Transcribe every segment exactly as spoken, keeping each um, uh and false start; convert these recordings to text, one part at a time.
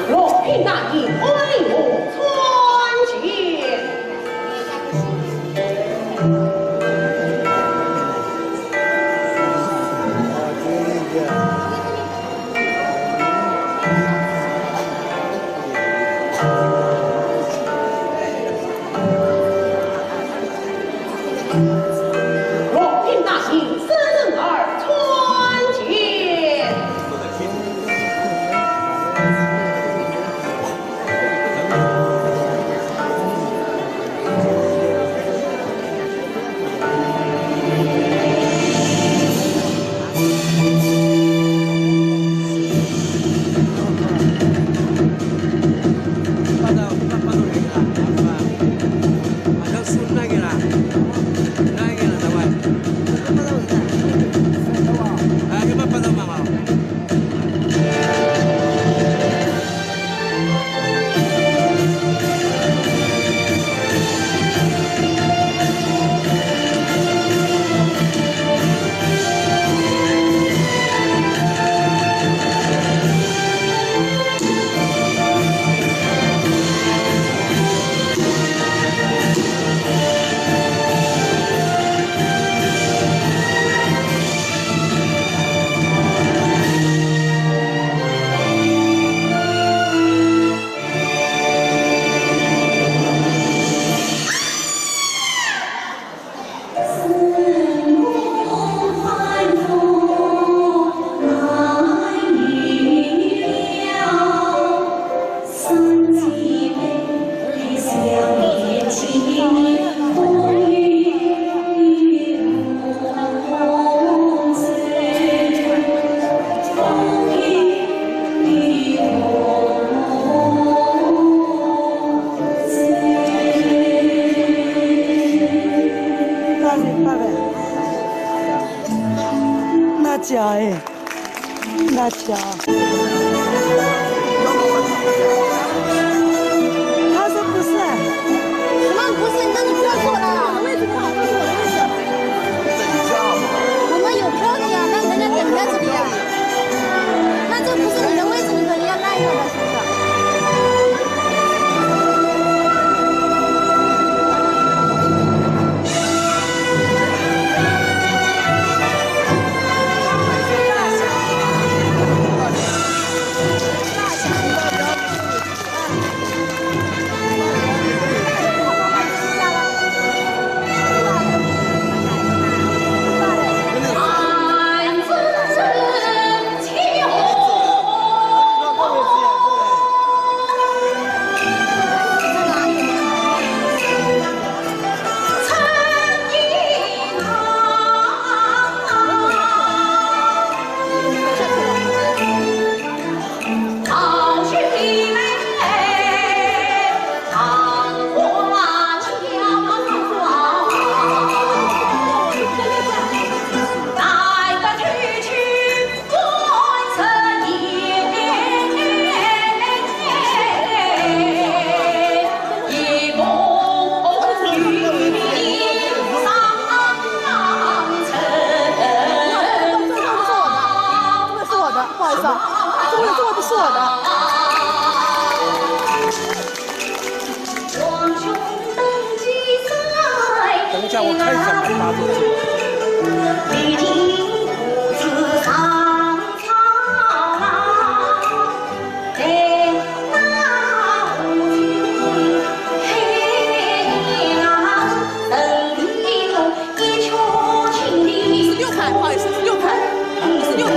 六品大爷，欢迎参见。 六品大爷，生人参见。 那家哎，那家。他说不是哎。什么不是？那你不要坐了。我的位置不好，这是我的位置。我们有票的呀，但人家等在这里呀。 那这不是你的位置，你肯定要让一让的，是不是？这个是我的，不好意思啊，这个，这个不是我的。等一下，我看一下，把它拿走。十六排，不好意思，十六排，十六排。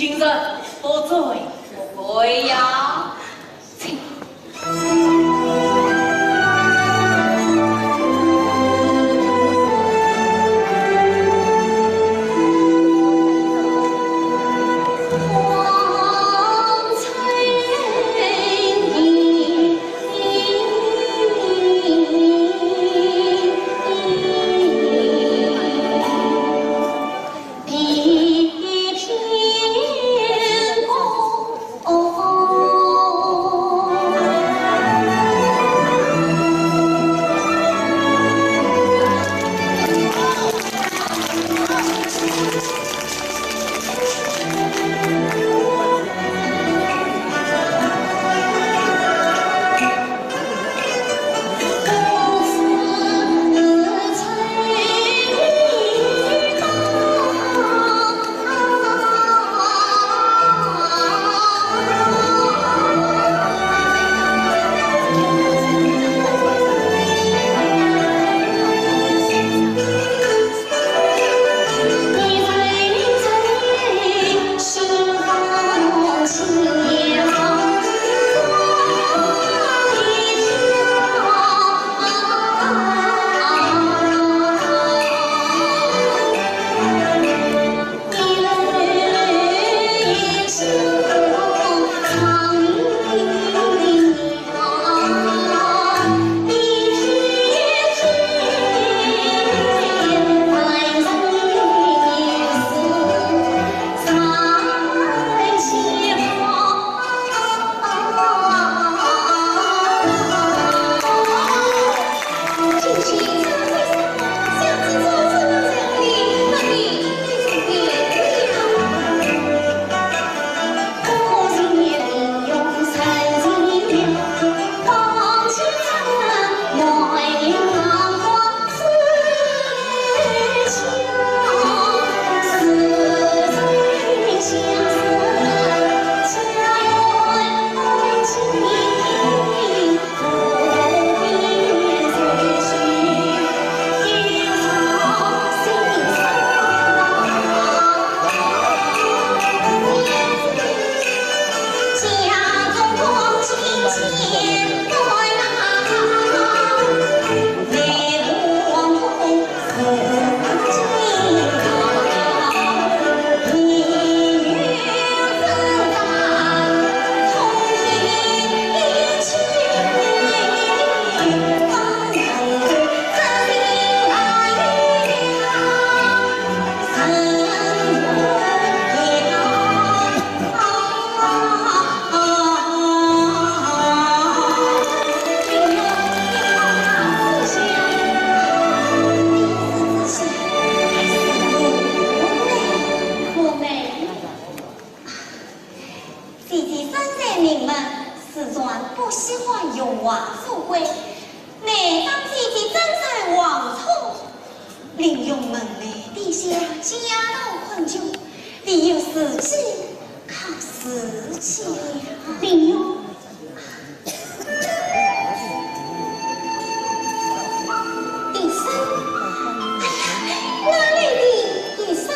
病人不醉不归呀。请。姐姐身在名门，自然不喜欢荣华富贵。难道姐姐真在王府？ 林墉门楼底下，家道困穷，唯有自己靠自己了。林墉，医生，哎呀，哪里的医生？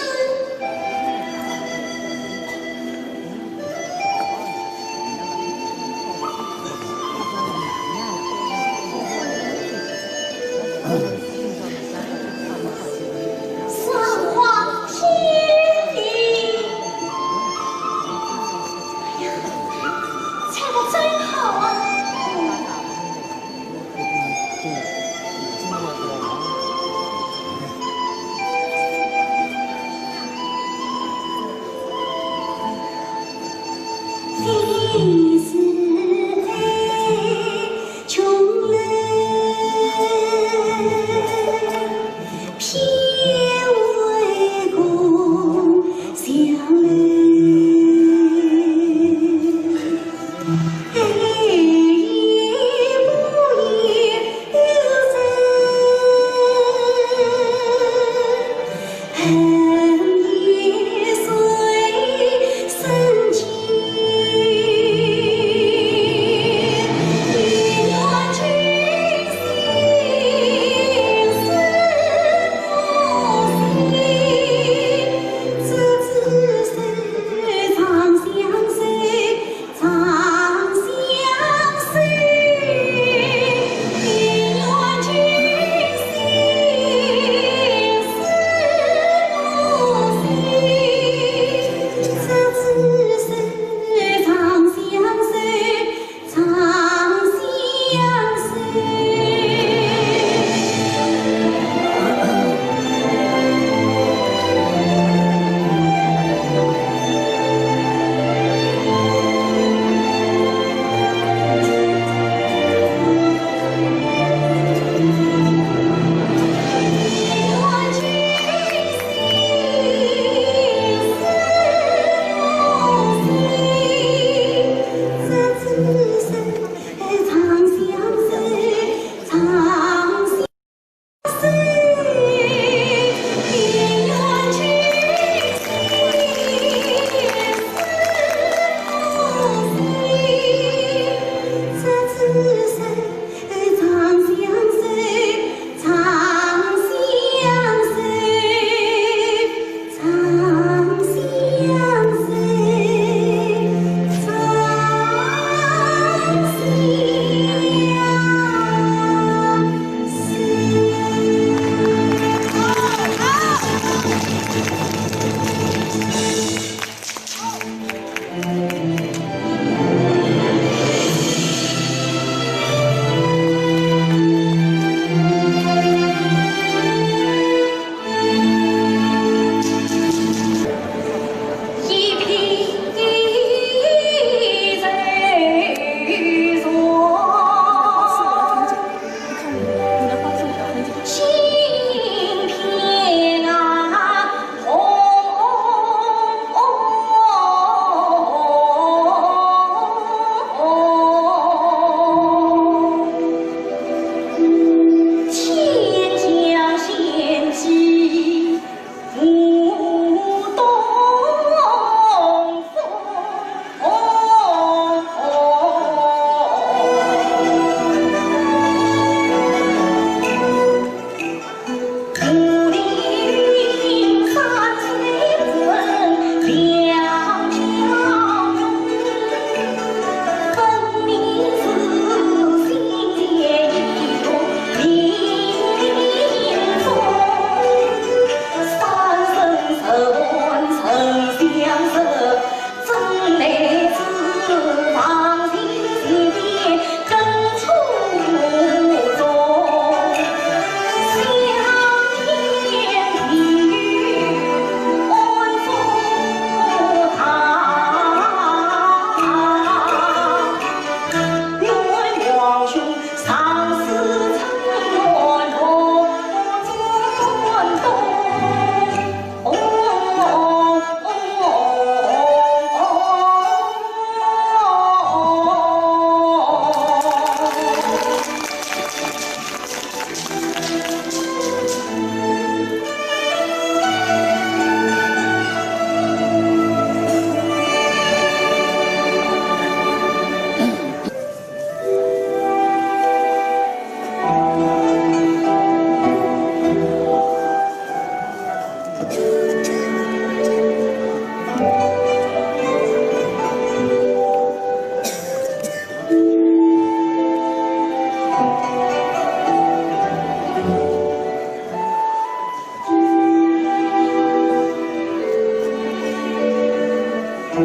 这还，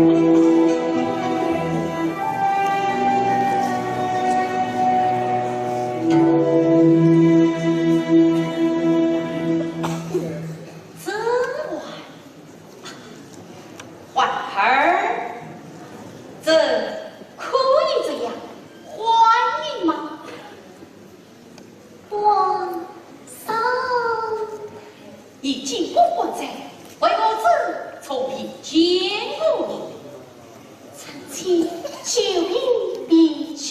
环儿，这可以这样欢迎吗？皇上。你竟不还债，为何这从未见过你？臣妾久病未见。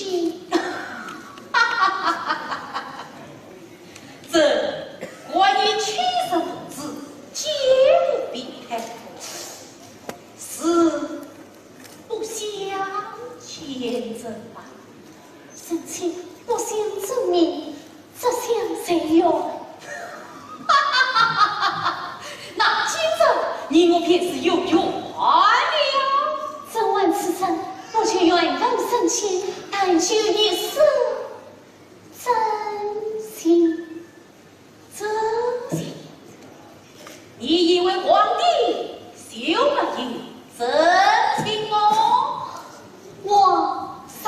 这关于七十五子皆无病态，是不相见人吧？臣妾不想证明，只想随缘。那今日你我便是有缘了。怎还此生，不求缘分升迁，但求一世真情。 这些，你以为皇帝就没有真情么？皇上。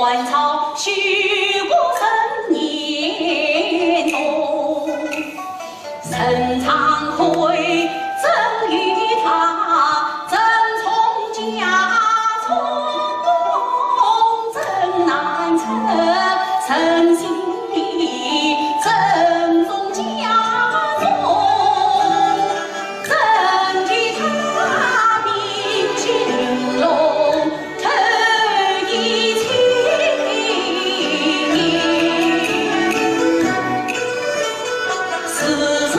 汉朝शुक十年冬，陈昌会征于他，征从家中，征南陈，陈姓李，征从家中。 征集他兵进龙，投敌秦。此时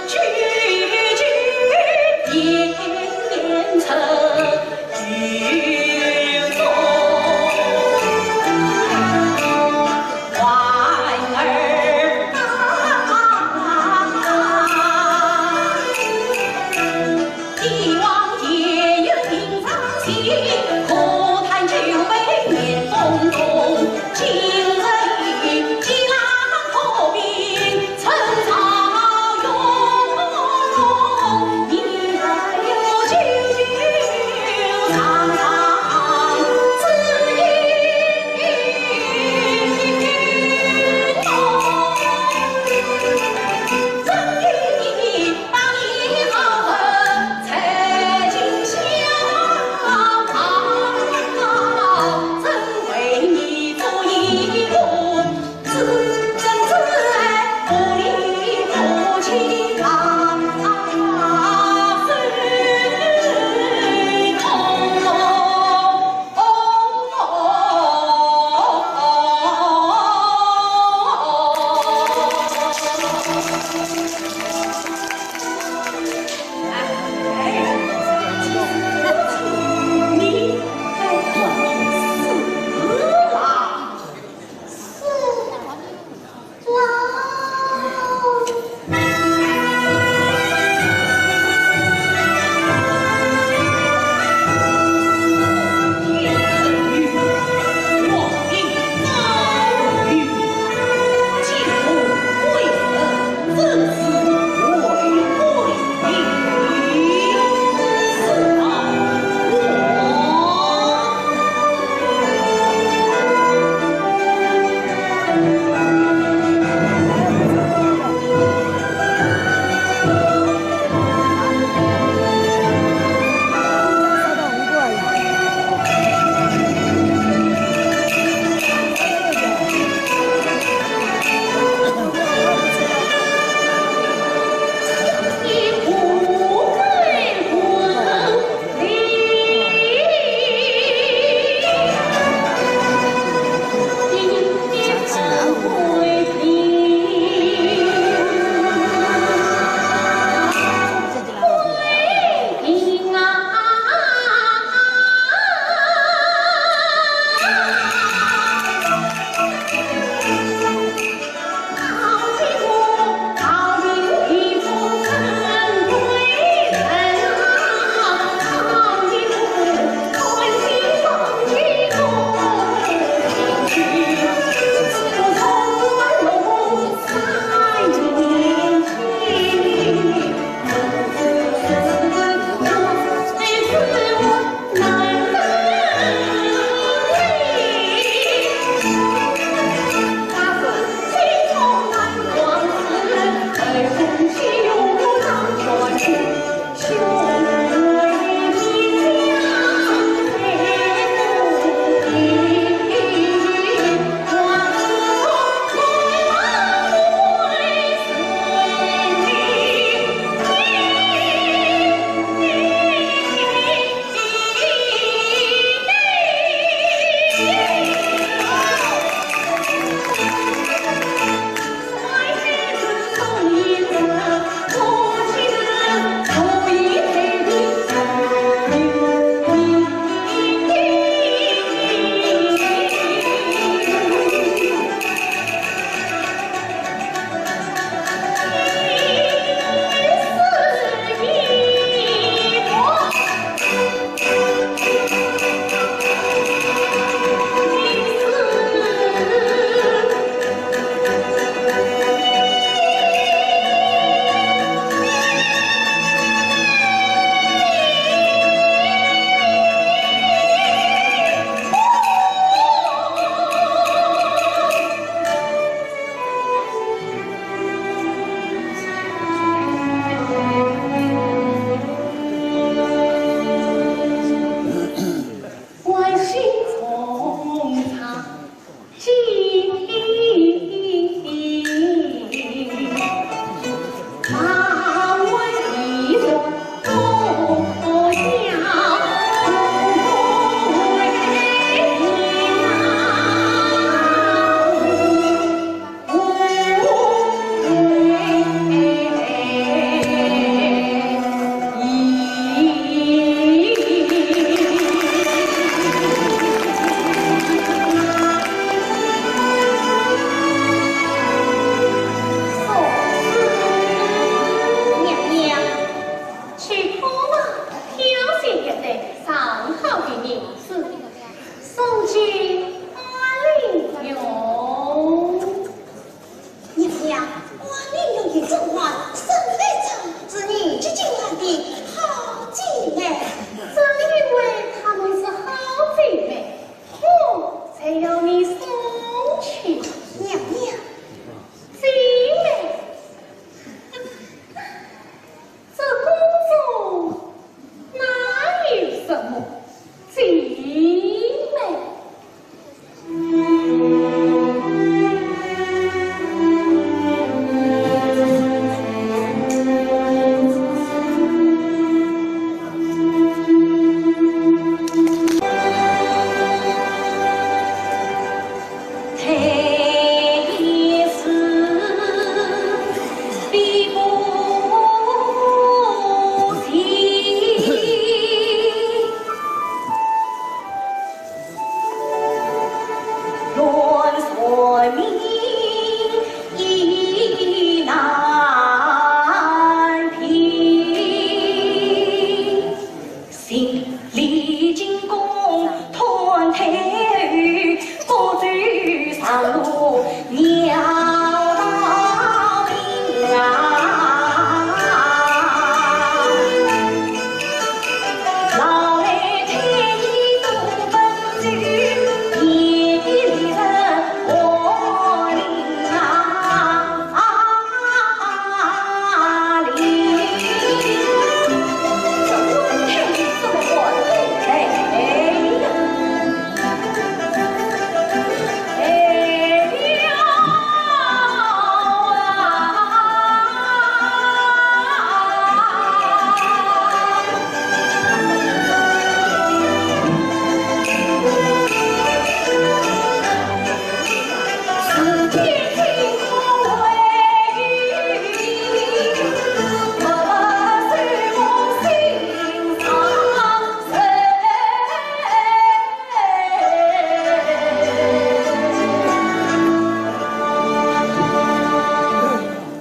举军沿城。还要你送去。娘娘。姐妹，这公主哪有什么姐妹？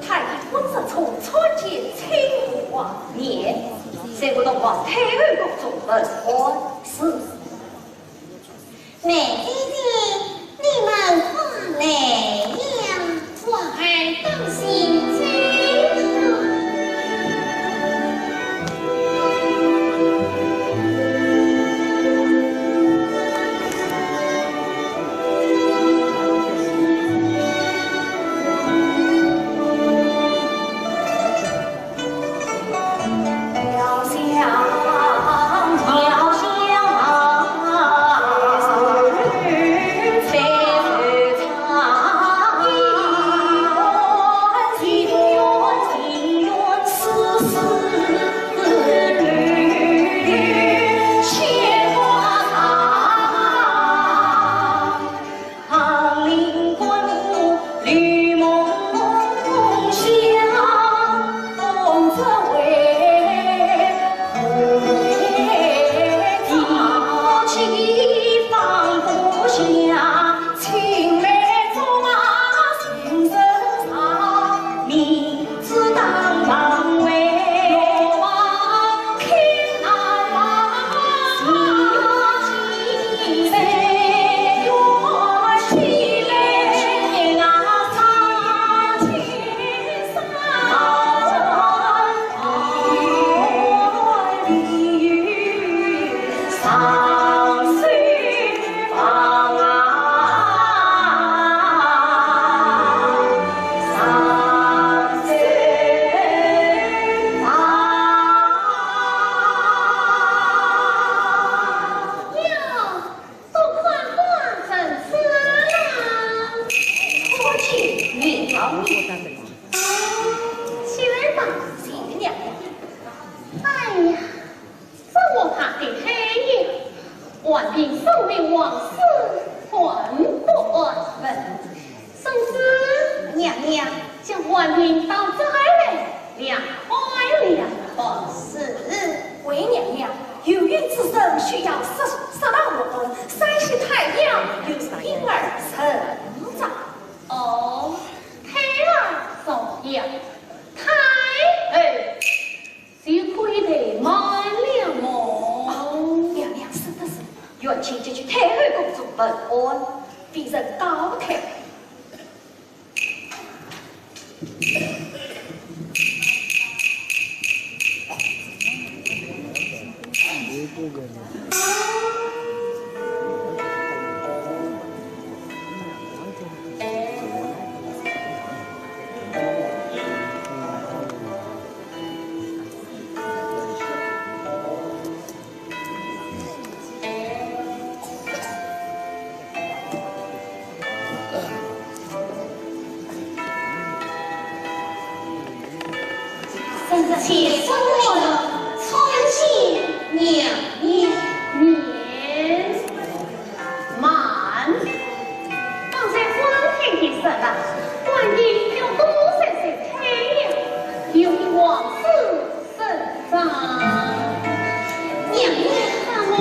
太医官若冲，参见亲王。免，随我同皇太后宫中问安。是。梅姐姐，你们快来呀。皇后当心走。哟，多看官人家啦。可见你要命。起来吧，新娘。哎呀， 这么大的太阳，还问皇上皇室安不安分？孙子，娘娘，将还问到这儿来，凉快凉快。是。回娘娘，有孕之人需要适，适当活动，晒些太阳有助婴儿成长。哦，胎儿重要。胎儿 就可以怠慢了么？哦，娘娘说得是，元卿即去太后宫中问安，便是告退。且说我的参见娘娘。免。慢。方才光天的事了，官兵有多少人退了？有往事 省账。娘娘。那么，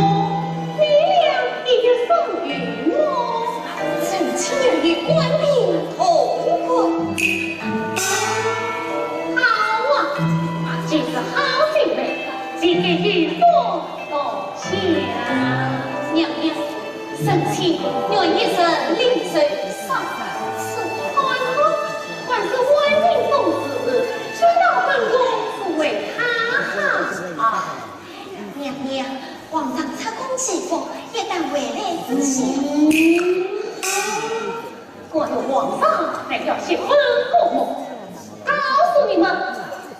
你俩也有所云么？臣妾与官兵同归。好啊，这是好主意，这个有福同享。娘娘， 臣妾愿一人领受杀人。是官府，官府万民公事，知道本宫是为他好。啊，娘娘，皇上出宫祈福，一旦回来之前。嗯，关于皇上，还要十分过目。告诉你们，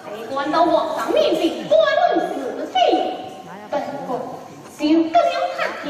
谁敢到皇上面前搬弄是非，本宫就割掉他的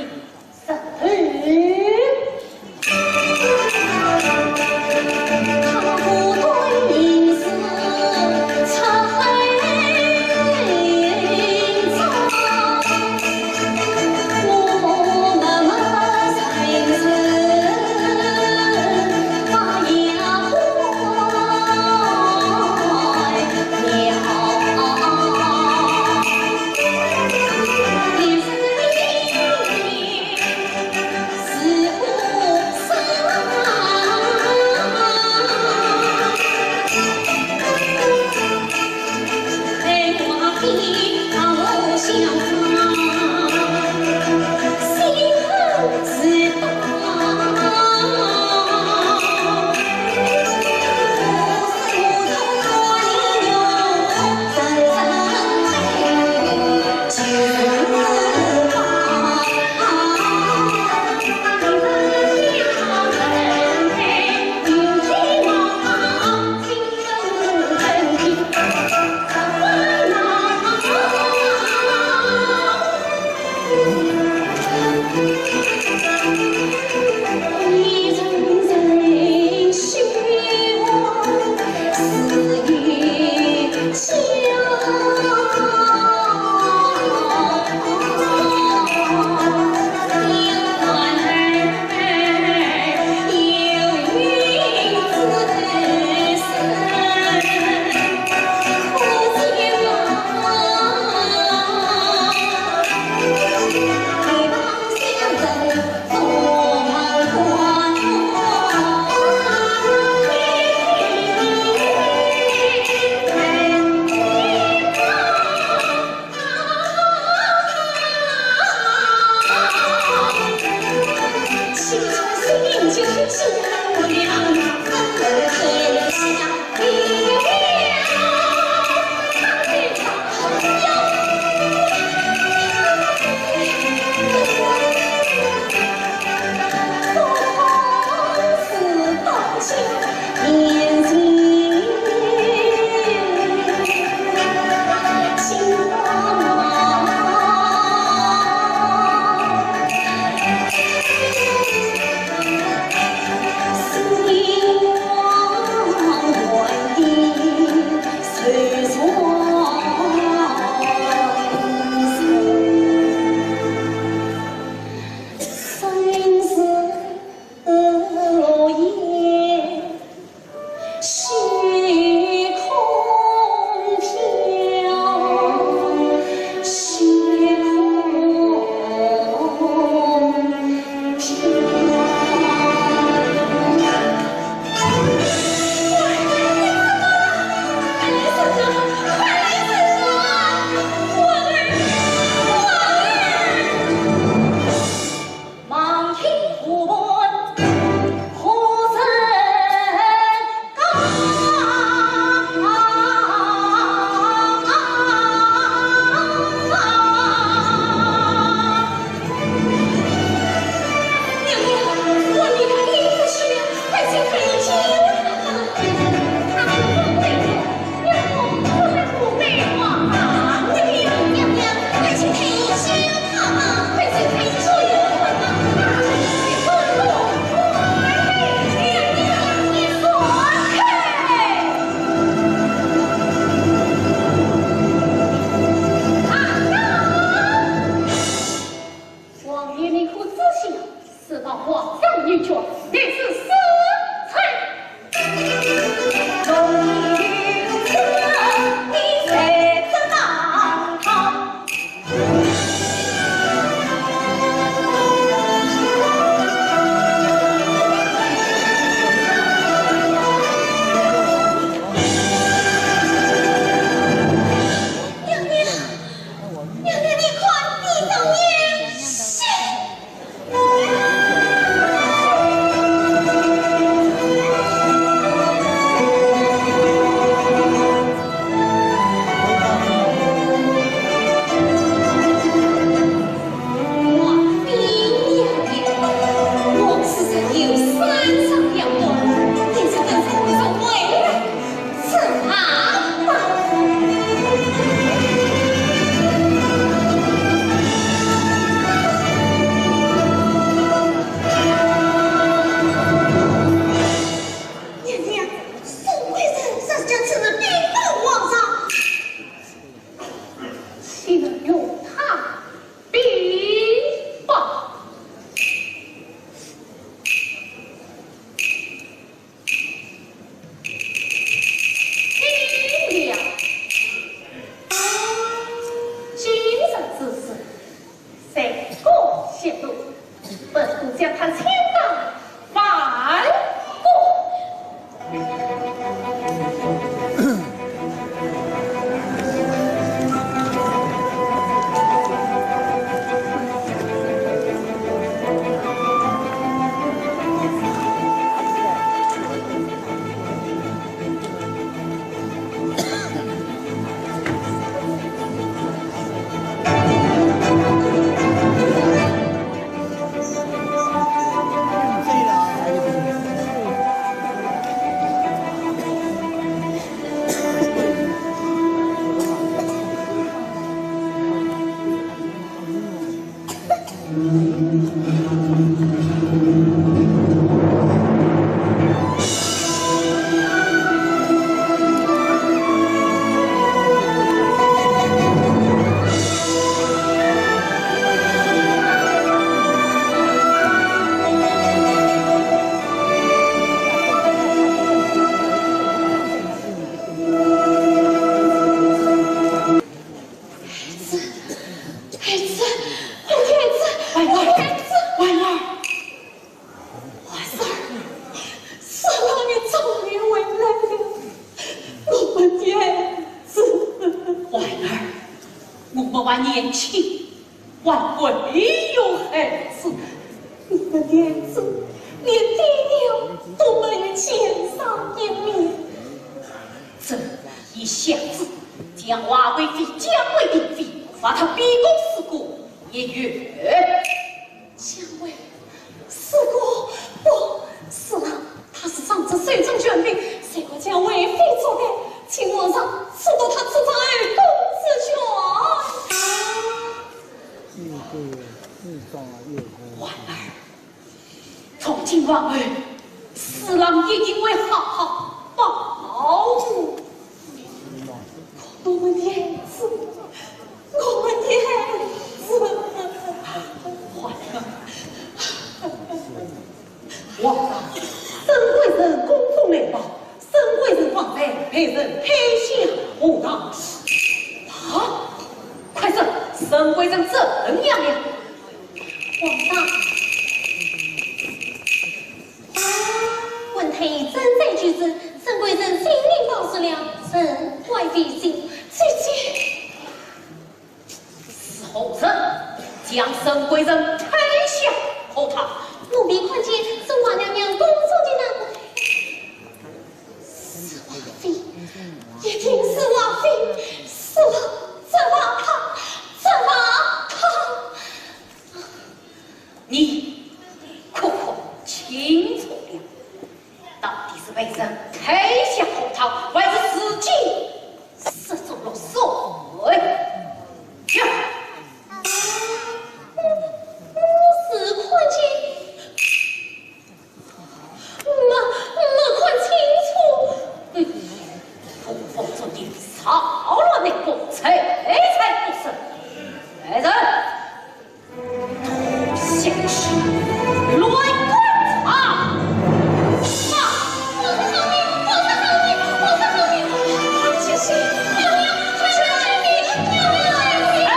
还年轻，还未有孩子。你的年纪，连爹娘都没有见上一面。这一下子，将华贵妃降为嫔妃，罚她闭宫思过一月。降为 是个不是啦，她是长子手中权柄，谁敢将为妃作歹？请皇上速夺她出斩后宫之权。皇儿，从今往后，四郎一定会好好保护你。我们的孩子，我们的孩子。皇儿， 皇上，沈贵人公封来报，沈贵人方才被人拍下荷塘。啊！快说，沈贵人怎样了？皇上，文太医正在救治，沈贵人性命保住了，沈贵妃请。姐姐。 是何人将沈贵人拍下荷塘？奴婢看见是华娘娘公主的那个。是华妃，一定是华妃，是了，这王八，这王八。你可看清楚了，到底是被人拍下荷塘，还是自己 失足落水。呀！我，我是看见，没，没看清楚。嗯，风风中的扰乱内宫，谁才不是？来人！ 下去，乱棍打！啊！皇上饶命！皇上饶命！皇上饶命！快去！娘娘，快去！救命！娘娘！哎！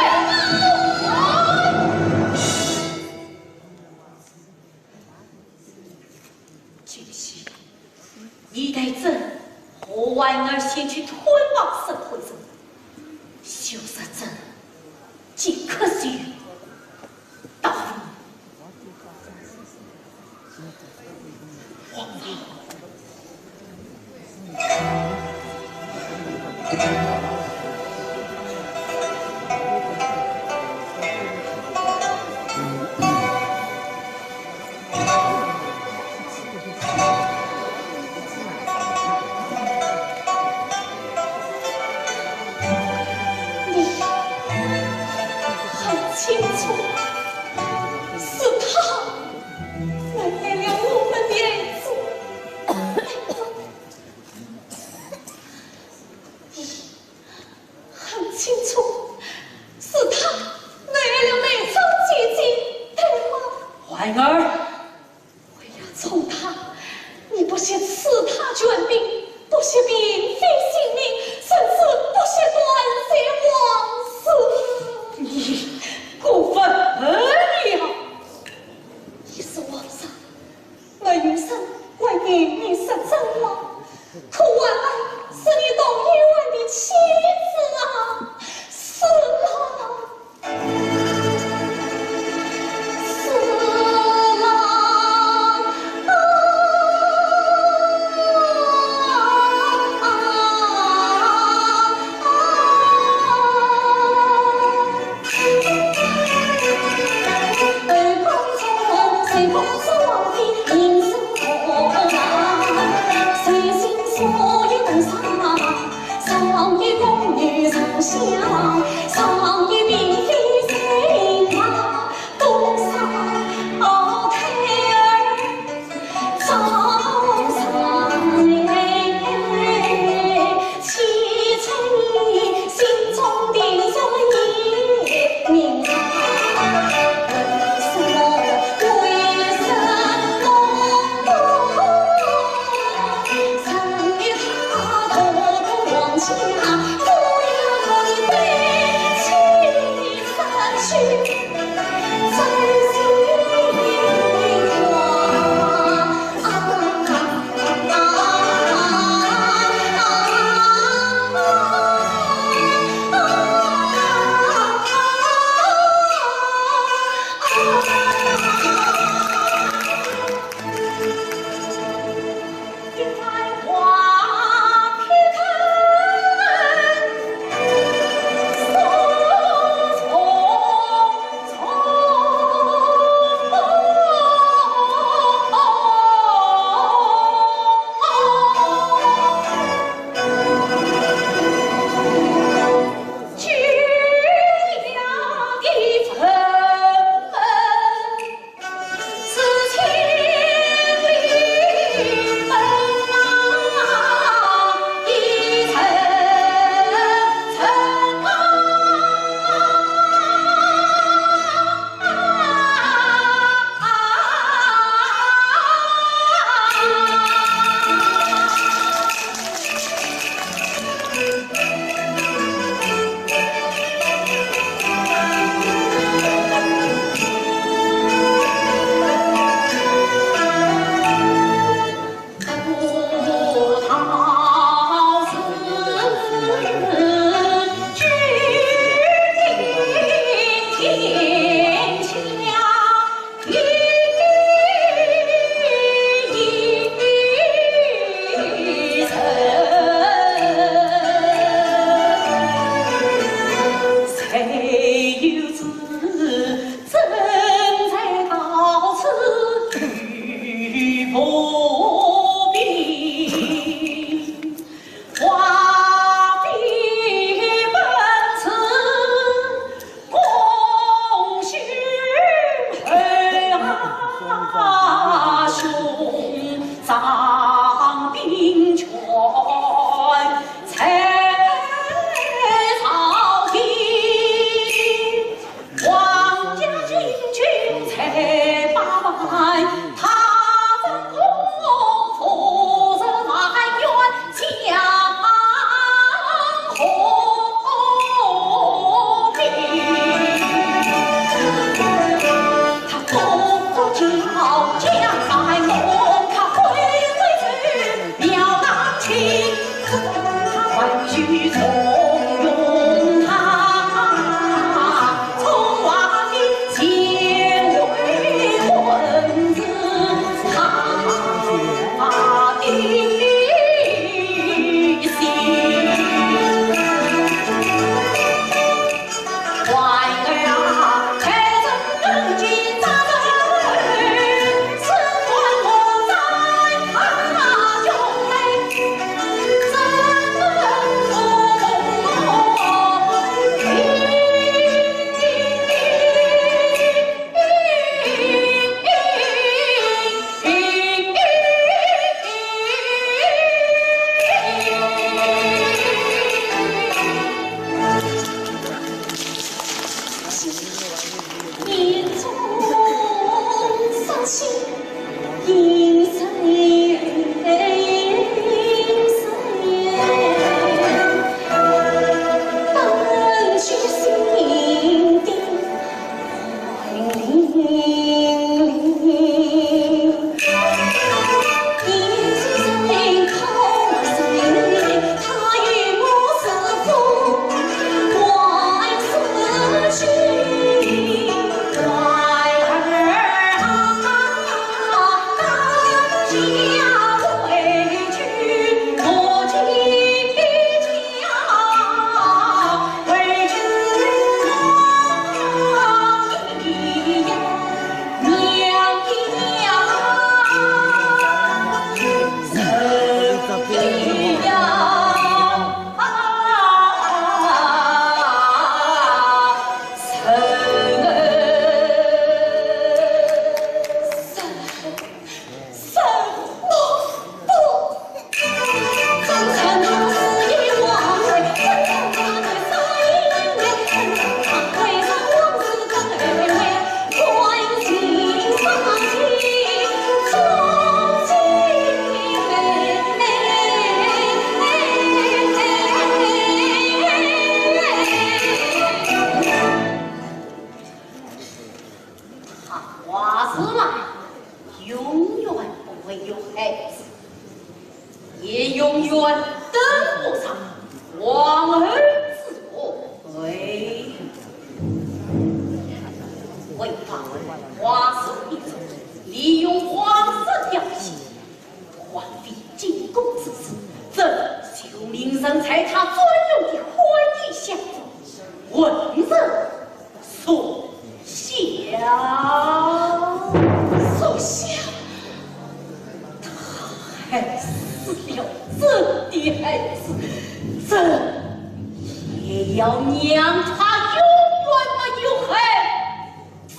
金喜，你带朕和婉儿先去探望沈贵人，休说朕 即刻就到。皇上。你很清楚，是他谋害了我们的儿子。你 很清楚，是他谋害了梅芳姐姐，对吗？婉儿，为了宠她，你不惜赐她权柄，不惜嫔妃性命，甚至不惜断绝皇室。你过分了！你是皇上， 没有人会因你失贞了，可婉儿是你同一位的妻子啊，是啊，是啊。上兵权在朝廷，皇家禁军在八万，他怎可服侍万员将和兵？ 他华世兰永远不会有孩子，也永远登不上皇后之位。为防华世兰利用皇室调戏， 皇帝进宫之时，朕就命人在他专用的官驿下问人属下。属下？他害死了朕的孩子，朕也要让他永远没有孩子。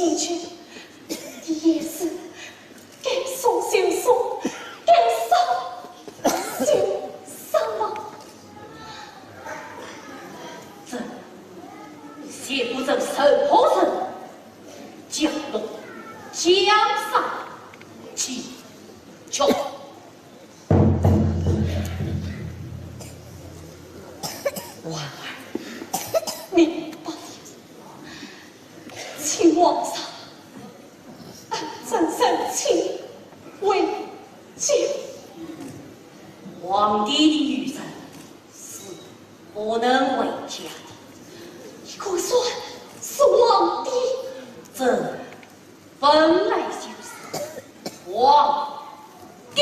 你去，你也是该说就说，该杀就杀吧。这，你写不成任何人，将我将杀即去。王二，明白了。 请皇上，朕认亲为奸。皇帝的女人是不能回家的。你可算是皇帝？这本来就是皇帝。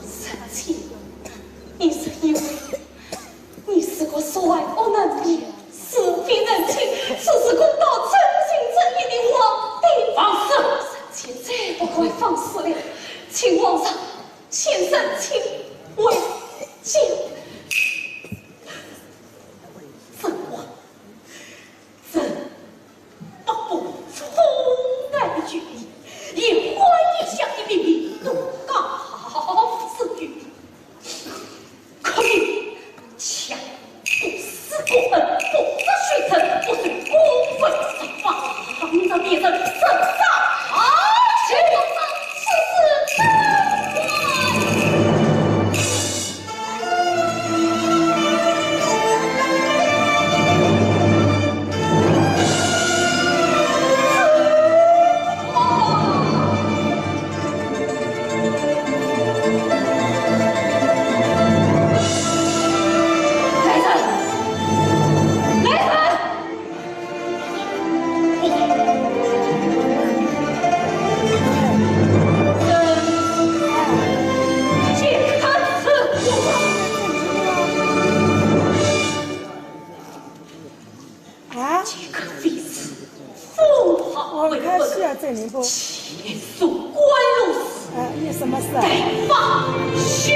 臣妾，你是因为你是个帅恶能言、是非人情、处事公道、诚信正义的皇帝。放肆！臣妾再不敢放肆了，请皇上，请认亲为奸。父王， 朕不过冲爱于你，一花一香的秘密都告诉于你。可你却不思国恩，不思群臣，不思公会，放着别人，身上去。 啊？这个妃子，风华为何？我看是啊，这里不。前所官路事，哎，你什么事啊？待发秀。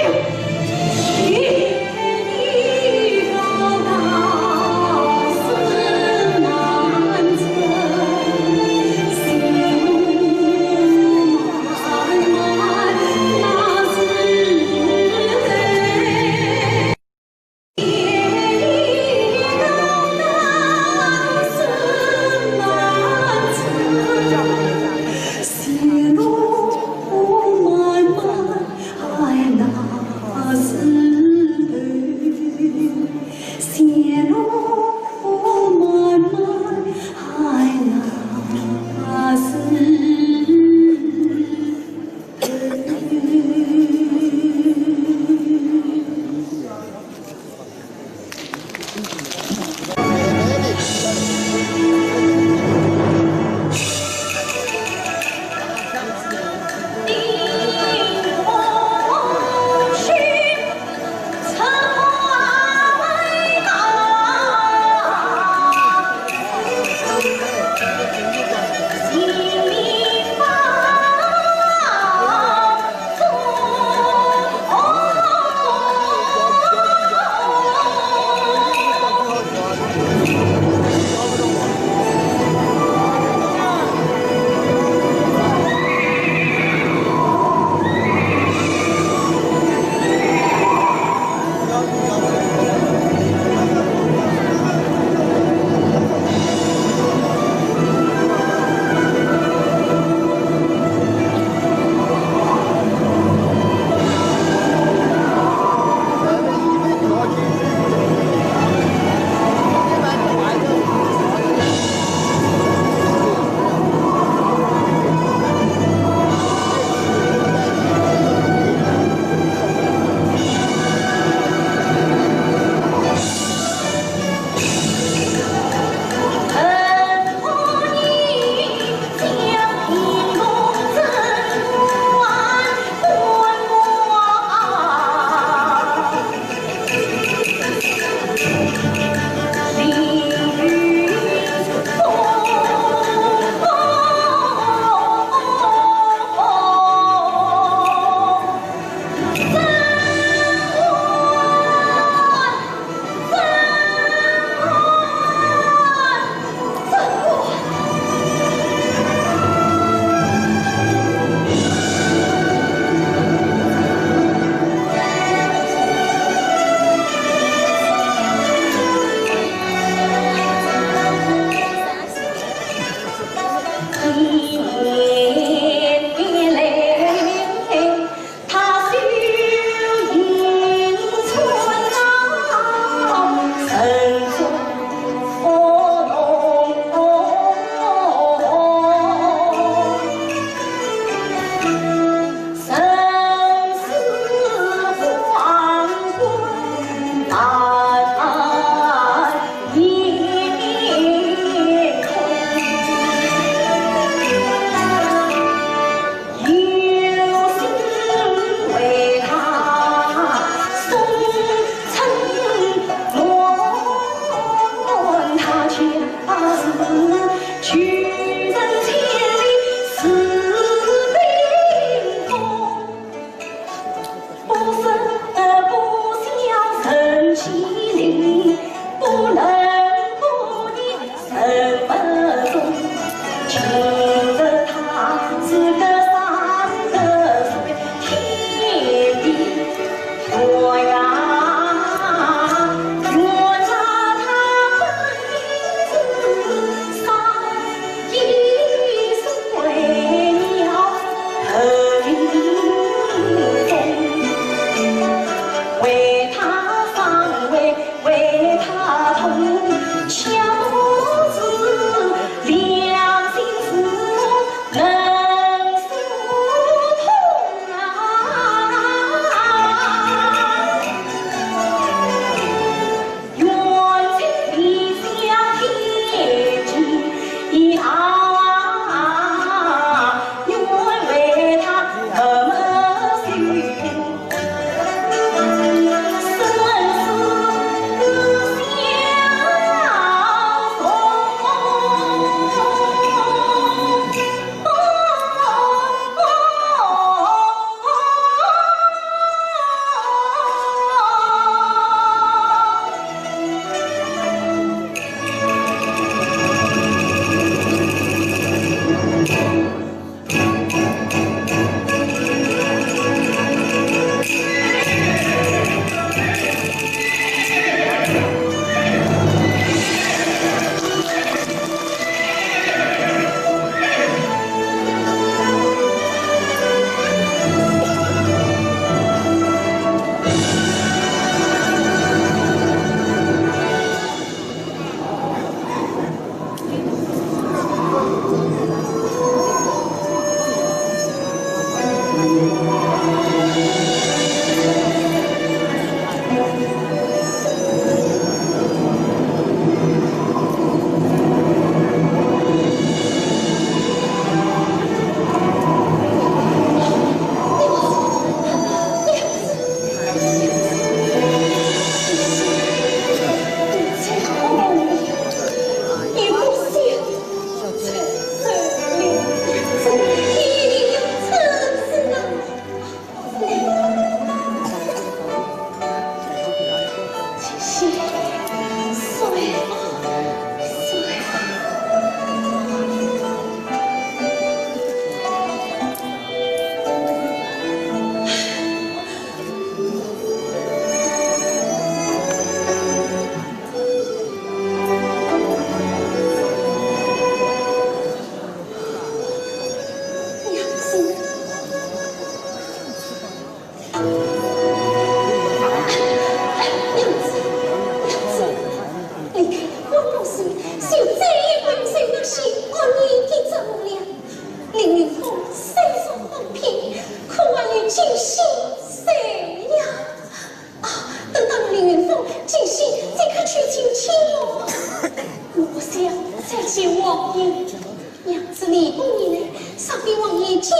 李公一来，想必王爷经常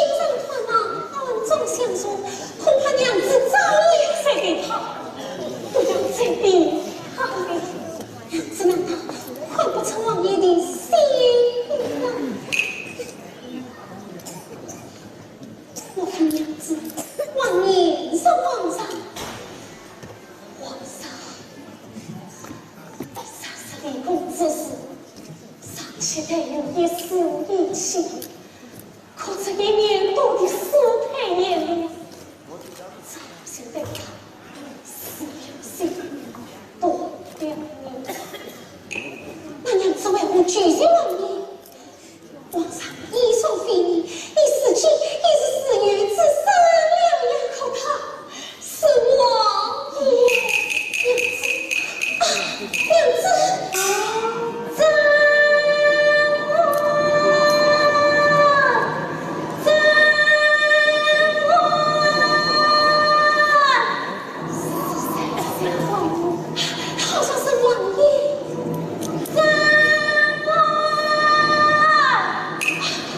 探望，暗中相助，恐怕娘子早已睡得好。不要再逼他了。娘子难道看不出王爷的心意吗？我看娘子望娘娘望上，望上。 杀死李公之事，尚且带有一丝一息，可这一年多的世态炎凉，早就对他死心脱了念。那娘子为何拒绝王爷？ 皇上，依说非议，你自己也是自愿自杀了呀，可他是王爷。娘子，啊，娘子，啊，怎么，怎么？ 好像是王爷。怎么？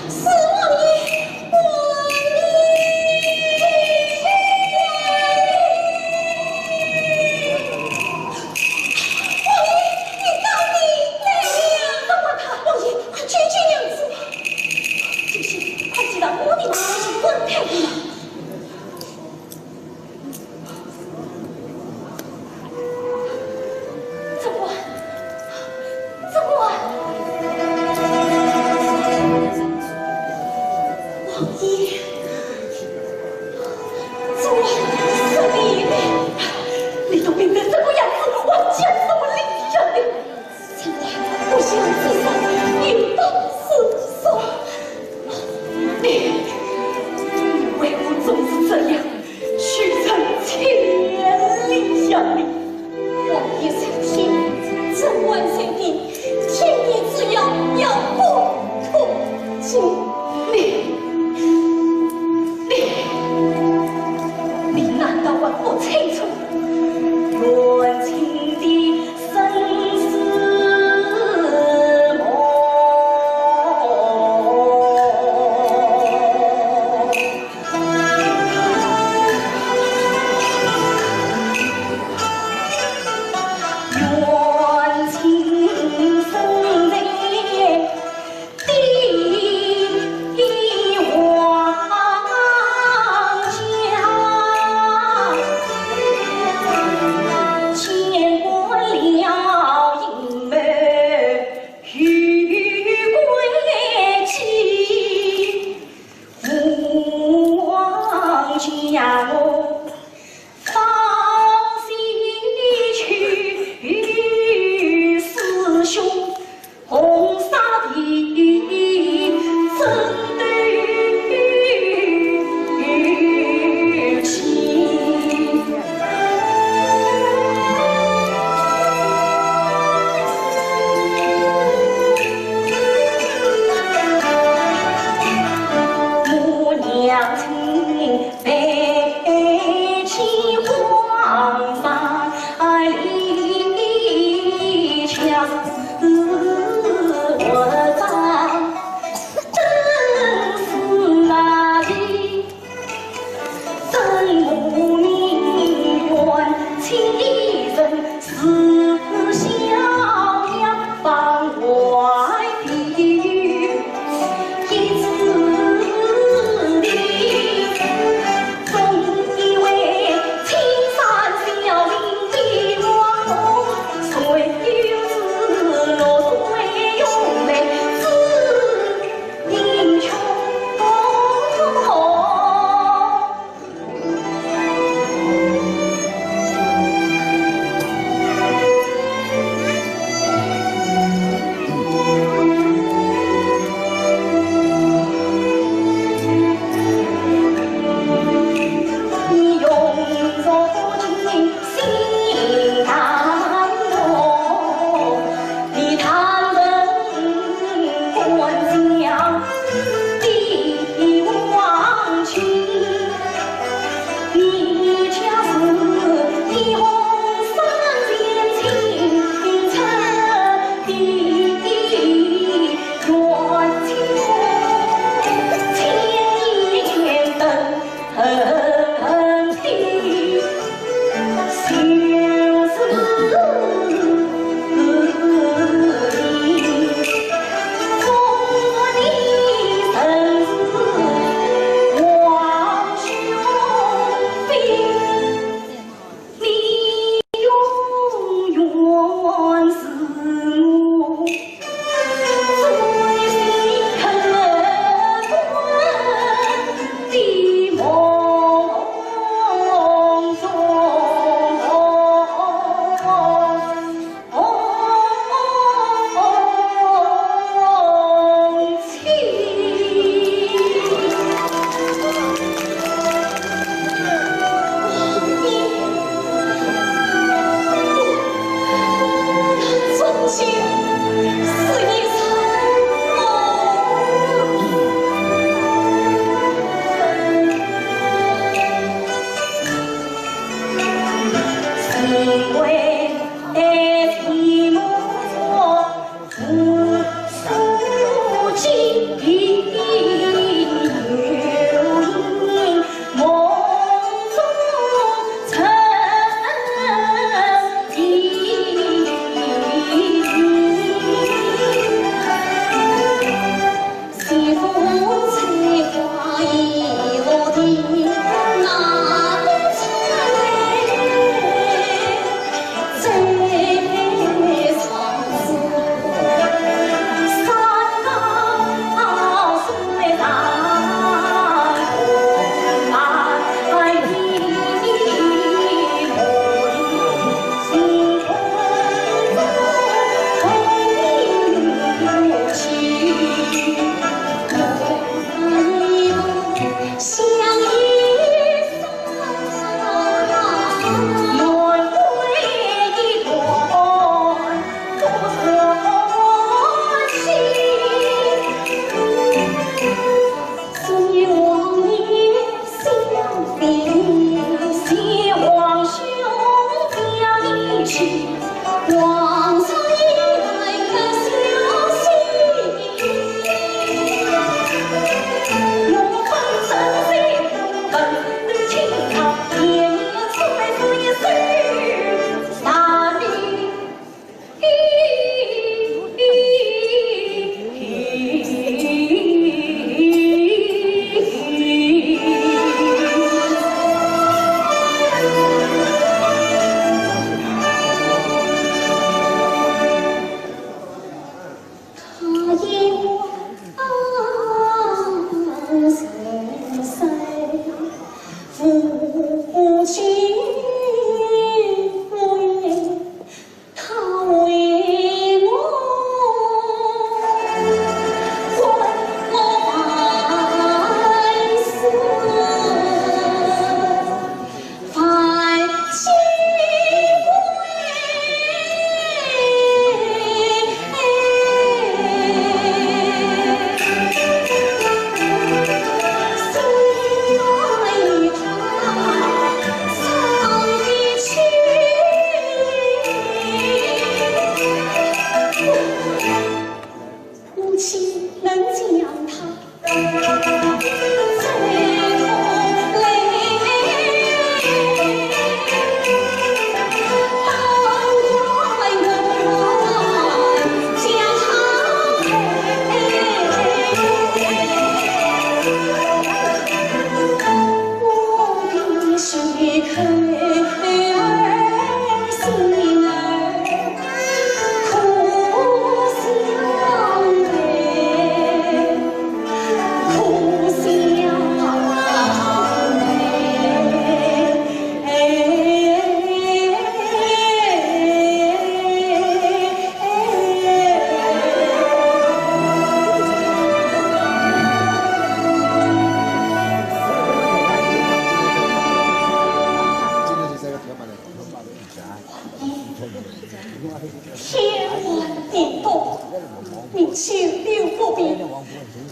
是王爷，王爷，王爷，你到底来了！放过他，王爷，快救救娘子吧！这些，快骑到我的马上去问太后了。 怎么？怎么？王爷，怎么？是你呢？你都病得这个样子，还讲什么理由呢？ 怎么不想自杀，又当自杀？你，你为何总是这样虚情千里呀你？王爷在天，朕还在地，天地之要，要不可及。你，你，你难道还不清楚？ 第一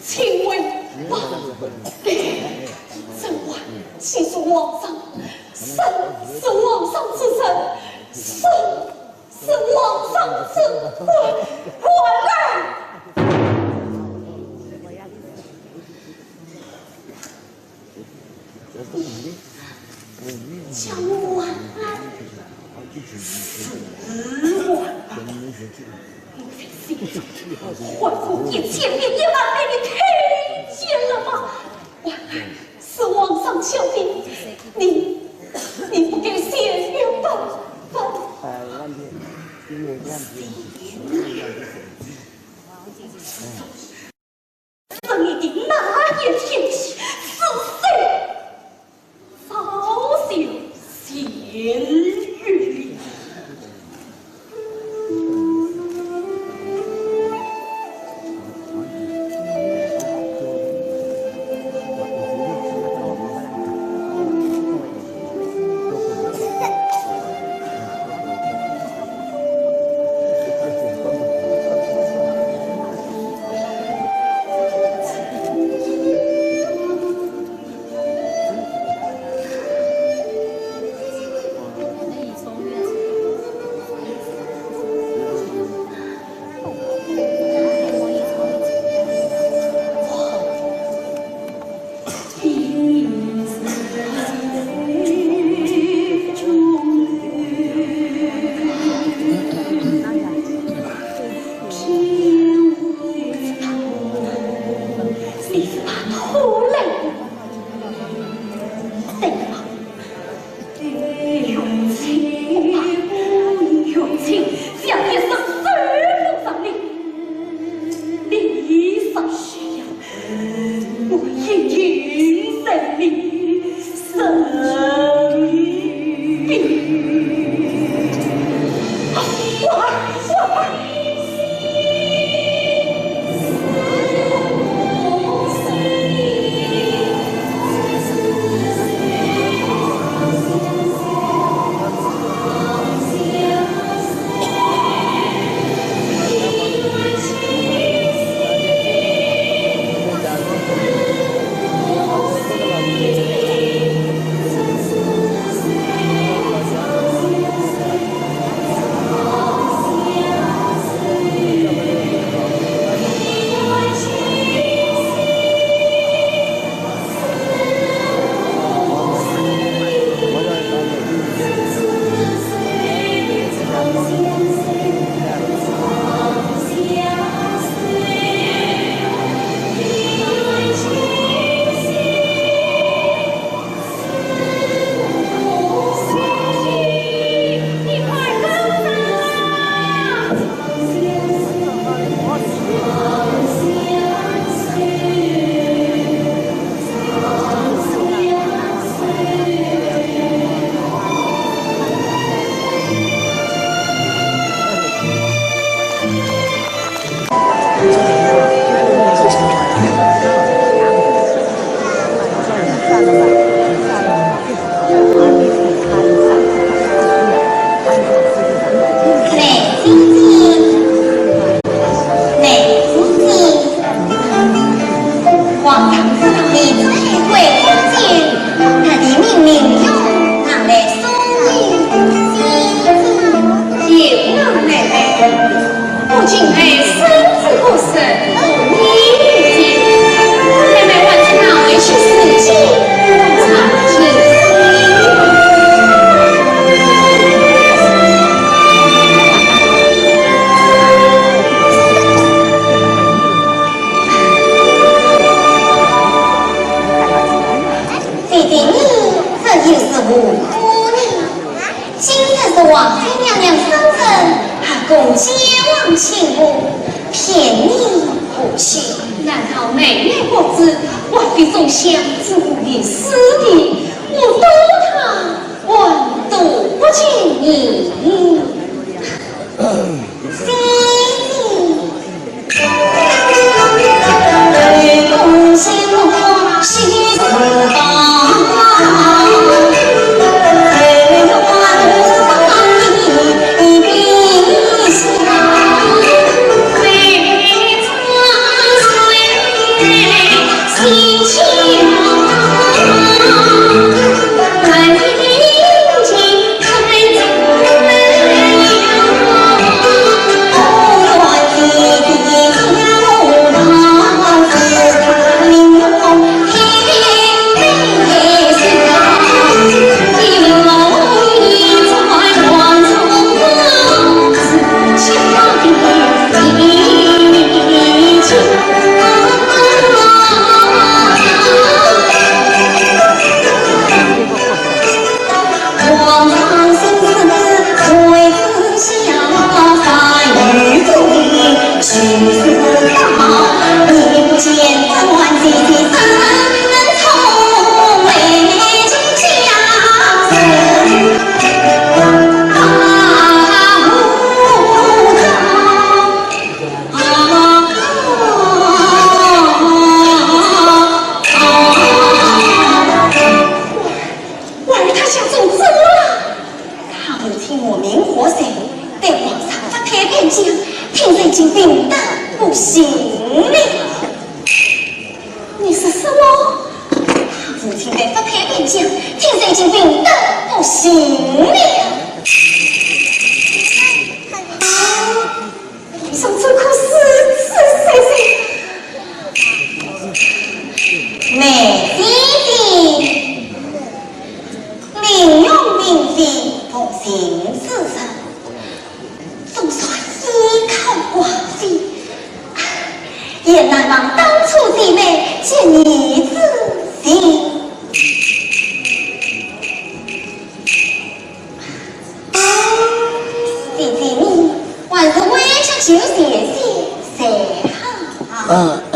请问，这话岂是皇上？臣是皇上之臣，臣是皇上之官，官来！叫我官来，是官来。 我在心中欢呼一千遍、一万遍的听见了吗？官来，是皇上叫的，你，你不该先于本分。是你的那一天起，是谁？ 早就先于你。 姐姐，你这又是何苦呢？今日是王妃娘娘生辰，阿公前往请安，便宜不去。难道奶奶不知，我的忠孝之物已死的，我多他还多不及你。我儿他家中怎么了？他母亲我命活罪，对皇上发配边疆，听说已经病得不行了。你说什么？他母亲被发配边疆，听说已经病得不行了。 上这可是是谁谁？梅姐姐，玲珑名姐，同姓之人，总算依靠寡姐，也难忘当初姐妹结义之情。 姐姐你还是回家休息一歇才好。嗯，嗯。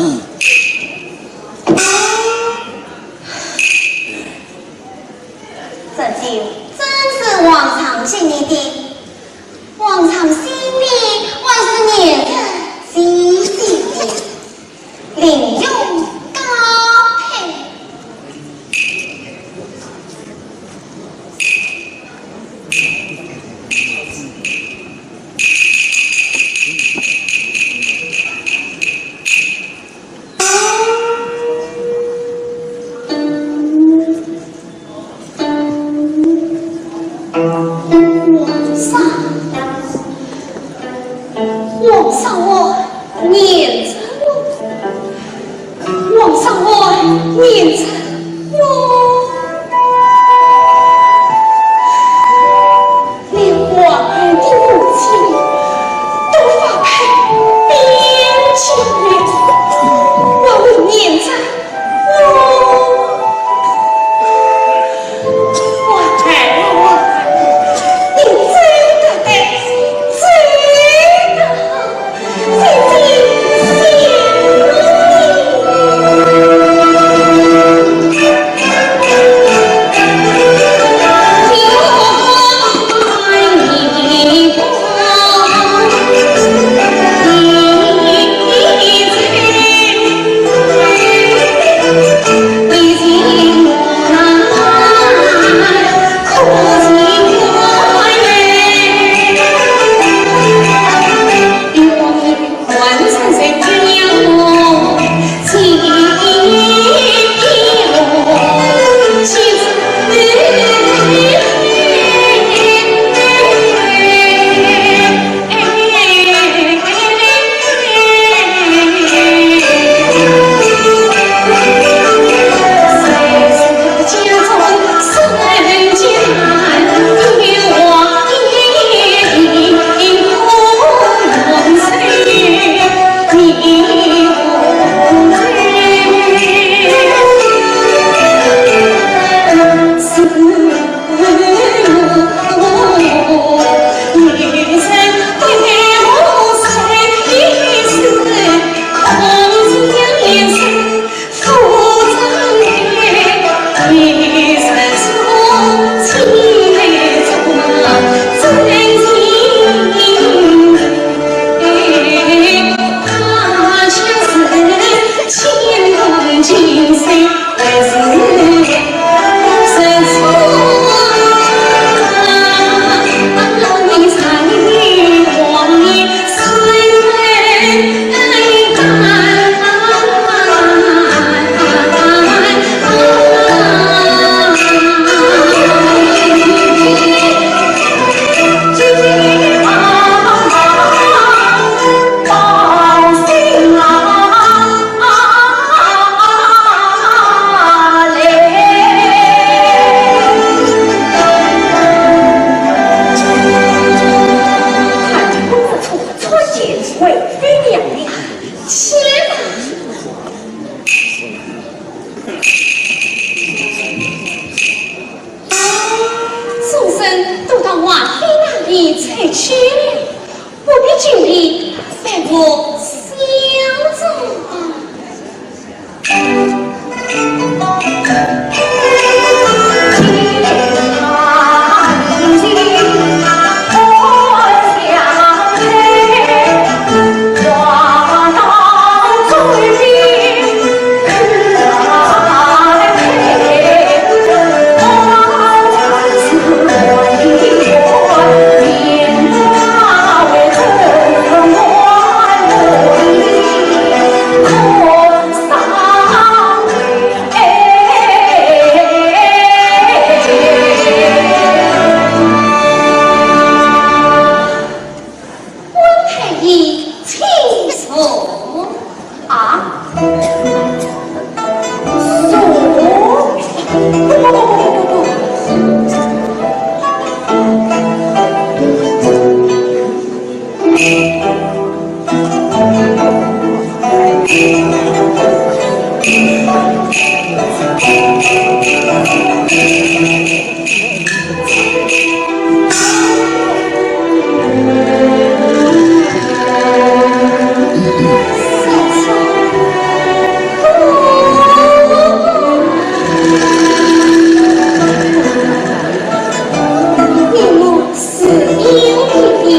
是有一天，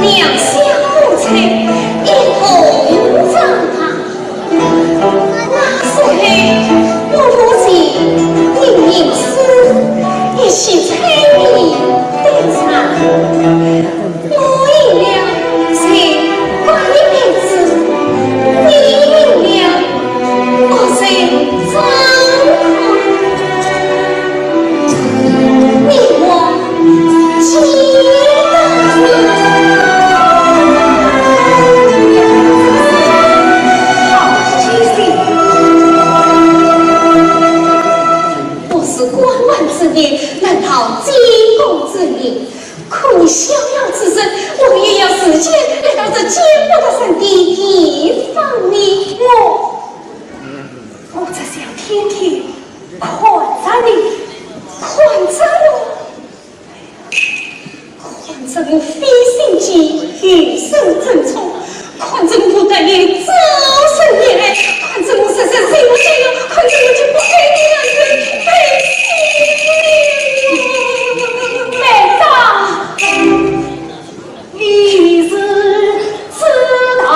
两相无猜，一同长大。那时候，我母亲吟吟诗，一曲催人登场。我饮了水，灌了杯子，你饮了，我水张口。 你我皆大人。好记性。不是关外之地，难到京师之地。可你逍遥之身，我也要自荐来到这京师的地方呢。我，我只想天天 看着你，看着我，看着我飞行机，鱼水争宠，看着我和你终身恋爱，看着我日日想想，看着我就不爱你了，你太心了。美芳。 你是知道。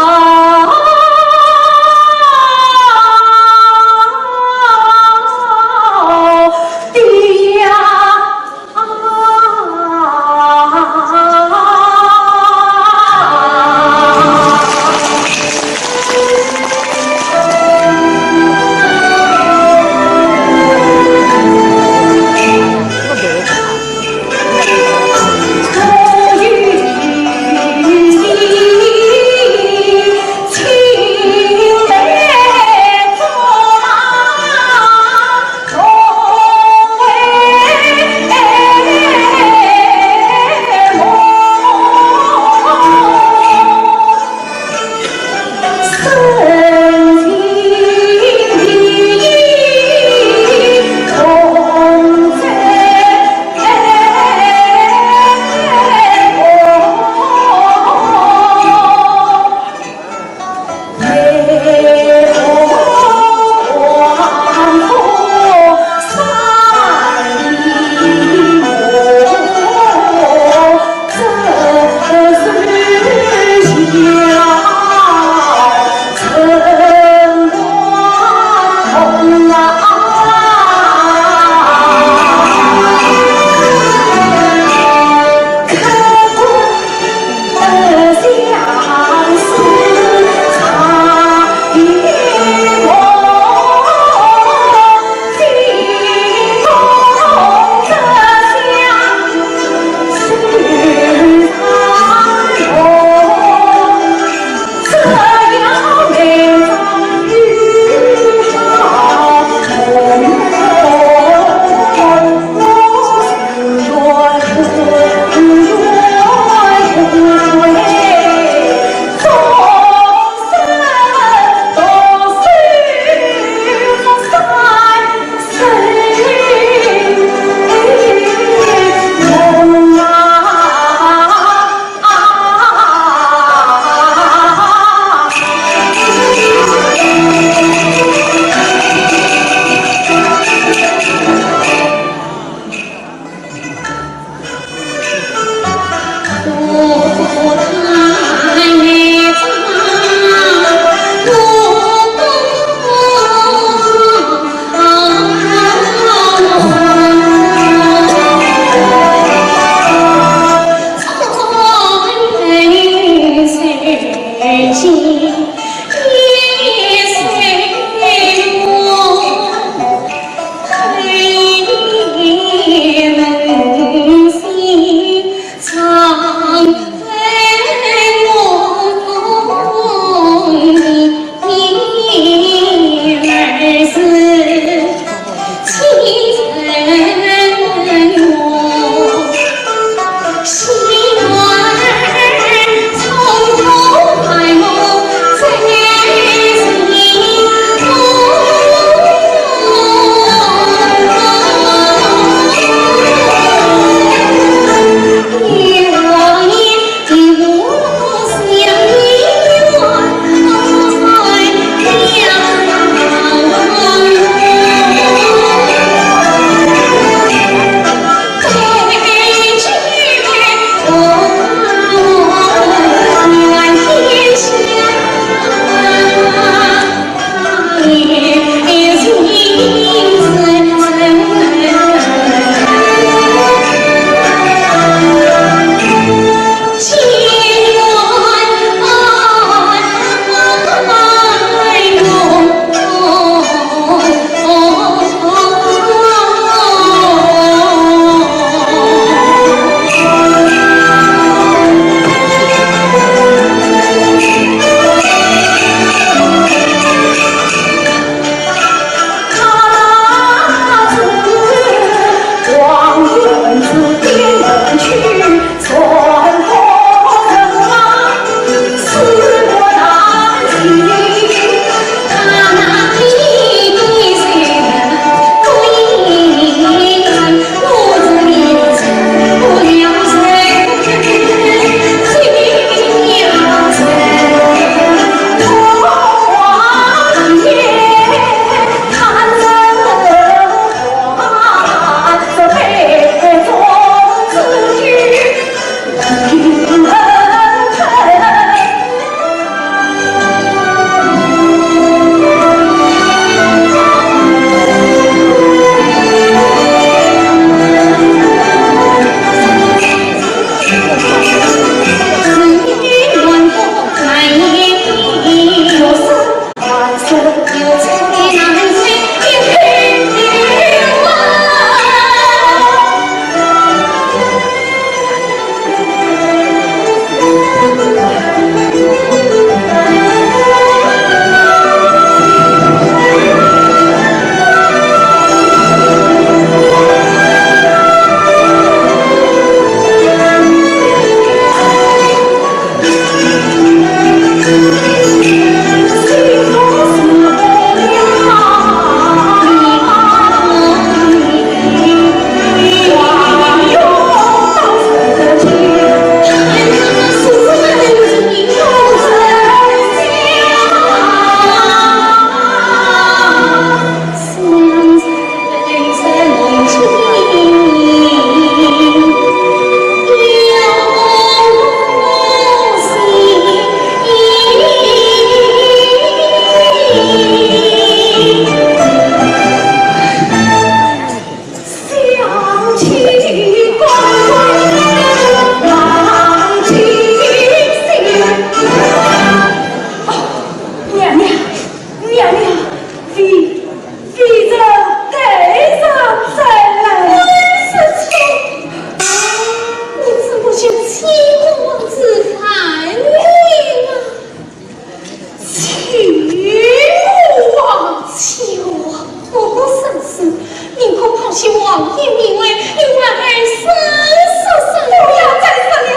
王爷命为，你还还是说说。不要再说了。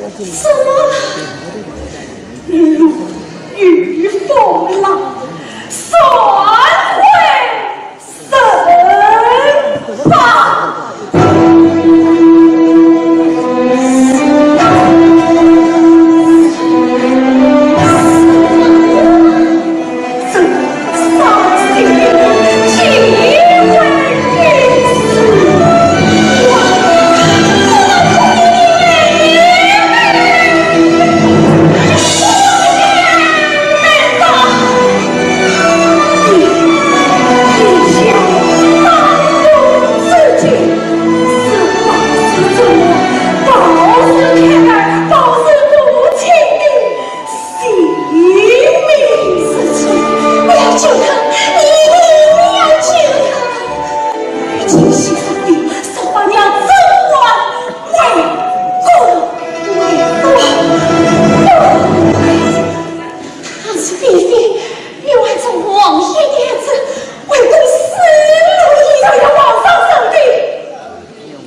他怎么了？路遇风浪，船毁人亡。性命事情，我要救他，一定要救他。请先生的，说把娘怎么为国为国。但是嫔妃，你为做王爷的儿子，为公司如意，要皇上生的。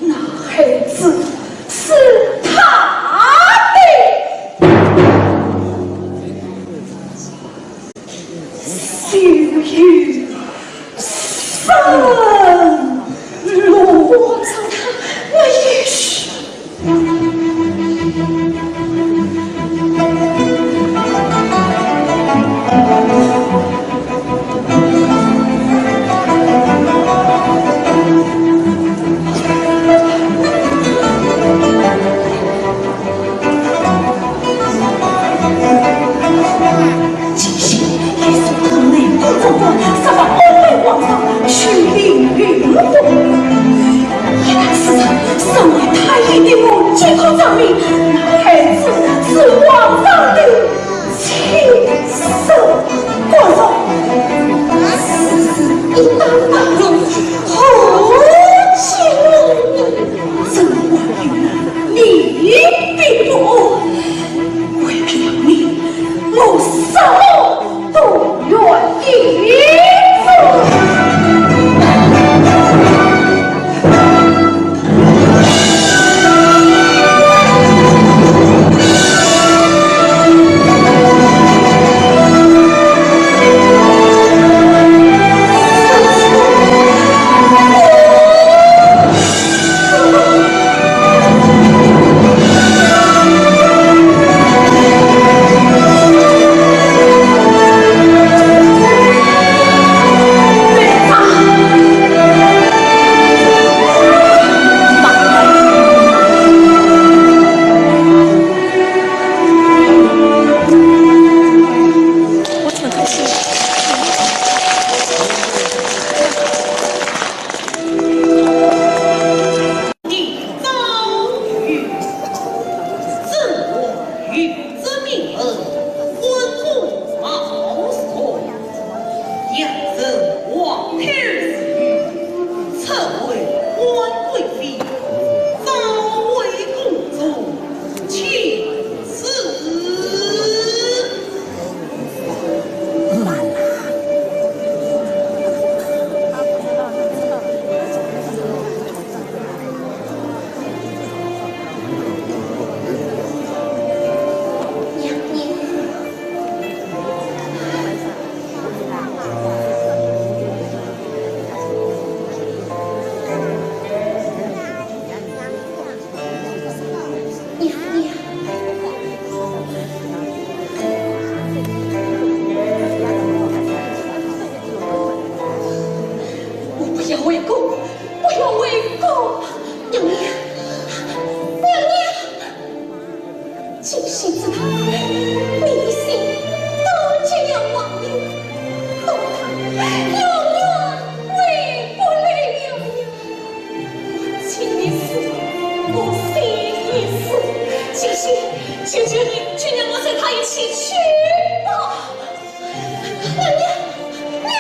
那孩子是他的。秀英生。我找他，我也是。 是啊，身为太医的我，即可证明，那孩子是皇上的 亲生骨肉，此事一旦败露，何其无辜！怎会与你并不安？为了你，我什么都愿意做。不要回宫，不要回宫！娘娘，娘娘！ 今夕知道，你的心都给了王爷，可他永远回不来了呀。我情愿死，我心也死，今夕求求你，就让我随他一起去吧。娘娘，娘娘！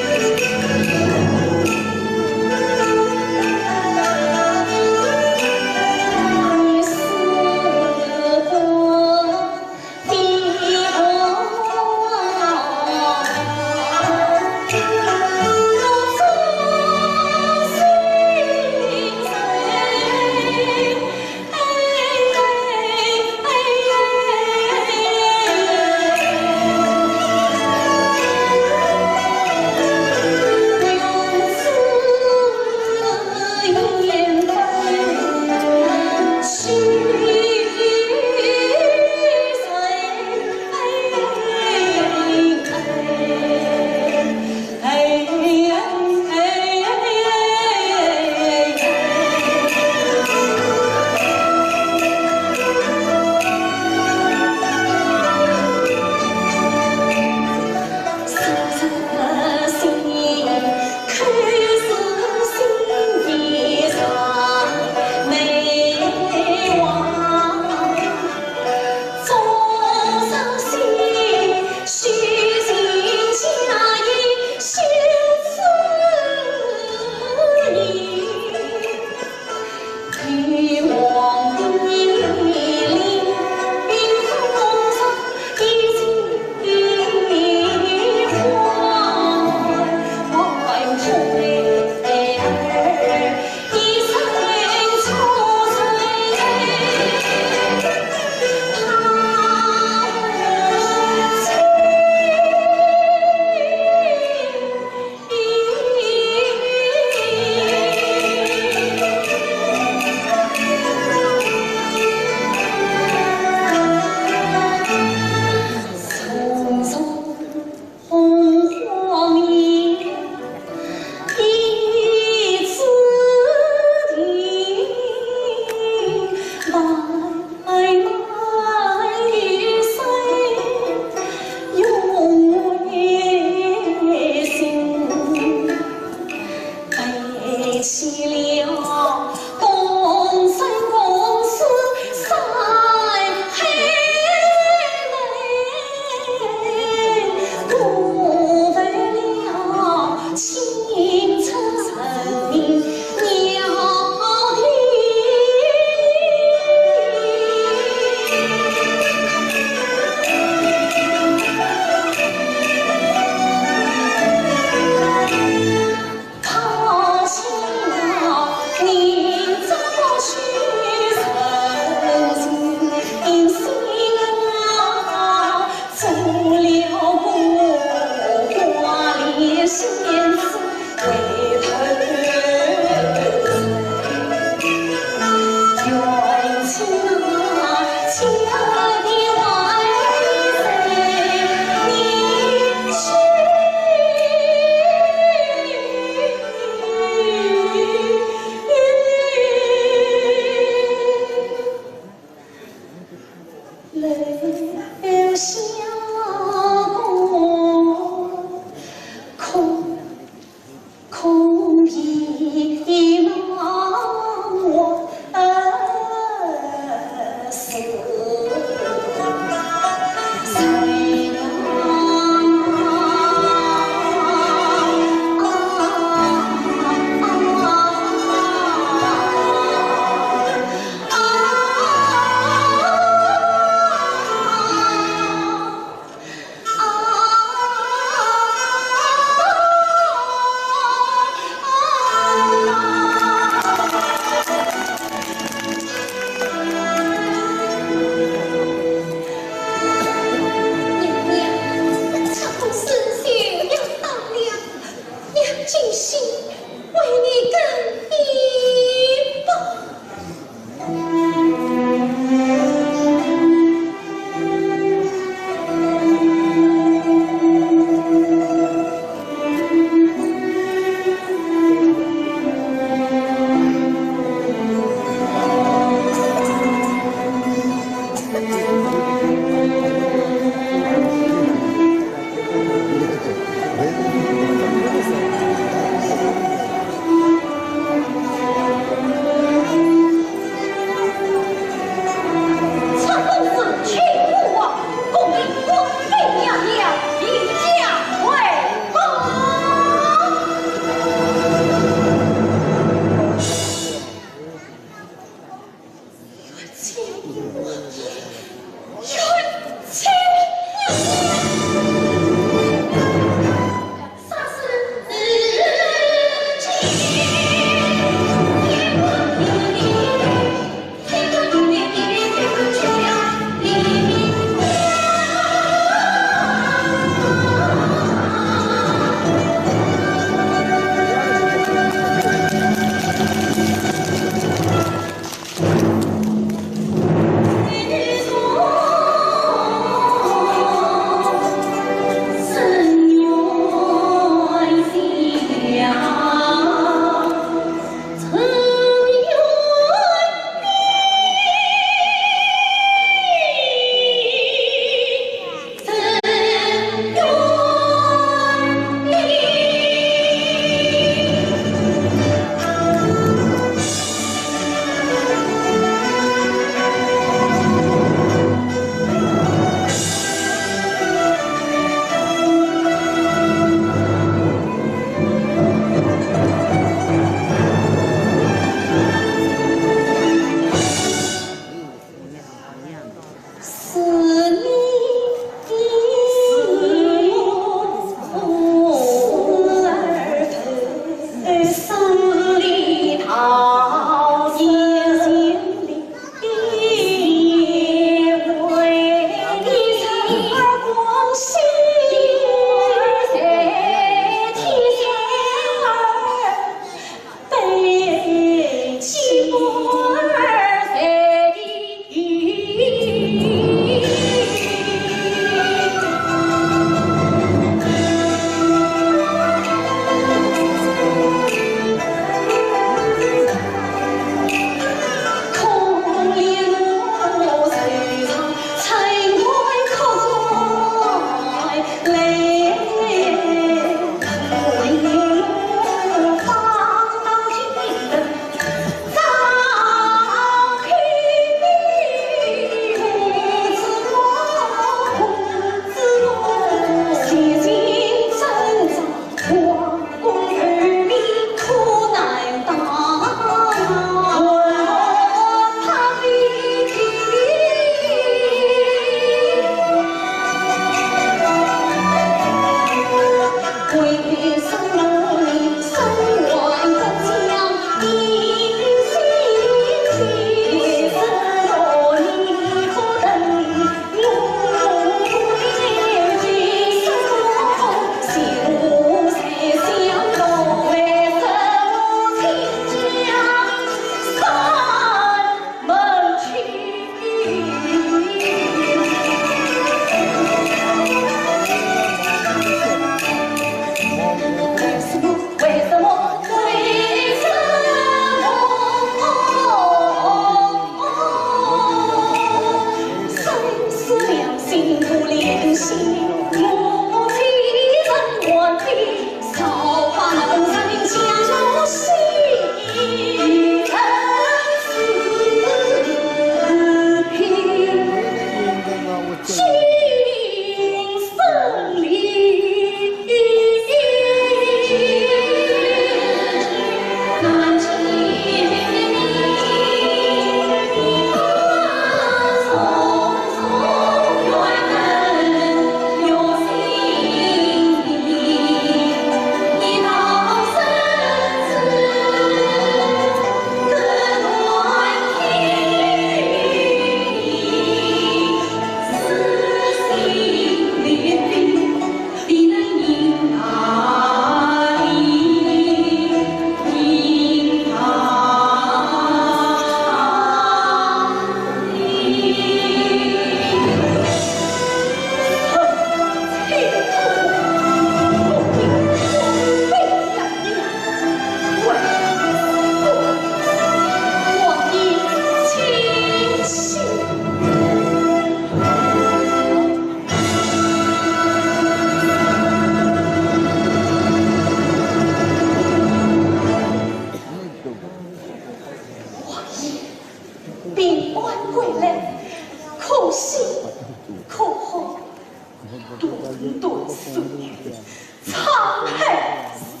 害上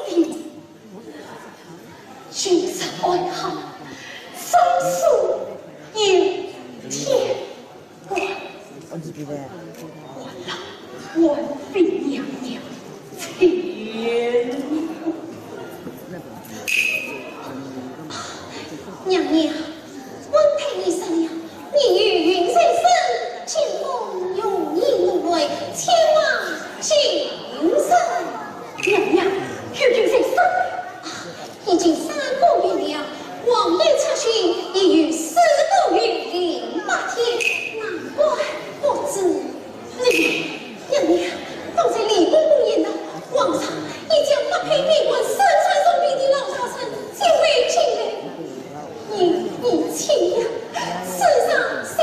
帝。君臣爱好，生死有天光。 还了，还俾娘娘清光。娘娘，温太医说了，你有孕在身，请封容易落泪，千万静神。娘娘，有孕在身。 已经三个月了，皇后出巡已有四个月零八天，难怪不知。李，娘娘，方才李公公言道，皇上已将不配为官、身穿重病的老大臣接回京来。你，你请呀，圣上请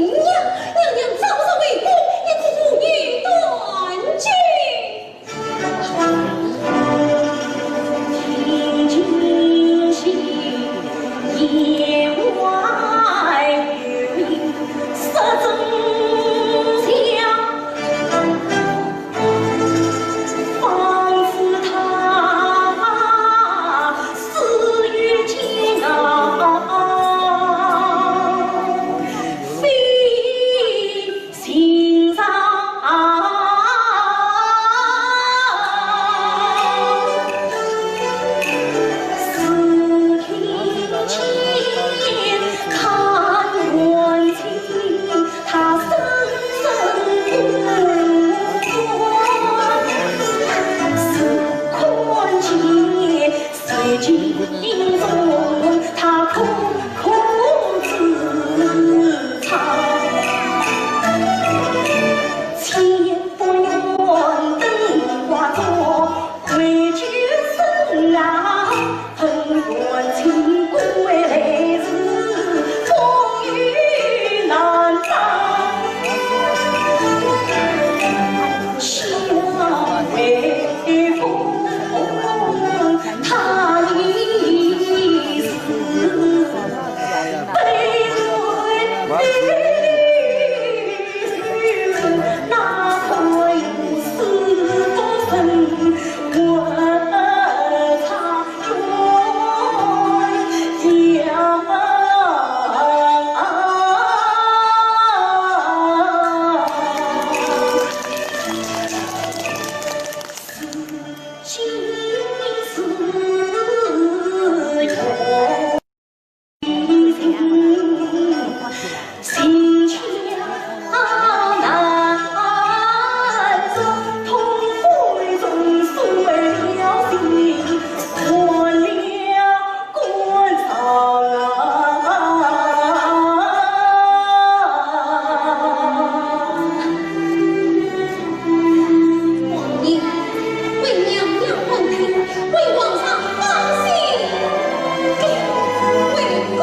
呀，娘娘早日回宫，一个妇女断绝。 王爷，为娘娘问病，为皇上放心，为公。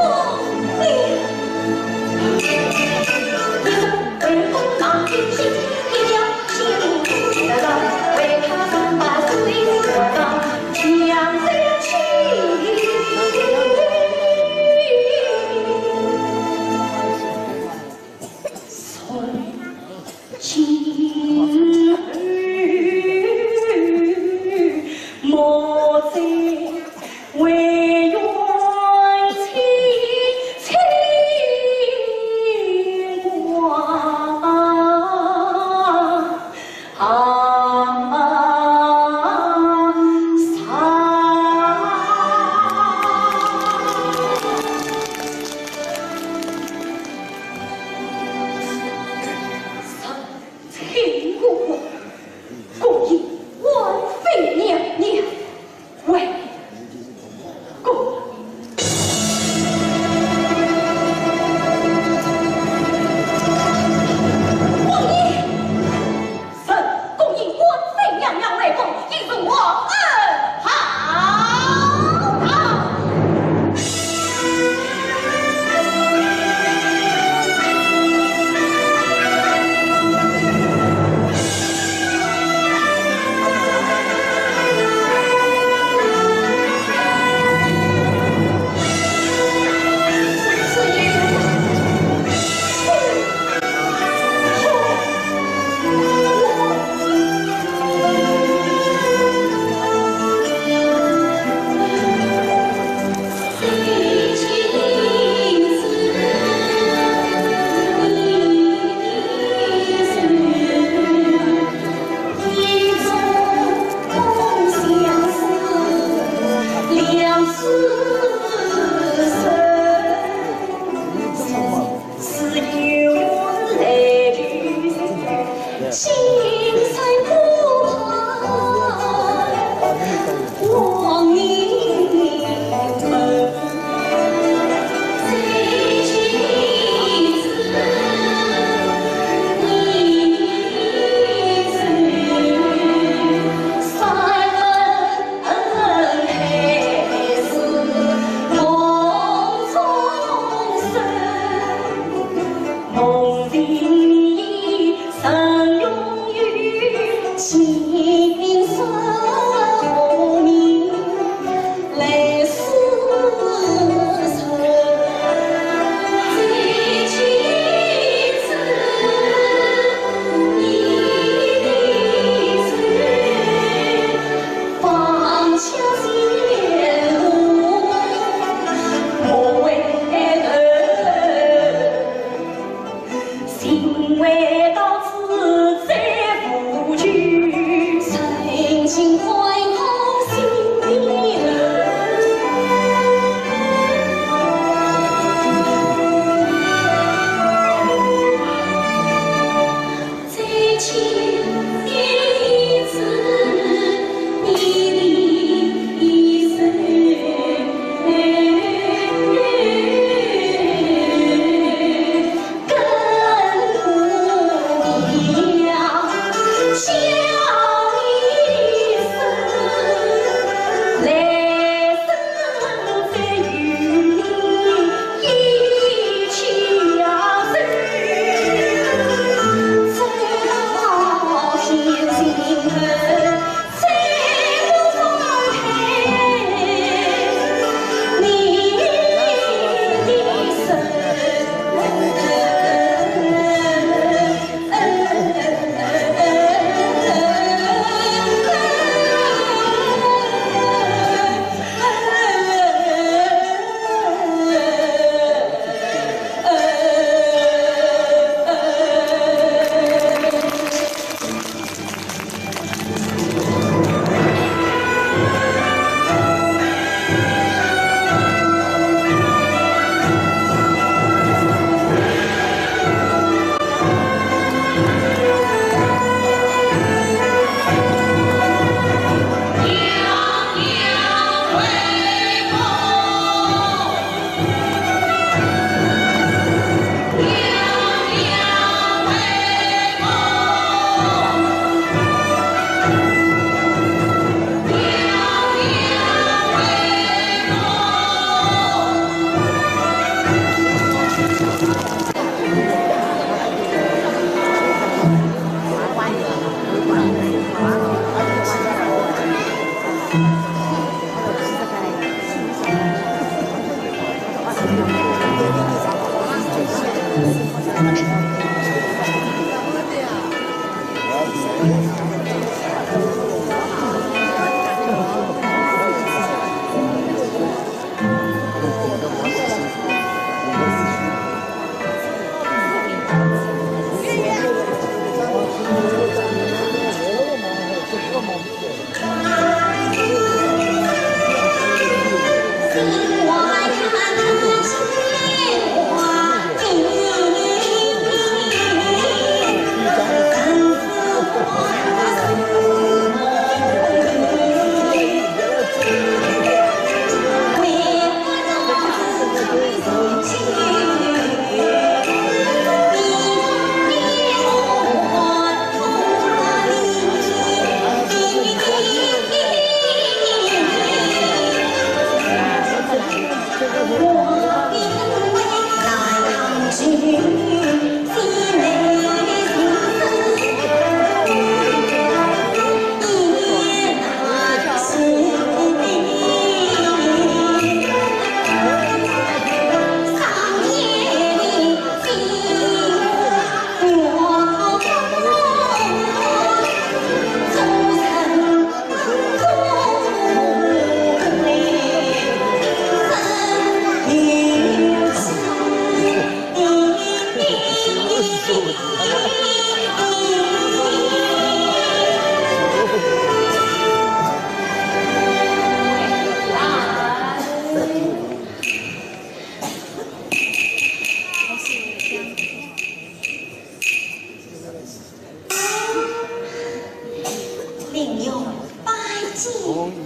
林勇拜见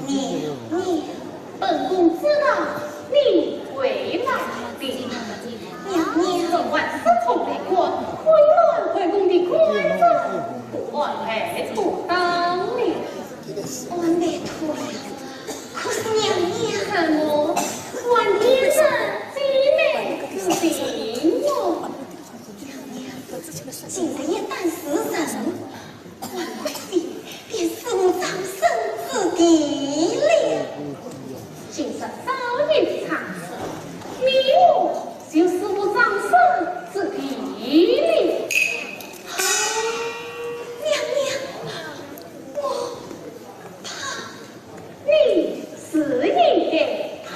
娘娘。本宫知道你回来了。娘娘。这万事从未果，混乱回宫的官人，不按牌理当了。按牌理呀，可是娘娘。什么？还天真，姐妹之情哟。娘娘，今日也当是人，还贵妃。你哩。今日少一场，你我就死无葬身之地哩。啊，娘娘，我怕。 你是应该怕。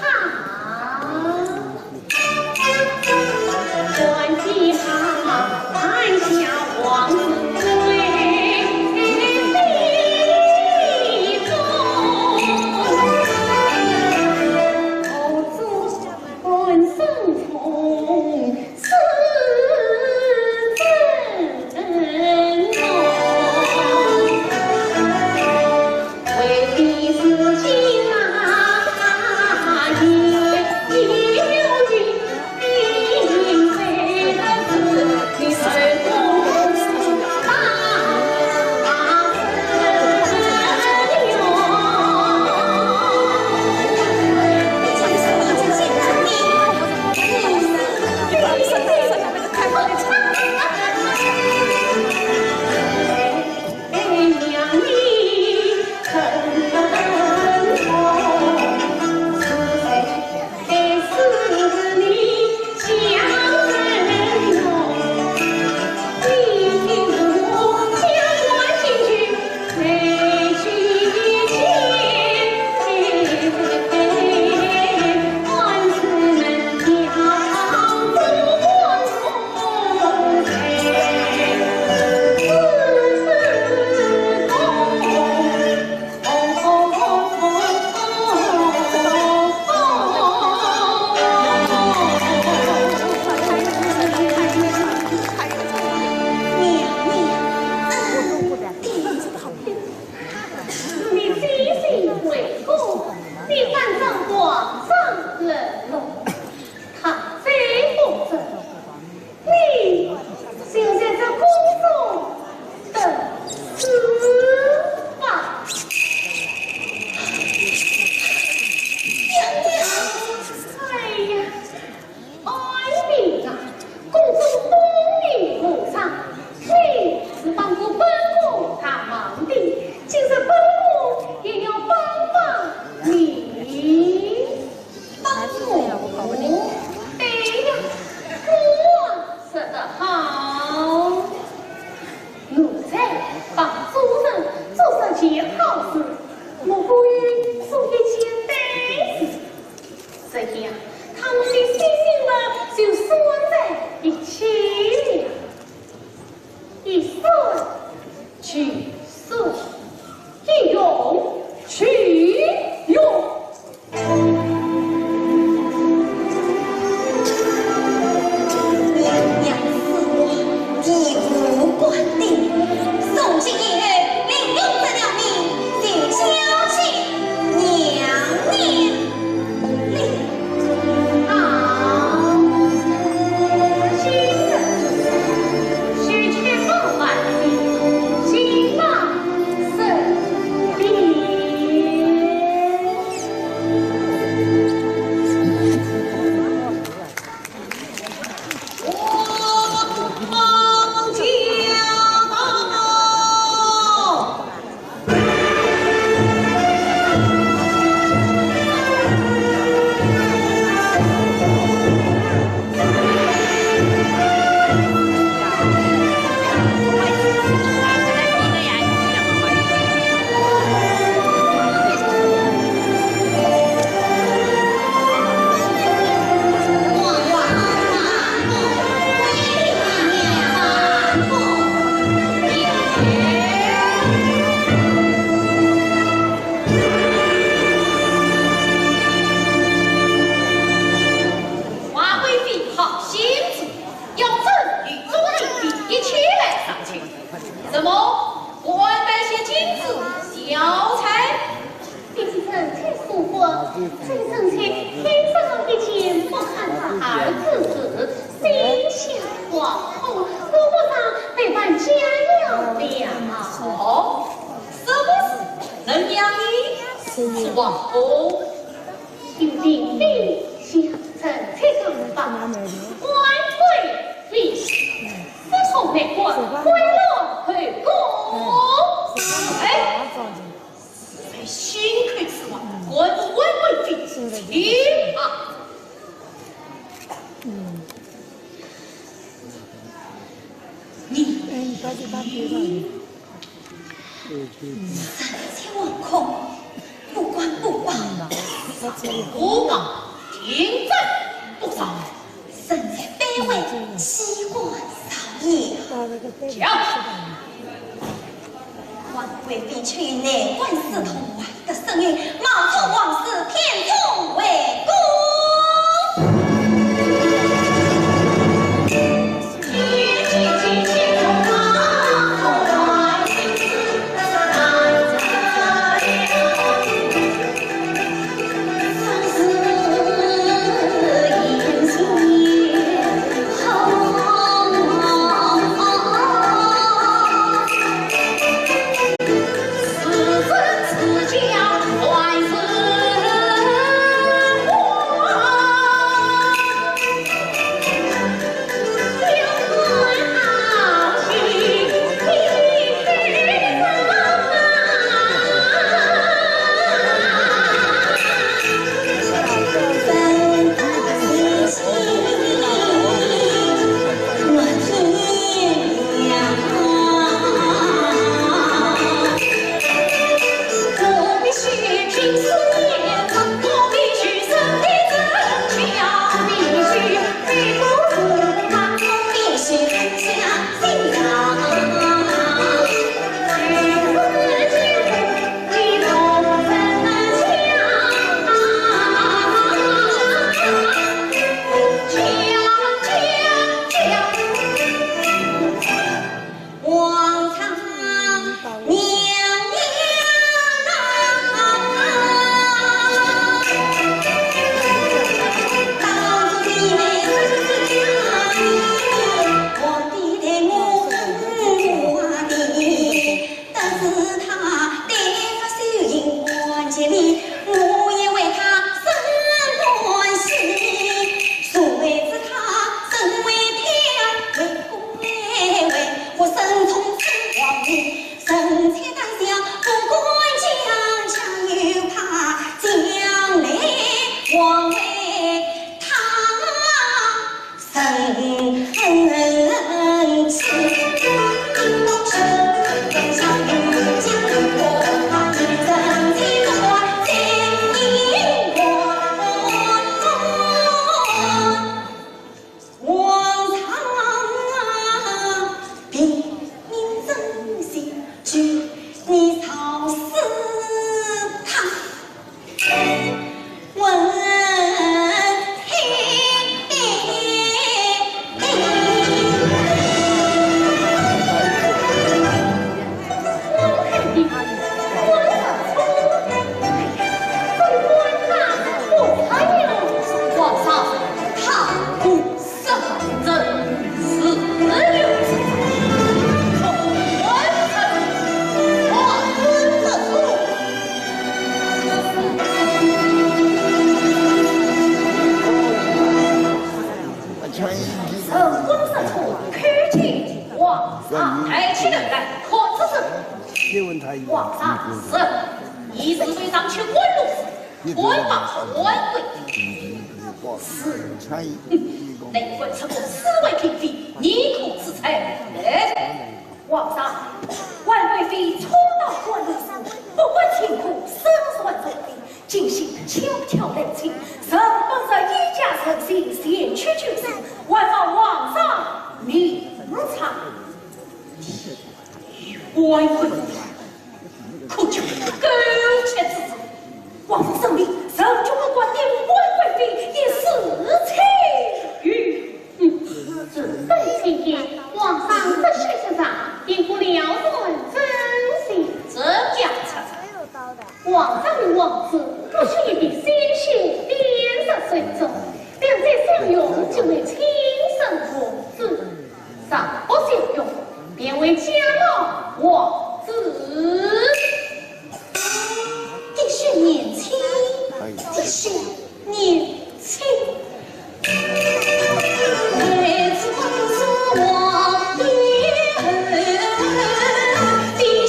你真心为公，你反遭皇上冷落，他再不走，你就在这宫中等死吧。娘娘，哎呀！ 哀民啊，宫中风雨无常，你是帮过本宫大忙的，今日本宫也要帮帮你。帮我？对呀，我说得好。奴才帮主人做这件好事，我可以做一件对事。 这样，他们的性命呢，就算在一起了。一算俱算，一用俱用。娘娘赐我地府官印，从今以后，林永这条命就交给娘娘。 好，今日之事，须全部办理，请老身定。华贵妃好心思，要朕与朱棣一起来上朝。怎么不安排些金子、药材？比起臣妾所说，这臣妾添上了一件不堪大荷之事，心向皇后，顾不上被办家了。哦，什么事能让你出皇后？ 有令妃下，臣妾上报，万岁！李斯通内官，贿赂后宫。哎，在新官府官贵妃，请啊！嗯。你，嗯，他是他爹吧？ 三千王公，不管不管，不报定罪不赦，人间悲哀，岂敢造也。讲，皇贵妃去年官司通完的声音，冒充王氏，填充为公。 皇上，你是为上去官路事，官法官规。是。能够出宫四位嫔妃，你可知罪？哎，皇上，婉贵妃初到官路事，不管乾坤，身患重病， 今夕悄悄来请，人本是一家人心，前去救治，还望皇上明察。婉贵妃，可就狗血之事，皇上圣明，臣决不敢玷污婉贵妃一丝清誉。 嗯，这本天爷，皇上这些日常，定不了然真心。这样才皇上与王子不是一笔，心心变色水中，两者相拥，就为亲生王子；若不相拥，便为家老王子。的确年轻，的确年轻。 的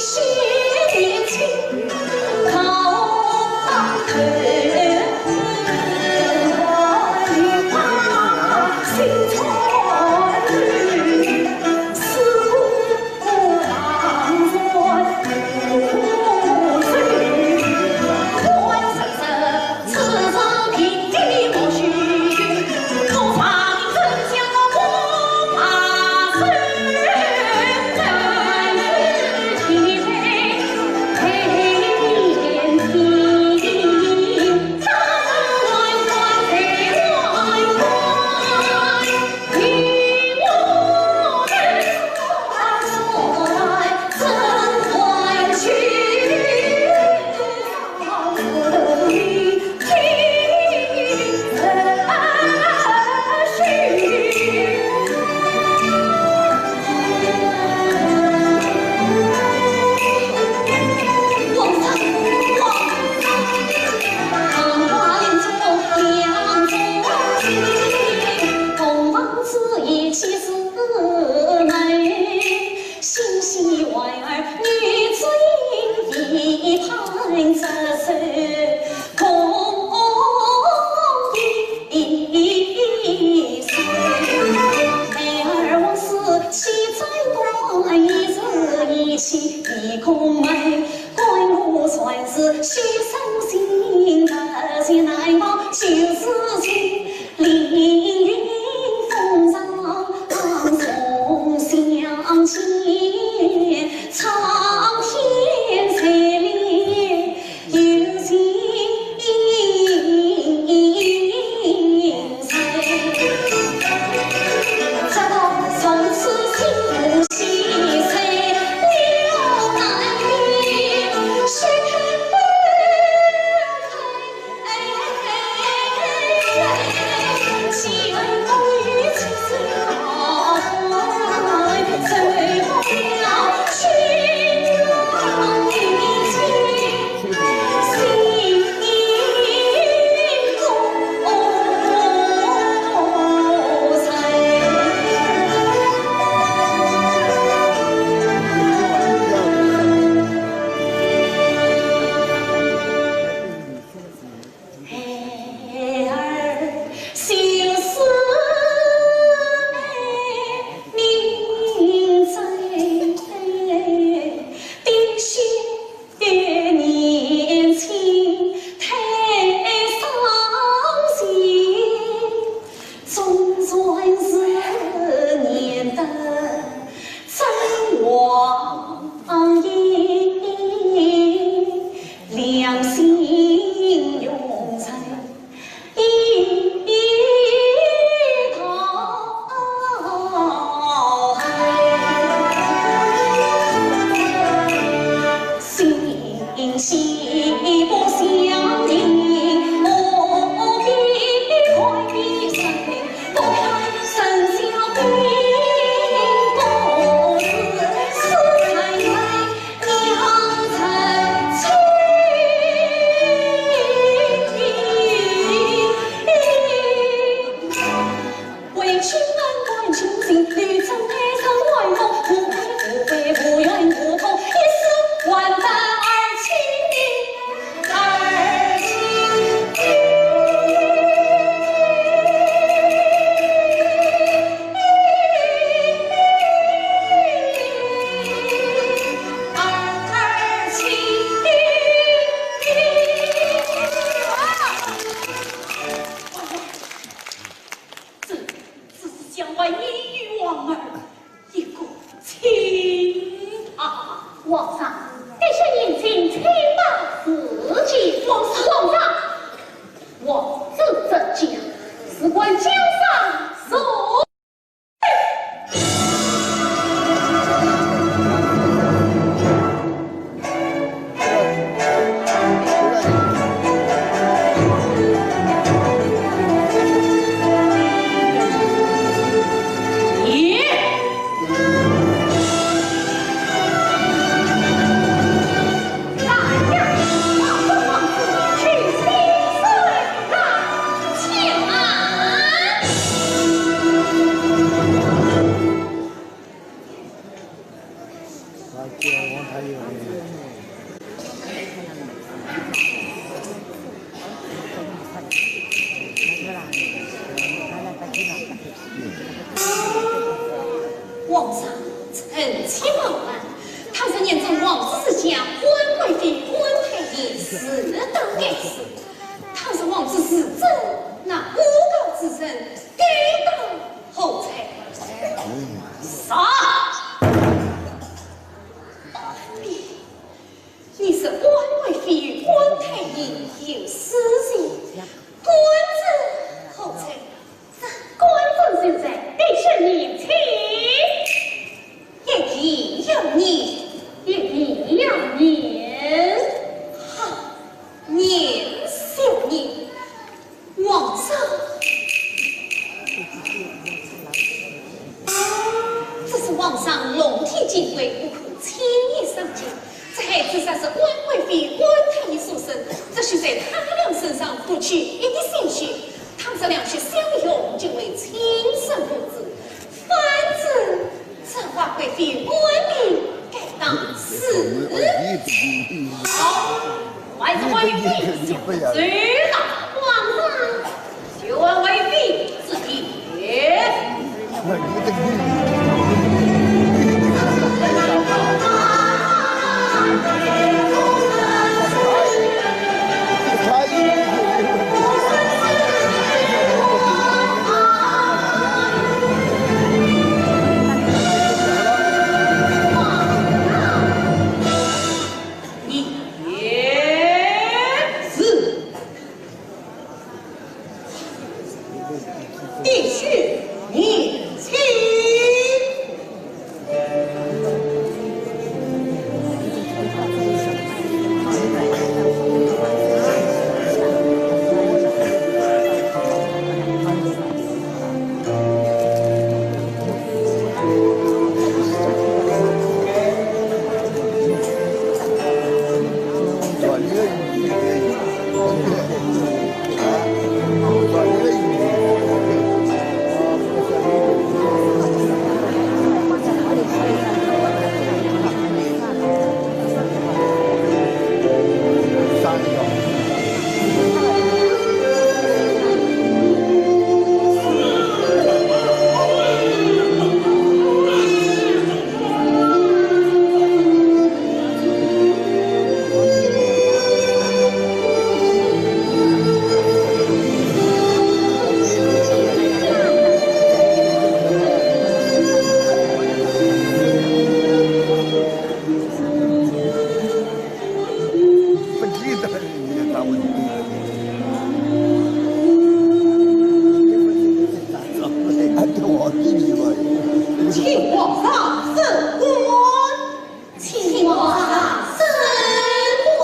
确年轻。这，这是将来你与王儿一个清白。皇上，这些年轻清白事情，皇上，皇上，我这这讲，事关江山，受 皇上，臣妾冒犯，倘若认准皇子是假，官贵妃、官太爷是都该死。倘若皇子是真，那诬告之人该当何罪？啥？ 你是官贵妃与官太爷有私情，官尊何罪？这官尊就在你身面前，一言要紧，一言要紧。好，严小姐， 皇上，这是皇上龙体金贵，不可轻易伤及。这孩子若是官贵妃一点心血，倘若两室相拥，竟为亲生母子，反之，这花贵妃官名该当是。好，还是还有你，小子，走到皇上，就按为妃之意。 你也是。 弟婿免亲。请皇上升官。请皇上升官。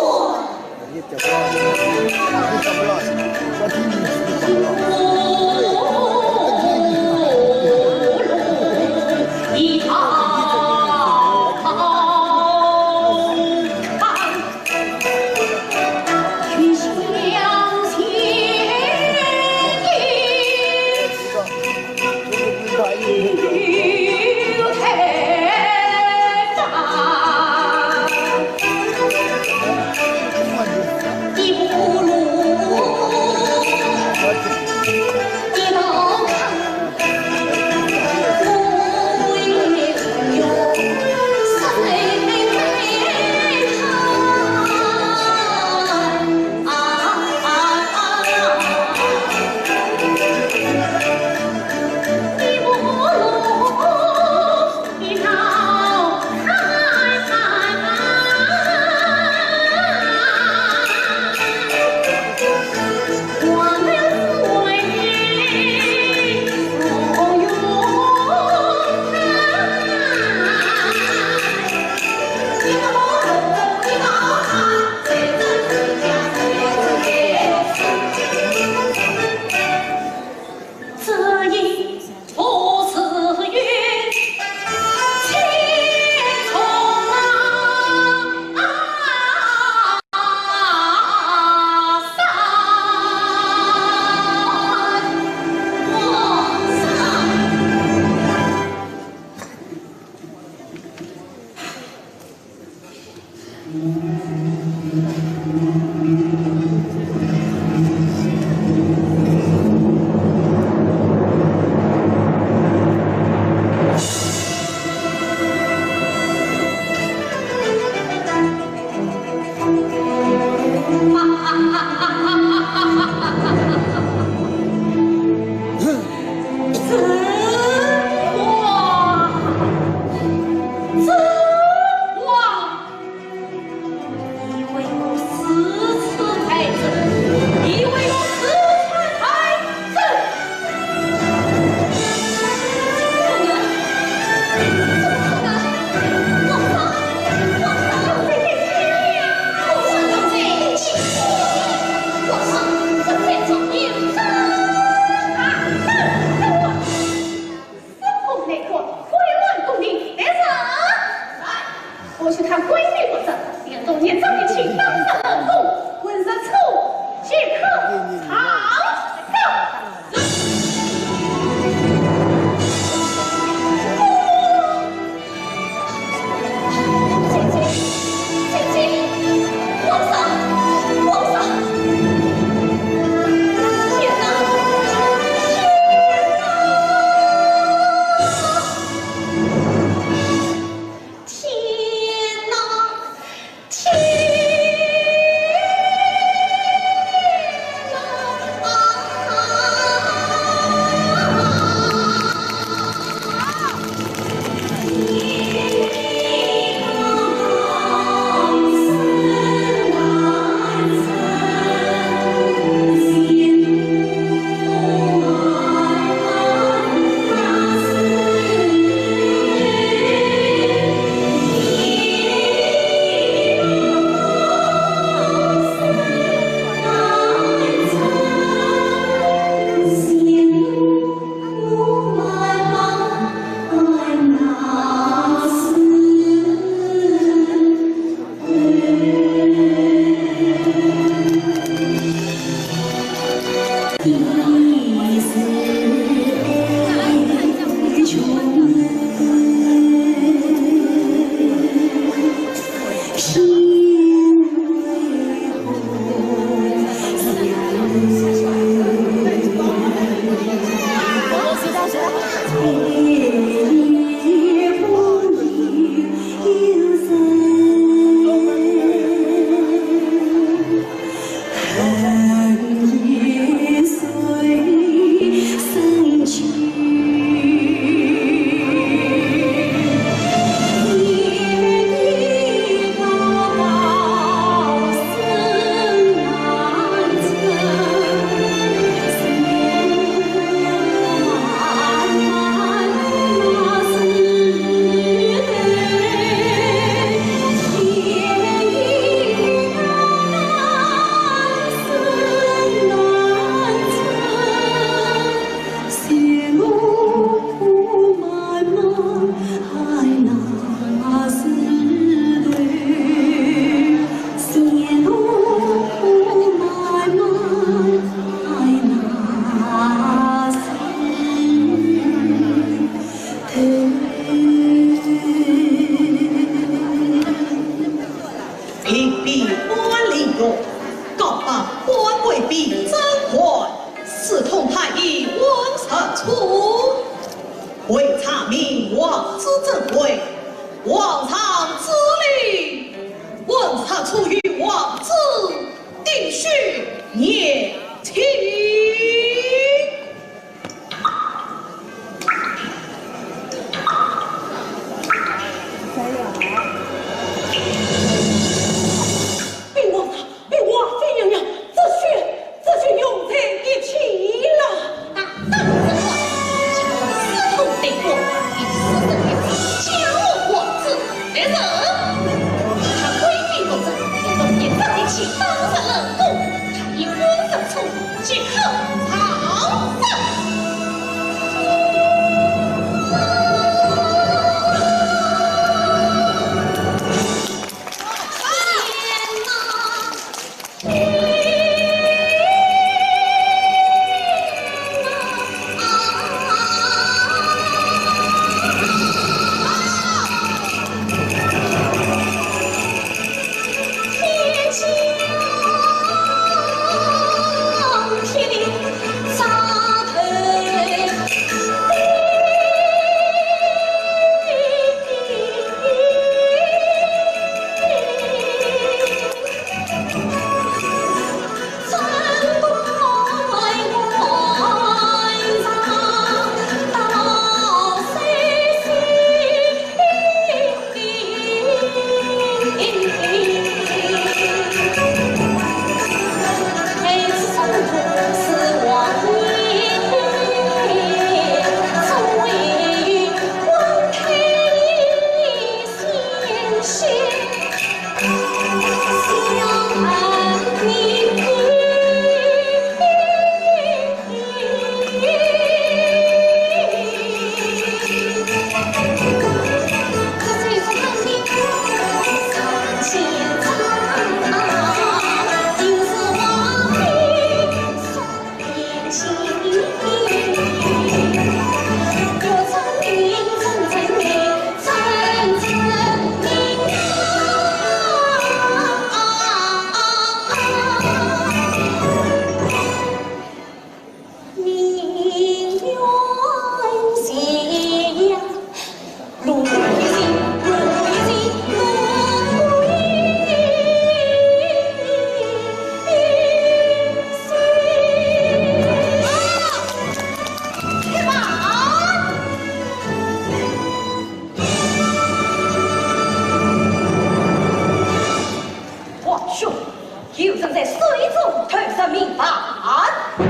告发官位被征还，私通太医王日初，为查明王子真伪，皇上赐令，王日初与王子丁兄联亲。 禀皇上，禀王妃娘娘，这血，这血用在一起了。大胆之官，竟敢私通太医，以私生子嫁祸王子，来人！查官位被征，用一丈一气当杀冷宫，太医王日初，即刻逃走。皇兄，有人在水中投入命案。无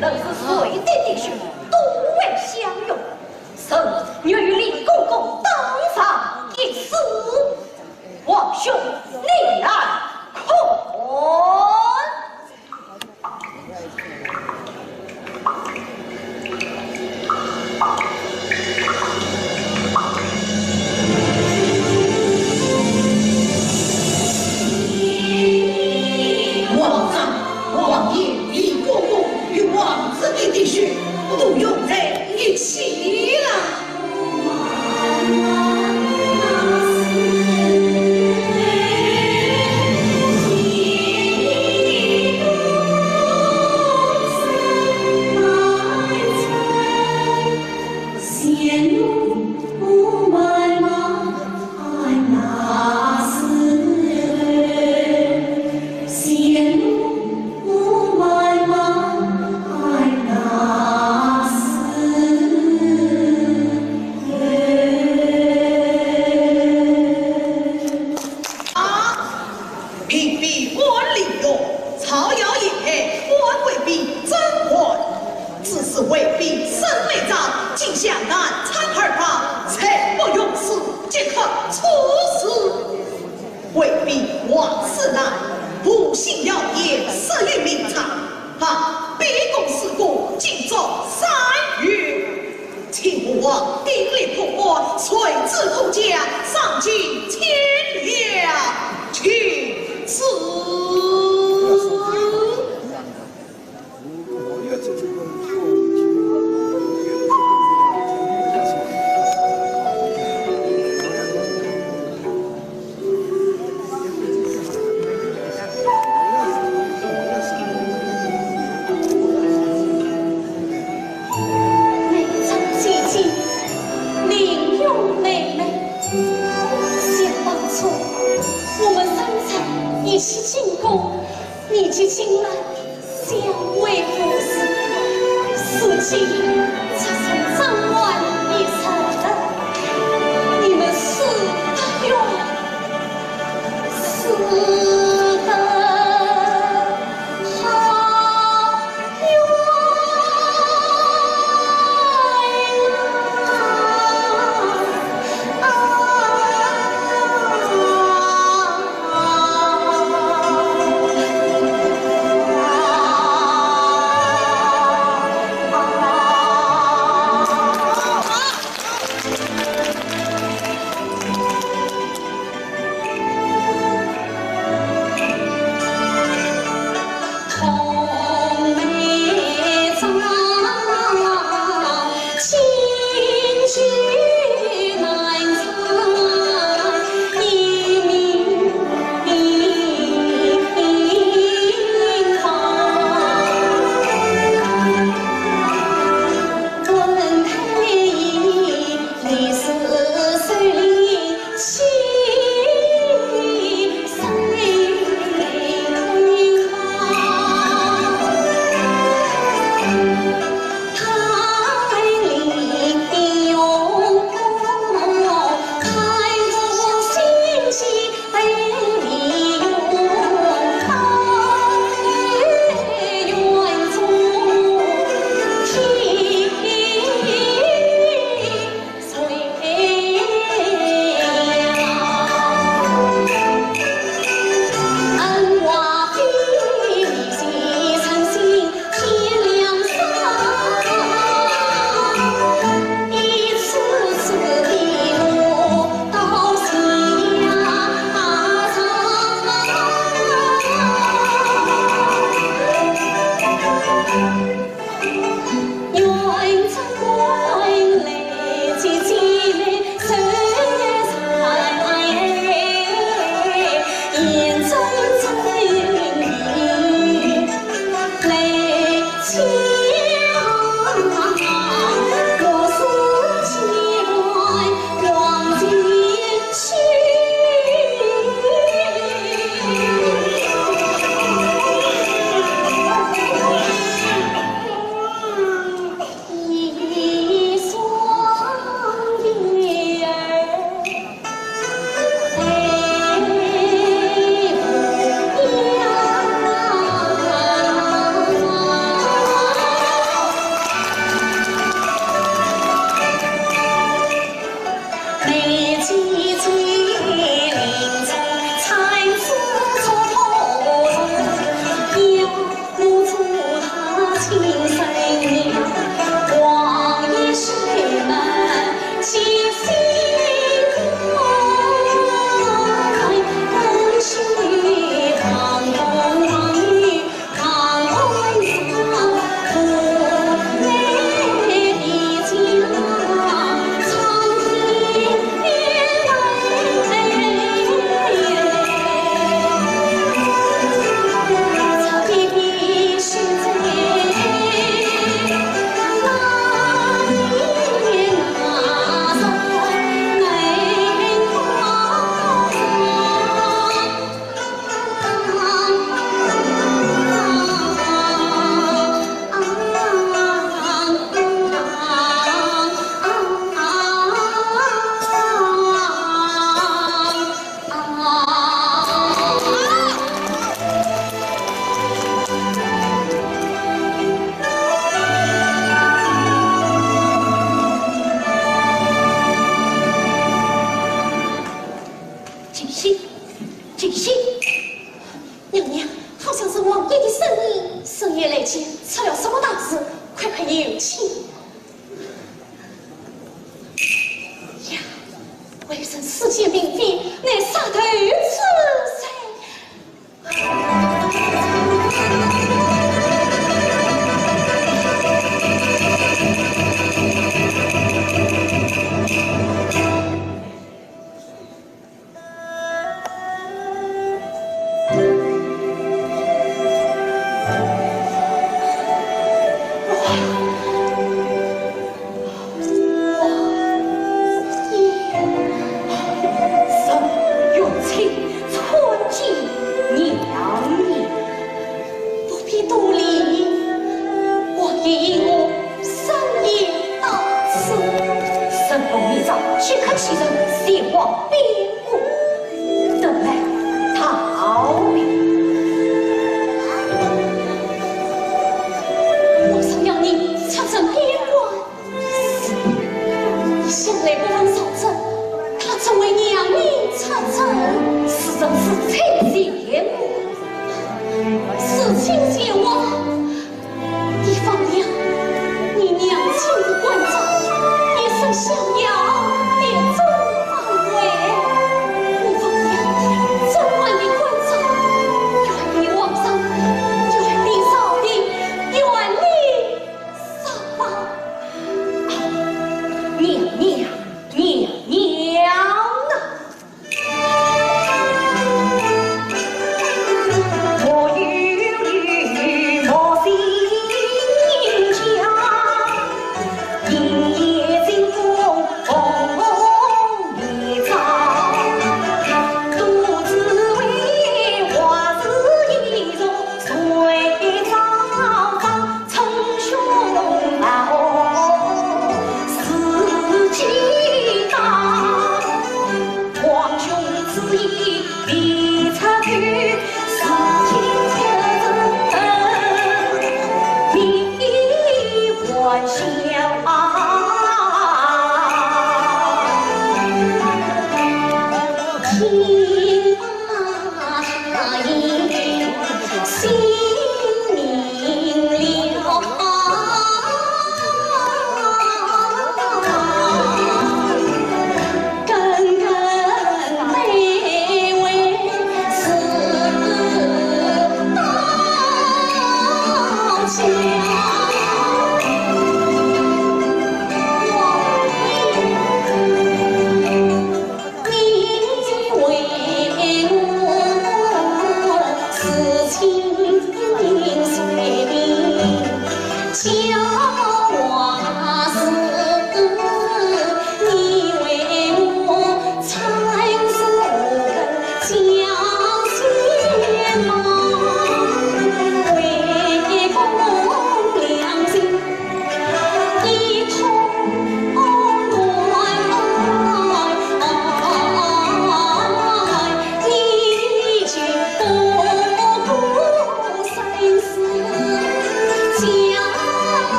论是谁的弟兄，都会享用。臣愿与李公公当上一试。皇兄，你来看。 皇上，王爷、李公公与王子的弟兄都用在一起了。啊！ 嫔妃按理由，造谣陷害，官位被征还。只是为嫔身未丧，竟向南昌而逃，罪不容辞，即刻处死。为嫔王世兰，无心要言，死于明朝，啊，卑躬事故，竟做三月。 请吾皇鼎力破案，追之不嫁，赏金千两，请赐。进宫，你去请来相为服侍，如今只剩张瓪一人，你们死得冤，死得好冤啊！ 静心，静心！娘娘，好像是王爷的声音。深夜来见，出了什么大事？快快有请。呀，微臣私见嫔妃乃杀头之人。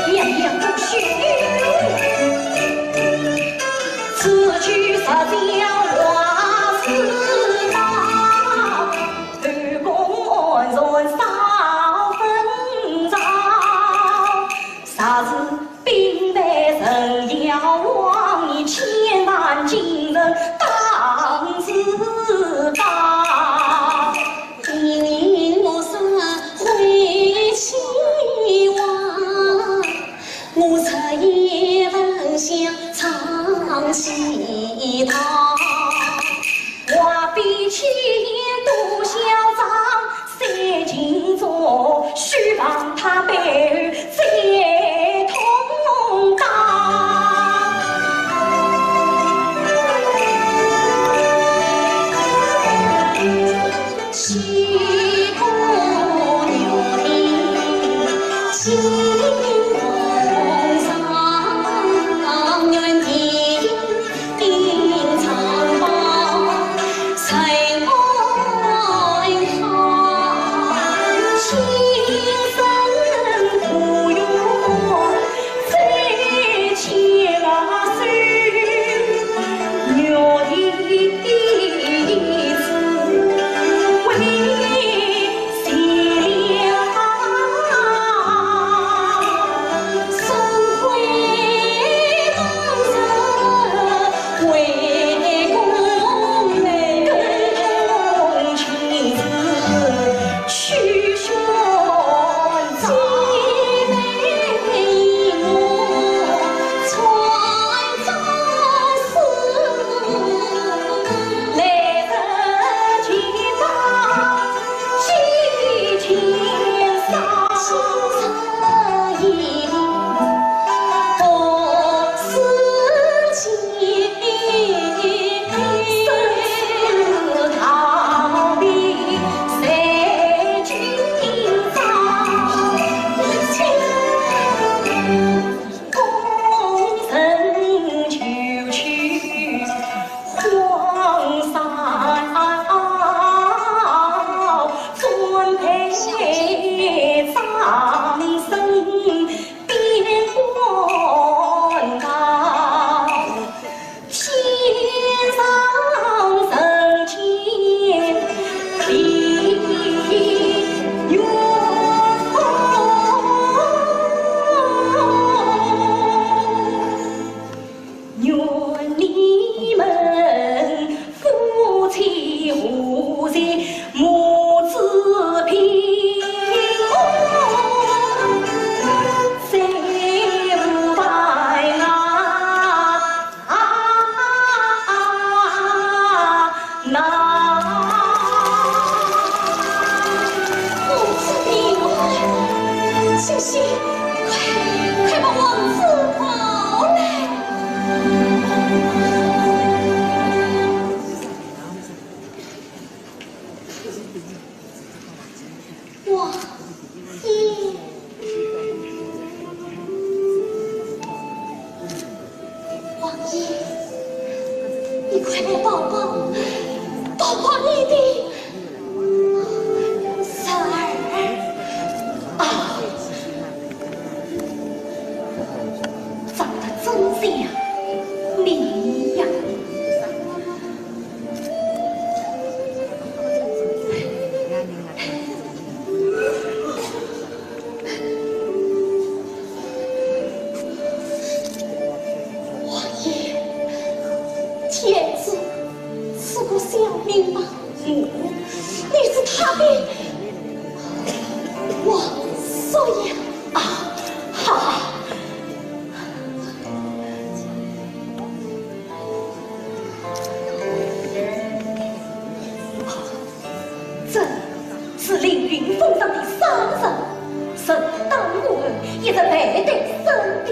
娘娘不许。此去实叫花事大，后宫安全少纷扰。 若是兵败人要亡，你千万进城当自保。今我身为妻王，我日夜焚香唱祈祷。 我比起都小张，谁情重，须望他背后再通报。西宫玉帝金凤上，愿地一直陪在身边，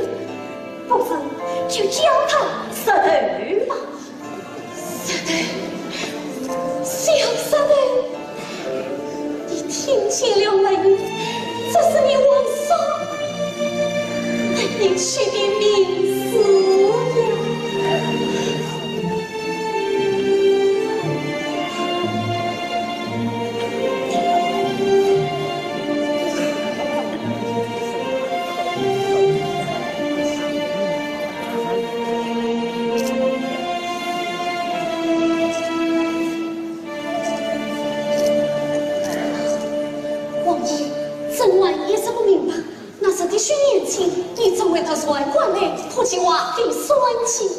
不如就叫他石头吧。石头，小石头，你听见了没有？这是你皇上为你取的名字呀。 王爷，朕还一直不明白，那日的许延青，你怎会到书馆来，可见王妃酸气？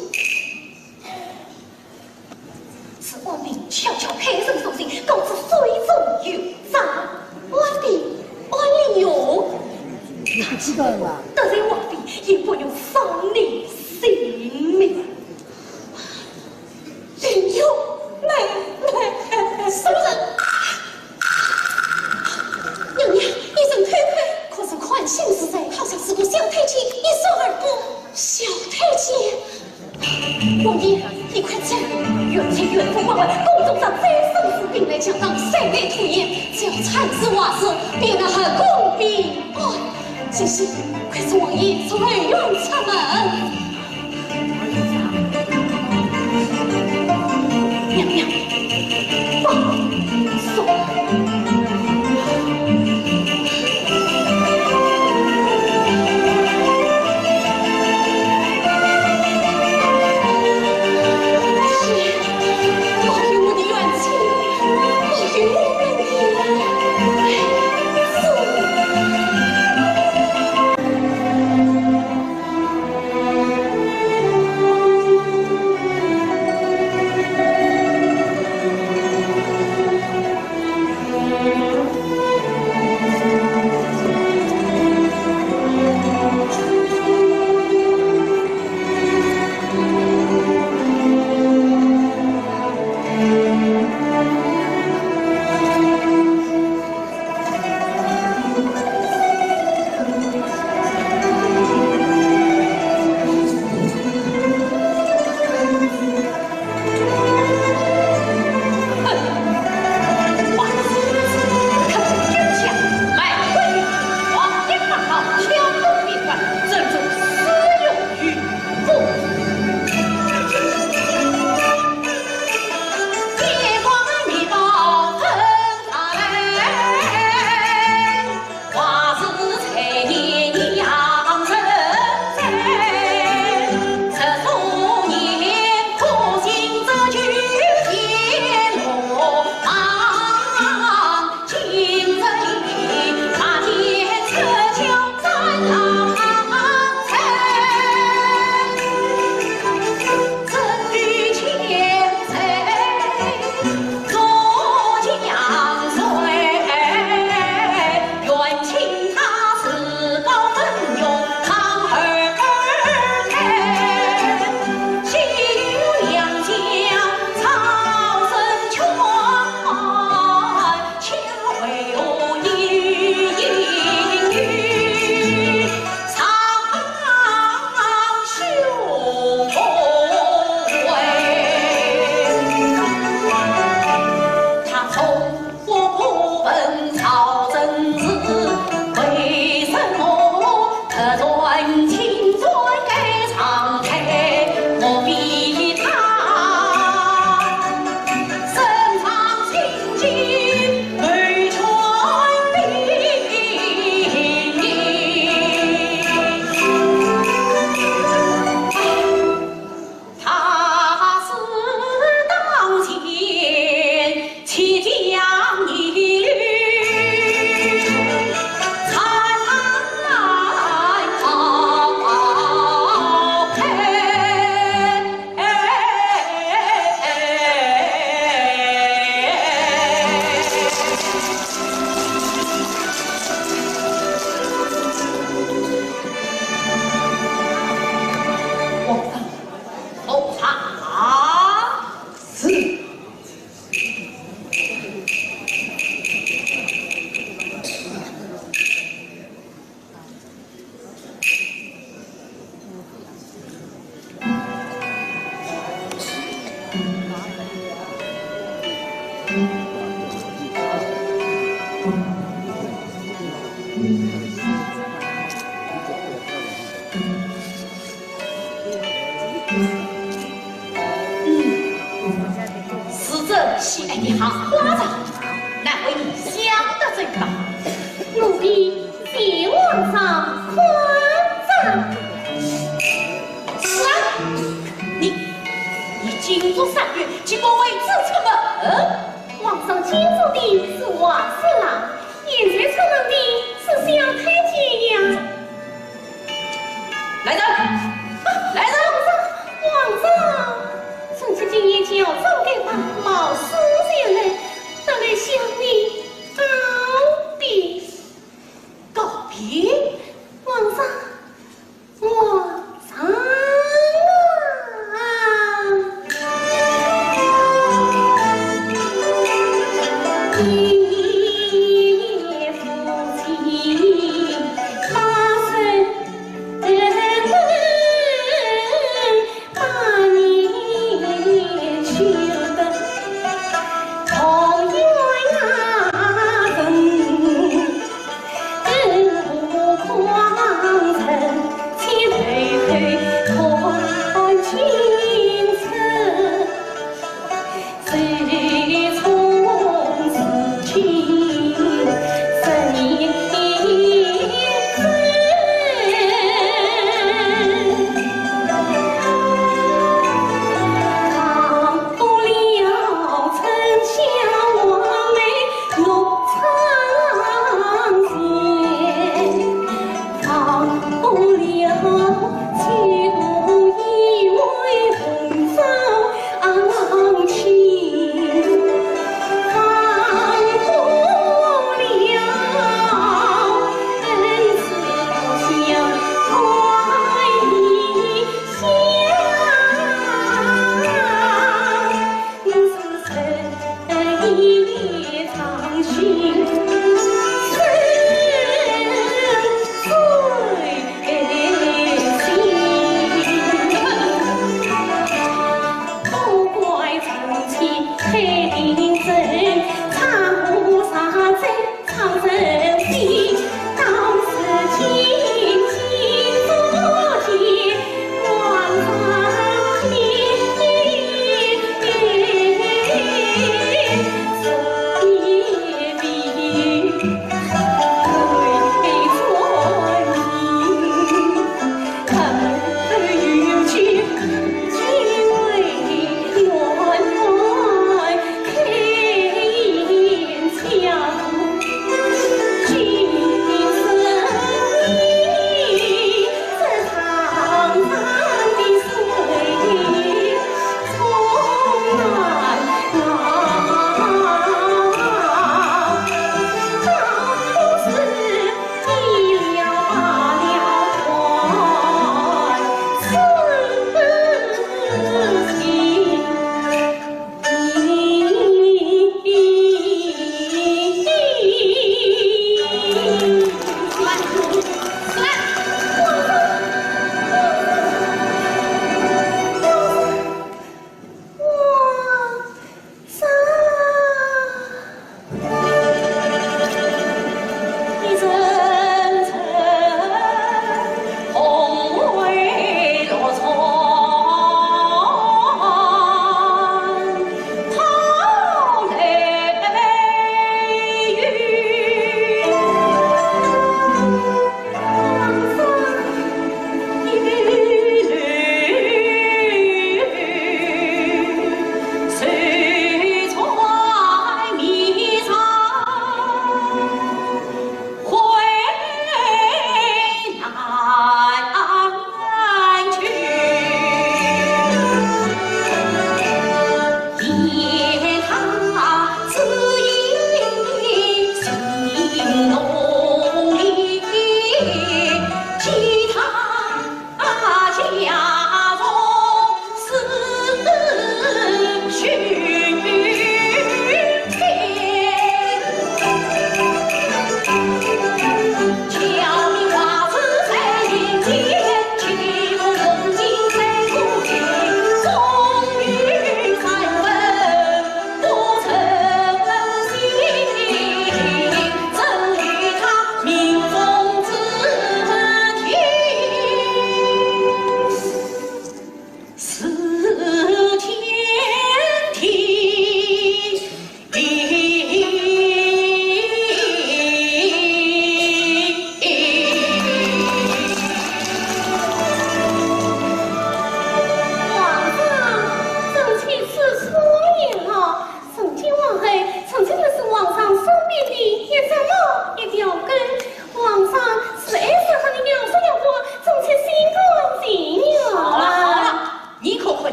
是安平悄悄派人送信，告知水中有诈。安平？安陵容？那知道了。得罪王妃，也不愿伤你性命。林玉妹妹。什么人？娘娘，你人推开，可是看清是谁？好像是个小太监，一扫而光。小太监？ 王爷，你快走！延青、延福、关外，宫中上下生死，兵来将挡，水来土掩，只要参事华氏，便能合宫平安。谢谢，快随王爷从后院出门。娘娘，放松。 保佑我的延青，保佑我们的延青。好，花子，难为你想得周到。奴婢谢皇上宽照。是啊，你，你禁足三月，竟敢为此出门？皇上禁足的是黄四郎，现在出门的是小太监呀。 来人！啊，来人！皇上，皇上，臣妾今夜乔装改扮，冒死前来，特来向你告别。告别？皇上，皇上啊！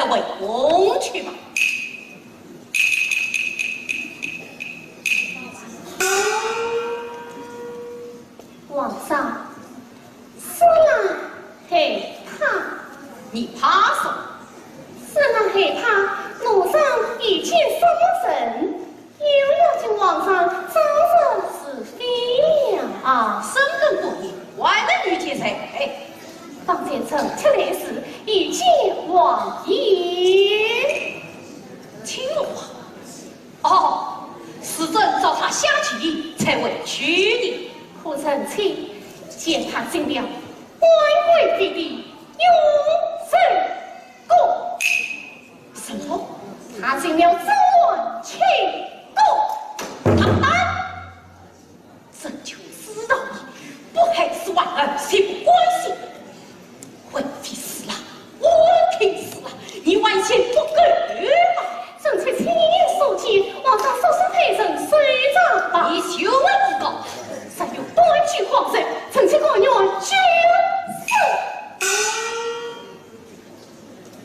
回宫去吧。皇上，说来害怕。你怕什么？说来害怕，路上遇见什么人，又要请皇上昭然若揭呀。啊，深更半夜，还能遇见谁？哎，方才臣妾来时，遇见王爷。请我。哦，是朕找他下去才回去的。可臣妾见他进了官贵府的永寿宫。什么？他进了这晚清宫。唐丹，朕就知道你不害死王儿，谁不关心？贵妃死了，温娣死了，你还嫌不够吗？臣妾亲眼所见，皇上速速派人搜查吧。你休胡说！若有半句谎言，臣妾甘愿去死。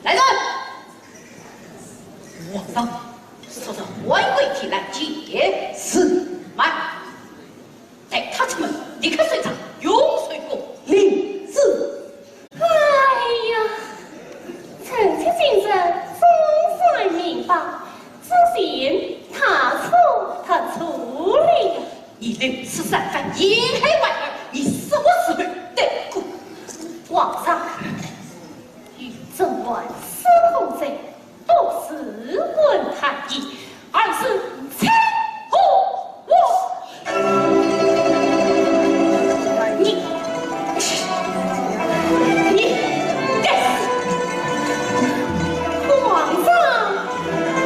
来人！皇上，速速唤贵妃来见。是。慢，带她出门，立刻搜查永寿宫。领旨。哎呀，臣妾今日总算明白，之前大错特错了呀。你如此三番陷害王儿，你死活死不得过。皇上，与朕玩司空者，不是混谈也，而是拆伙。你，你该死！皇上，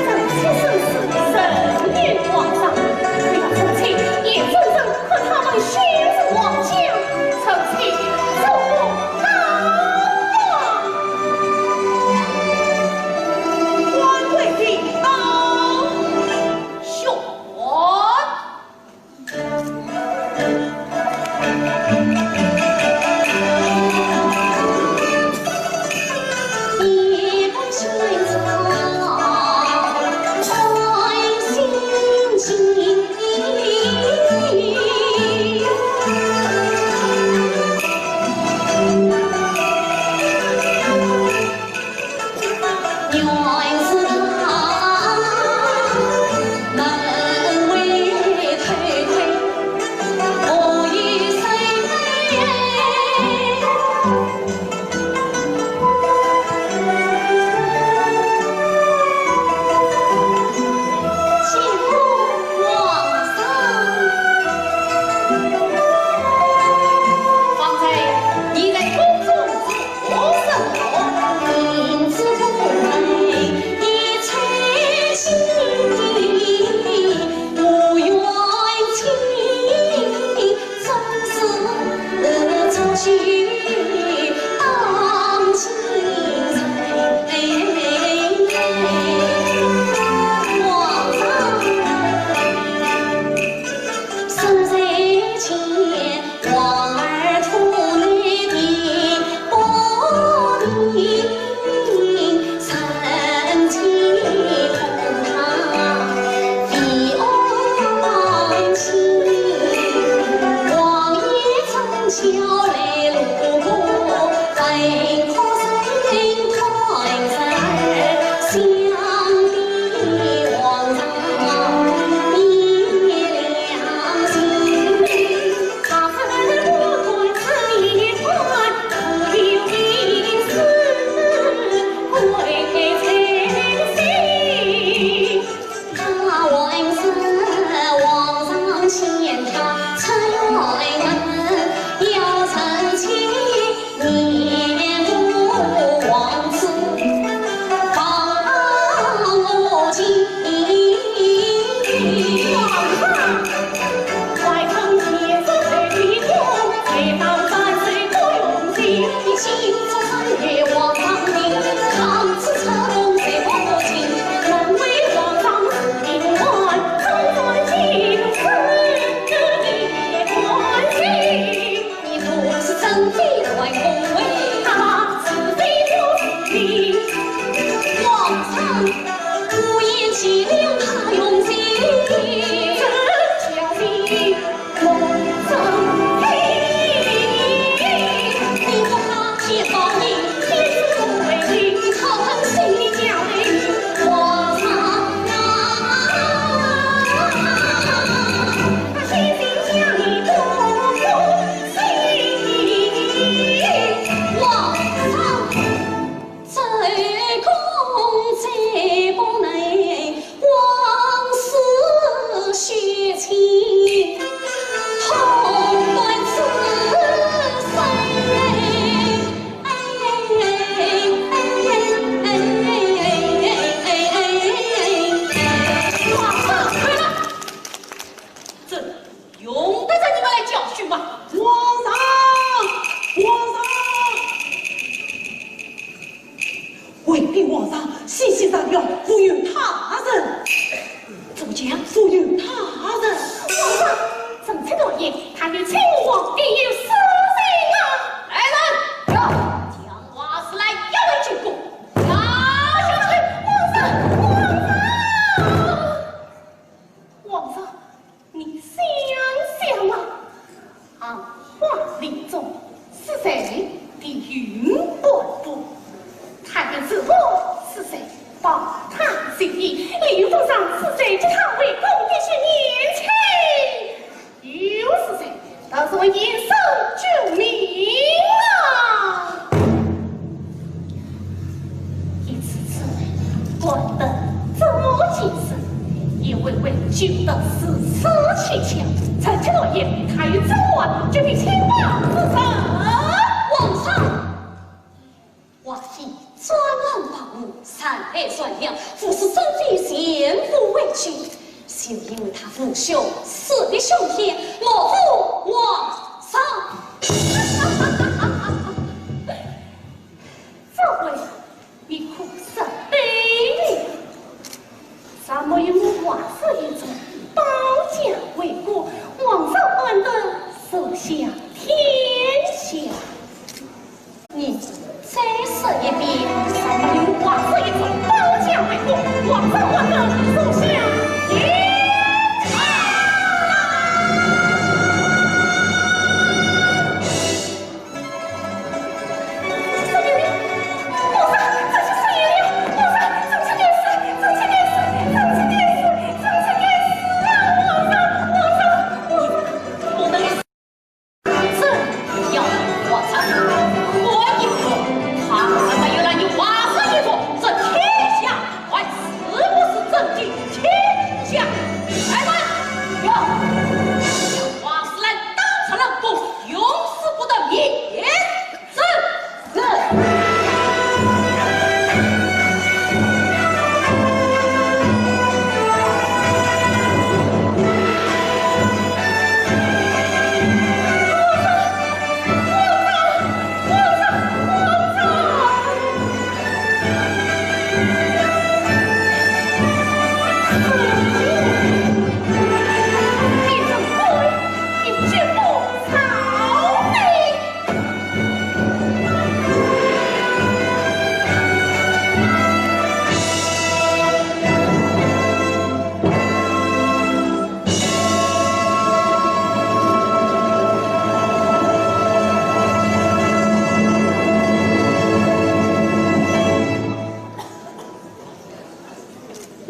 臣妾生死任于皇上，不要臣妾也，朕看他们羞辱皇家，臣妾做不到。有他人，怎么讲？所有他人。皇上，臣妾断言，他与亲王必有私情啊！来人，有！将瓦士兰押回金宫。押下去！皇上，皇上！皇上，你想想啊， 含花理中，是谁的云冠布？他的是我是谁？报他心意，李府上是谁？给他为公的是年轻，又是谁？倒是我严守君命啊！ 一次次官登怎么解释？也为为救得如此蹊跷，臣妾断言，他与甄嬛绝非亲王之人。皇上，华妃专横跋扈，残害善良，服侍珍妃全副武装，就因为他父兄死的凶险，落付皇上。这回 你可说对了。若没有我华妃一族保驾护航，皇上安得坐享天下？你再说一遍。若没有我华妃一族保驾护航，皇上安得坐享天下？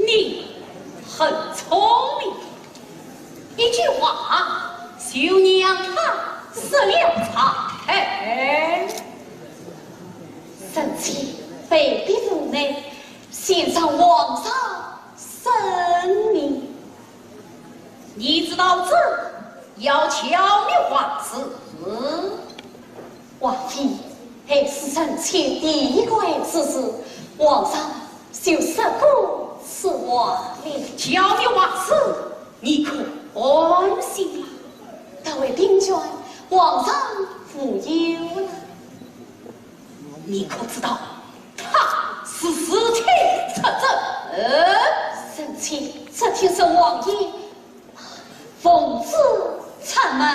你很聪明，一句话就让他失了财。臣妾被逼无奈，献上皇上圣命。你知道这要巧妙化之事。 华妃，还是臣妾第一个知之，皇上就说过此话了。巧妙化之事，你可安心了？各位兵官，皇上无忧了。你可知道他是自请出征？呃，臣妾只听说王爷 奉旨出门。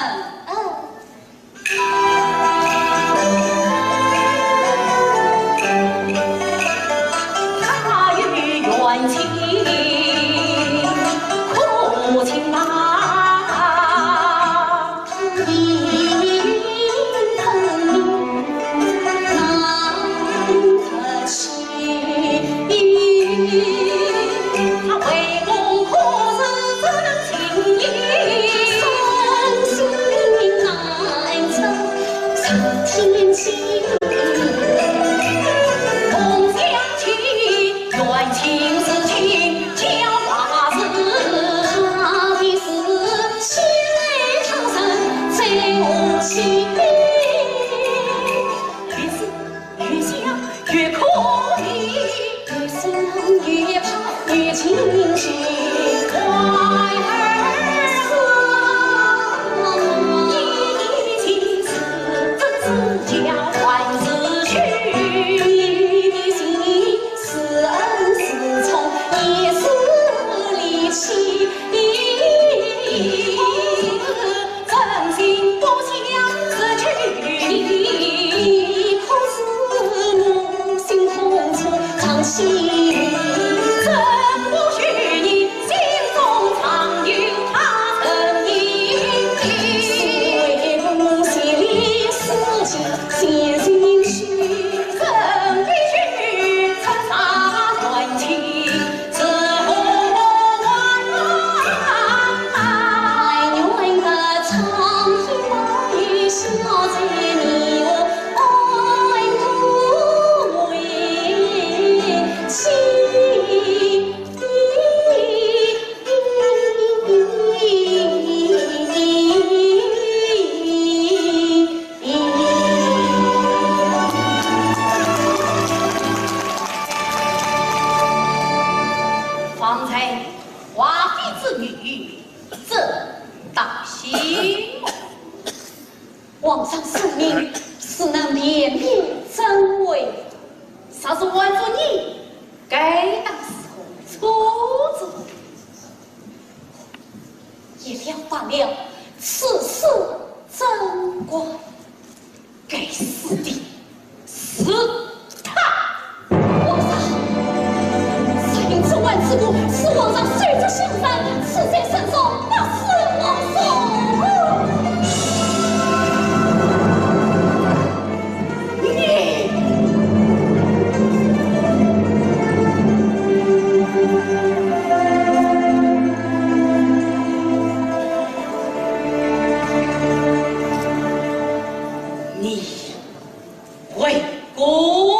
宫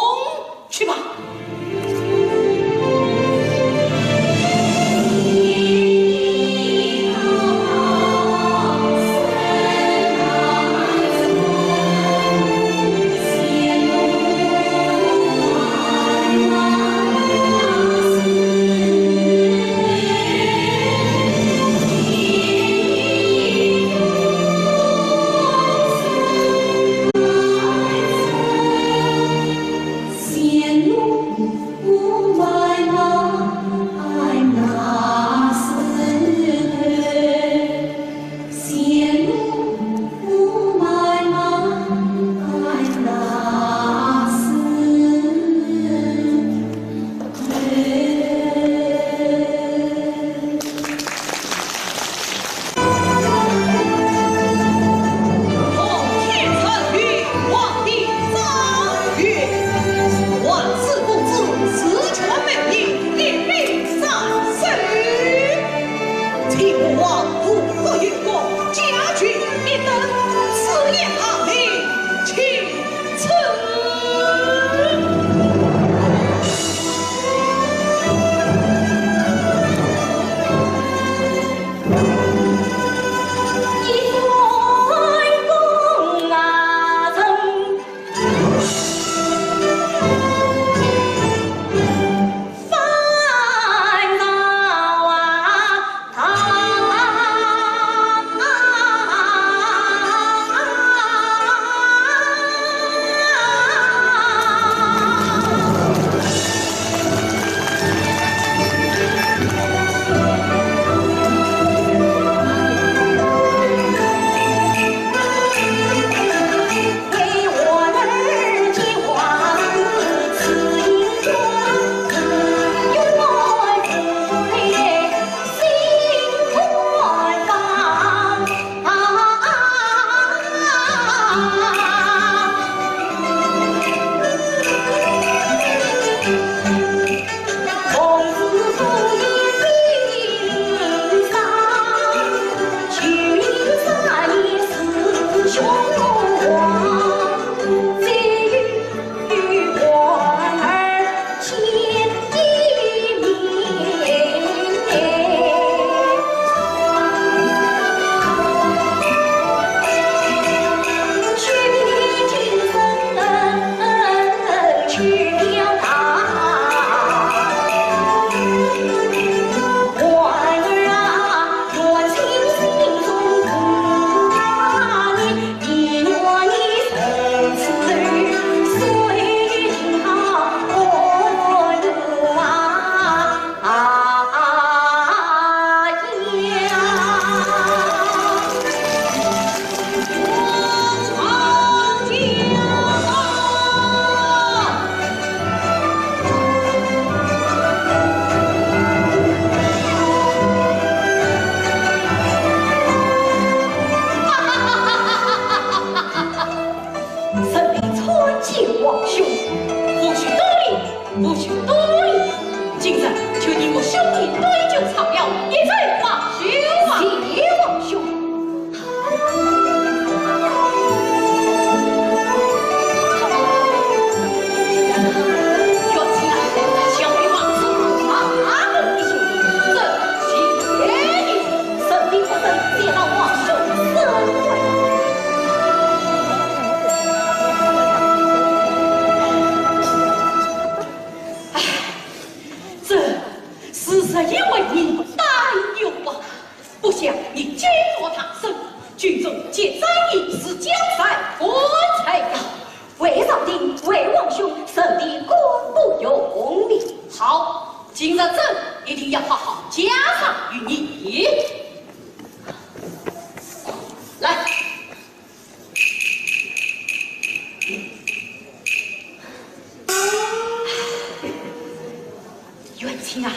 去吧。臣民参见皇兄。不许多礼，不许多礼。今日就依我兄弟对酒唱了，一醉方休啊。谢皇兄。这是实因为你担忧啊，不想你今日大胜，军中皆赞你是将才官才呀。回朝廷，回皇兄，臣的官不用你。好，今日朕一定要好好加赏于你。来。 元清啊，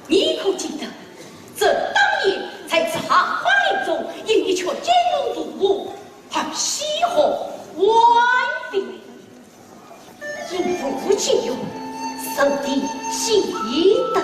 你可记得，这当年在这下花林中，因一曲金龙独舞而喜获官封？ 因父亲用，臣的记得。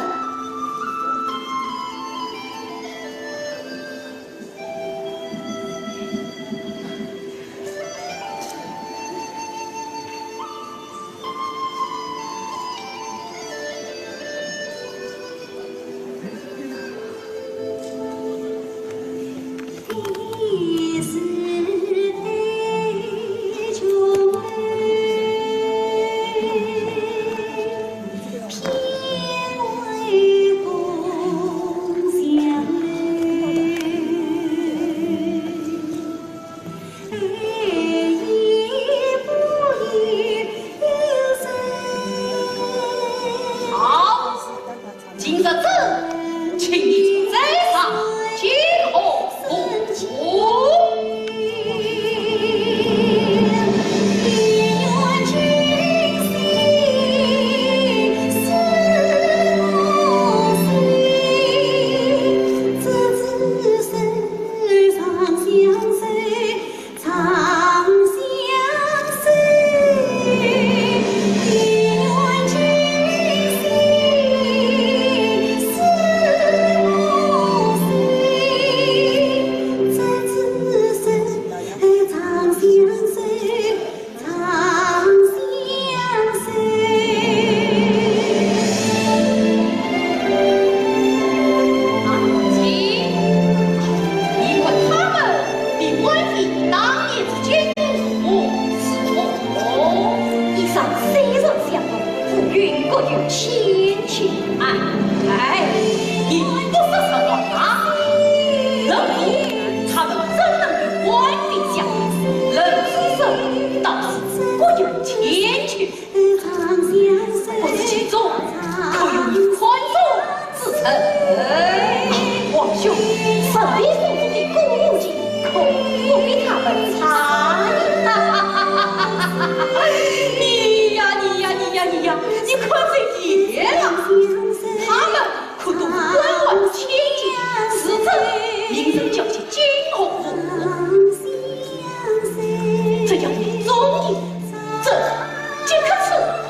千秋。哎，哎，你不说实话啊？人不，他们怎能与官兵相比？人之生，倒是各有千秋。不知其中，可有你款中之人？王兄，神帝府中的歌舞 可不比他们差呀。你呀，你呀，你呀，你呀，你看这些啊，他们可都官位千金，自称名人叫其金鸿。这样的忠义，这即可出货。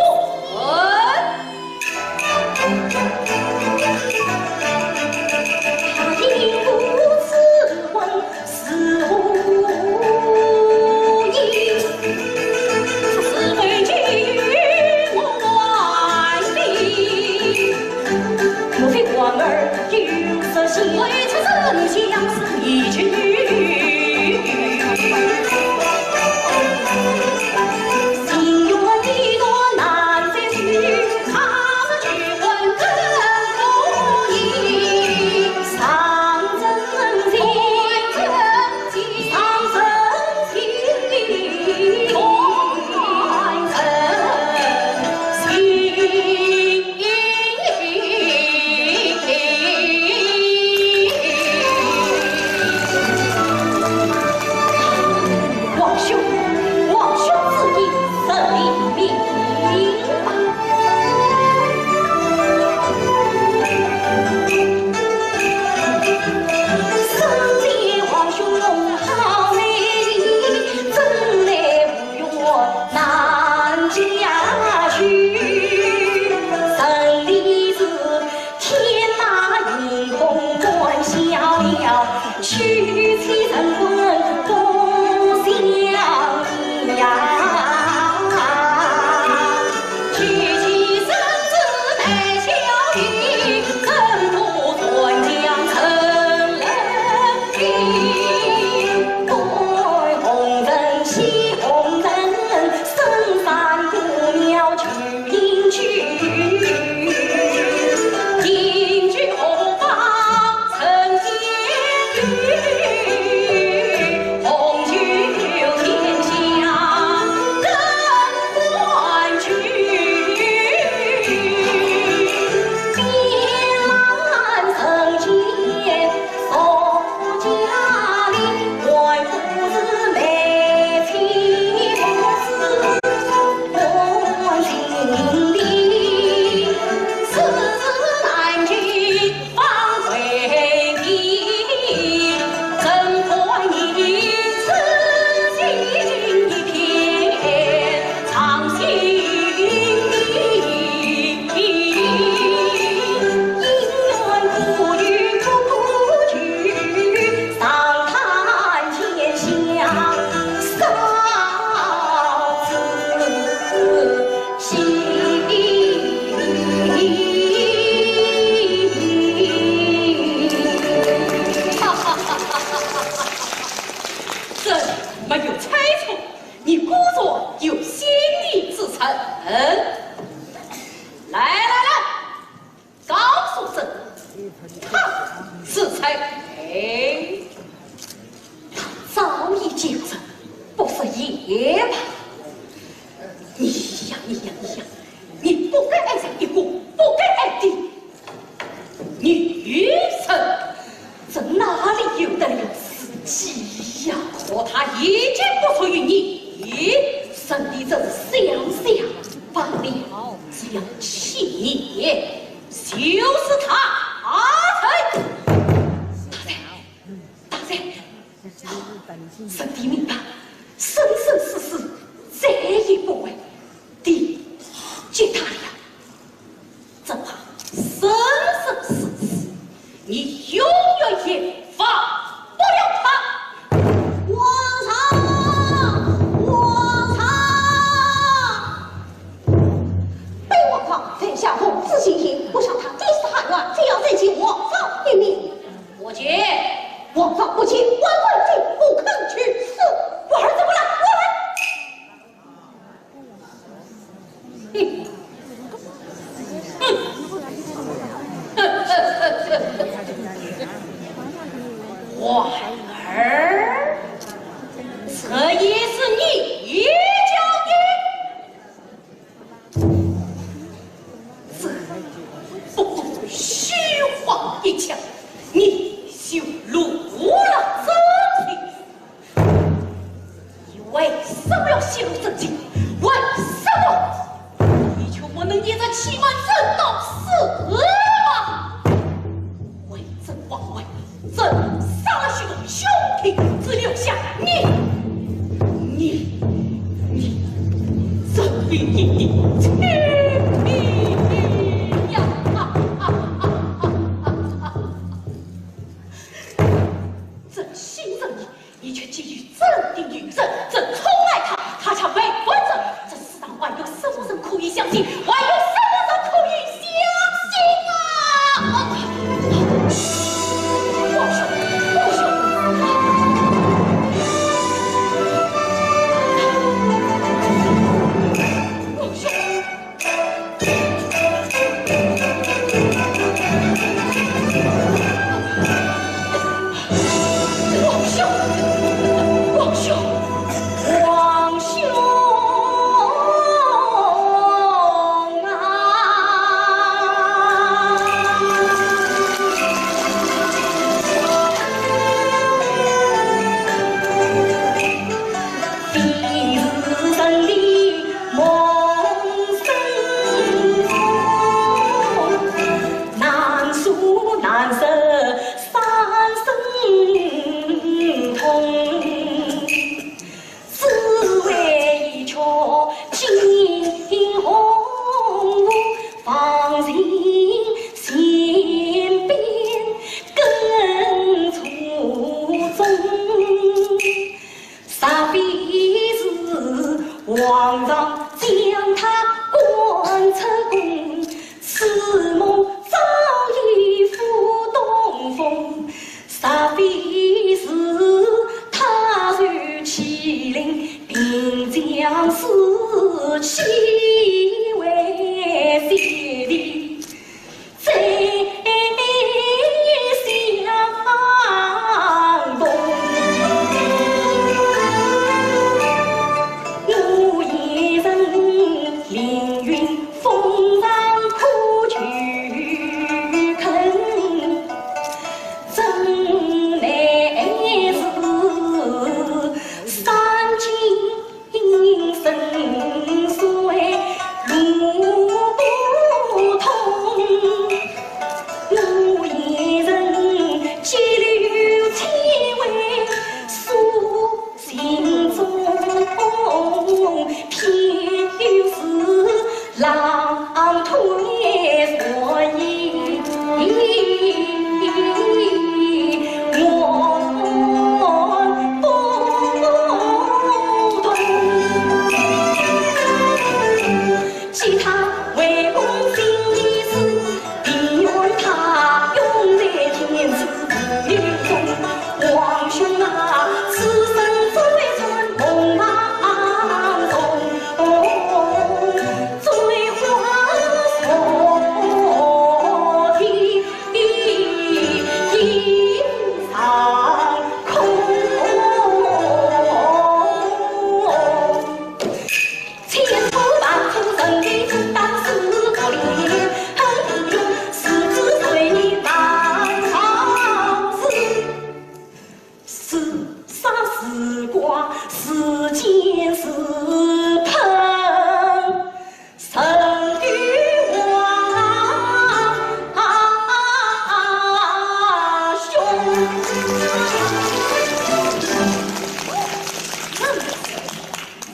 王兄，王兄之意，神明明白。这没有猜错，你果然有心理之人。来来来，告诉朕，他是谁？早已经是不是也罢？你呀，你呀，你呀，你不该爱上一个不该爱的女人，这哪里由得了自己呀？可她已经不属于你，神帝这是想想罢了，只要气你，就是他。大人，大人，大人， 神帝命他生生世世再也不会提及她了。只怕生生世世，你永远也忘不了她。皇上，皇上！本王皇犯下无知行刑，不杀他，抵死汉冤，非要拯救皇上一命。 不见。皇上不见，万万不可去死。我儿怎么了？我儿。哼。死吧！为争皇位，朕杀了许多兄弟，只留下你，你，你，朕非议你，请你呀！朕信任你，你却给予朕的女人，朕宠爱她，她却背叛朕，这世上还有什么人可以相信？还有什么人可以相信啊？皇兄，皇兄，皇兄！ 皇兄，皇兄，皇兄啊！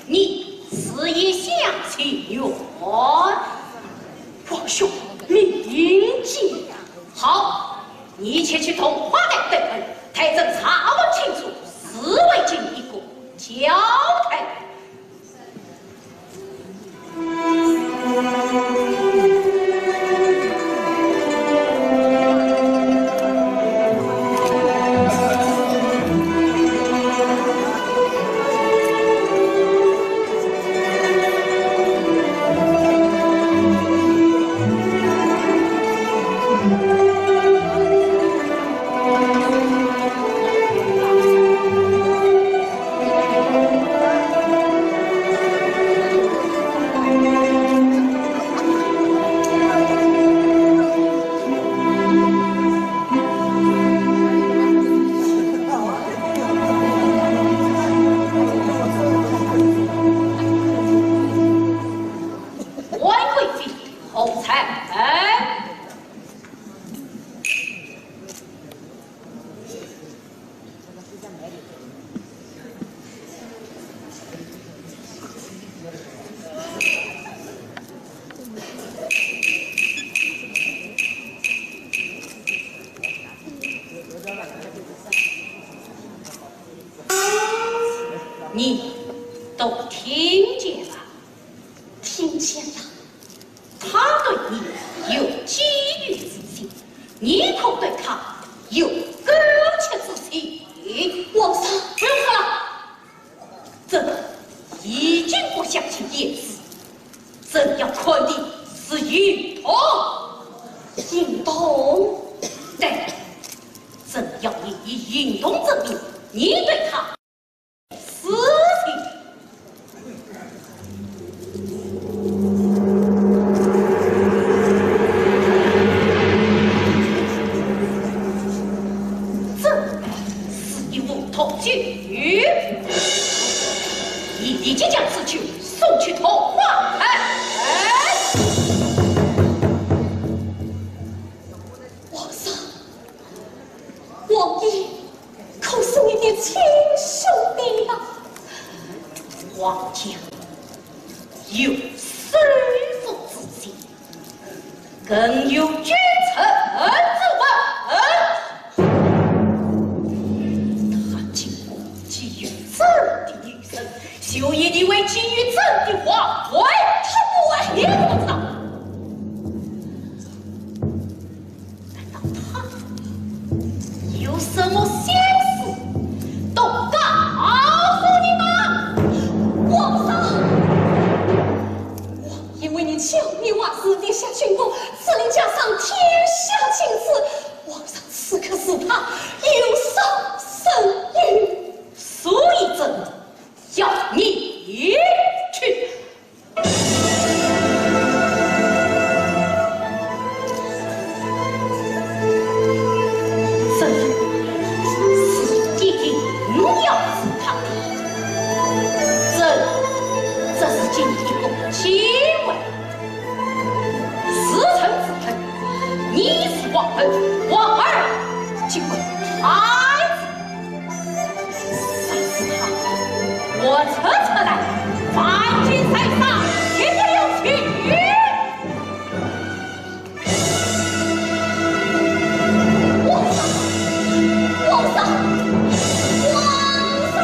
你死也相情愿。皇兄，明鉴。好，你且去同花旦等人，待朕查问清楚，是为今一个交代。 万岁，后参。想呀，他对你有觊觎之心，你可对他有勾结之心？皇上，不用说了，朕已经不相信胭脂，朕要看的是行动。行动？对，朕要你以行动证明你对他 事情。这是一副毒酒，你立即将此酒送去桐花台。皇上， 王爷可是你的亲兄弟呀。皇家有收服之心，更有君臣之恩。他竟攻击于朕的女人，就以你为给予朕的亡魂。他不会，你怎么知道？ 难道他有什么心思，都告诉你吗？皇上，王爷为你巧妙化事，立下军功，赐令加赏，天下尽知。皇上此刻视他有伤身孕，所以朕要你去。 这是爹爹，你要是他的，这，这是今天的机会。是臣之臣，你是皇后，皇儿即为太子。 杀死他，活着出来，万金山上绝不留情。皇上，皇上，皇上！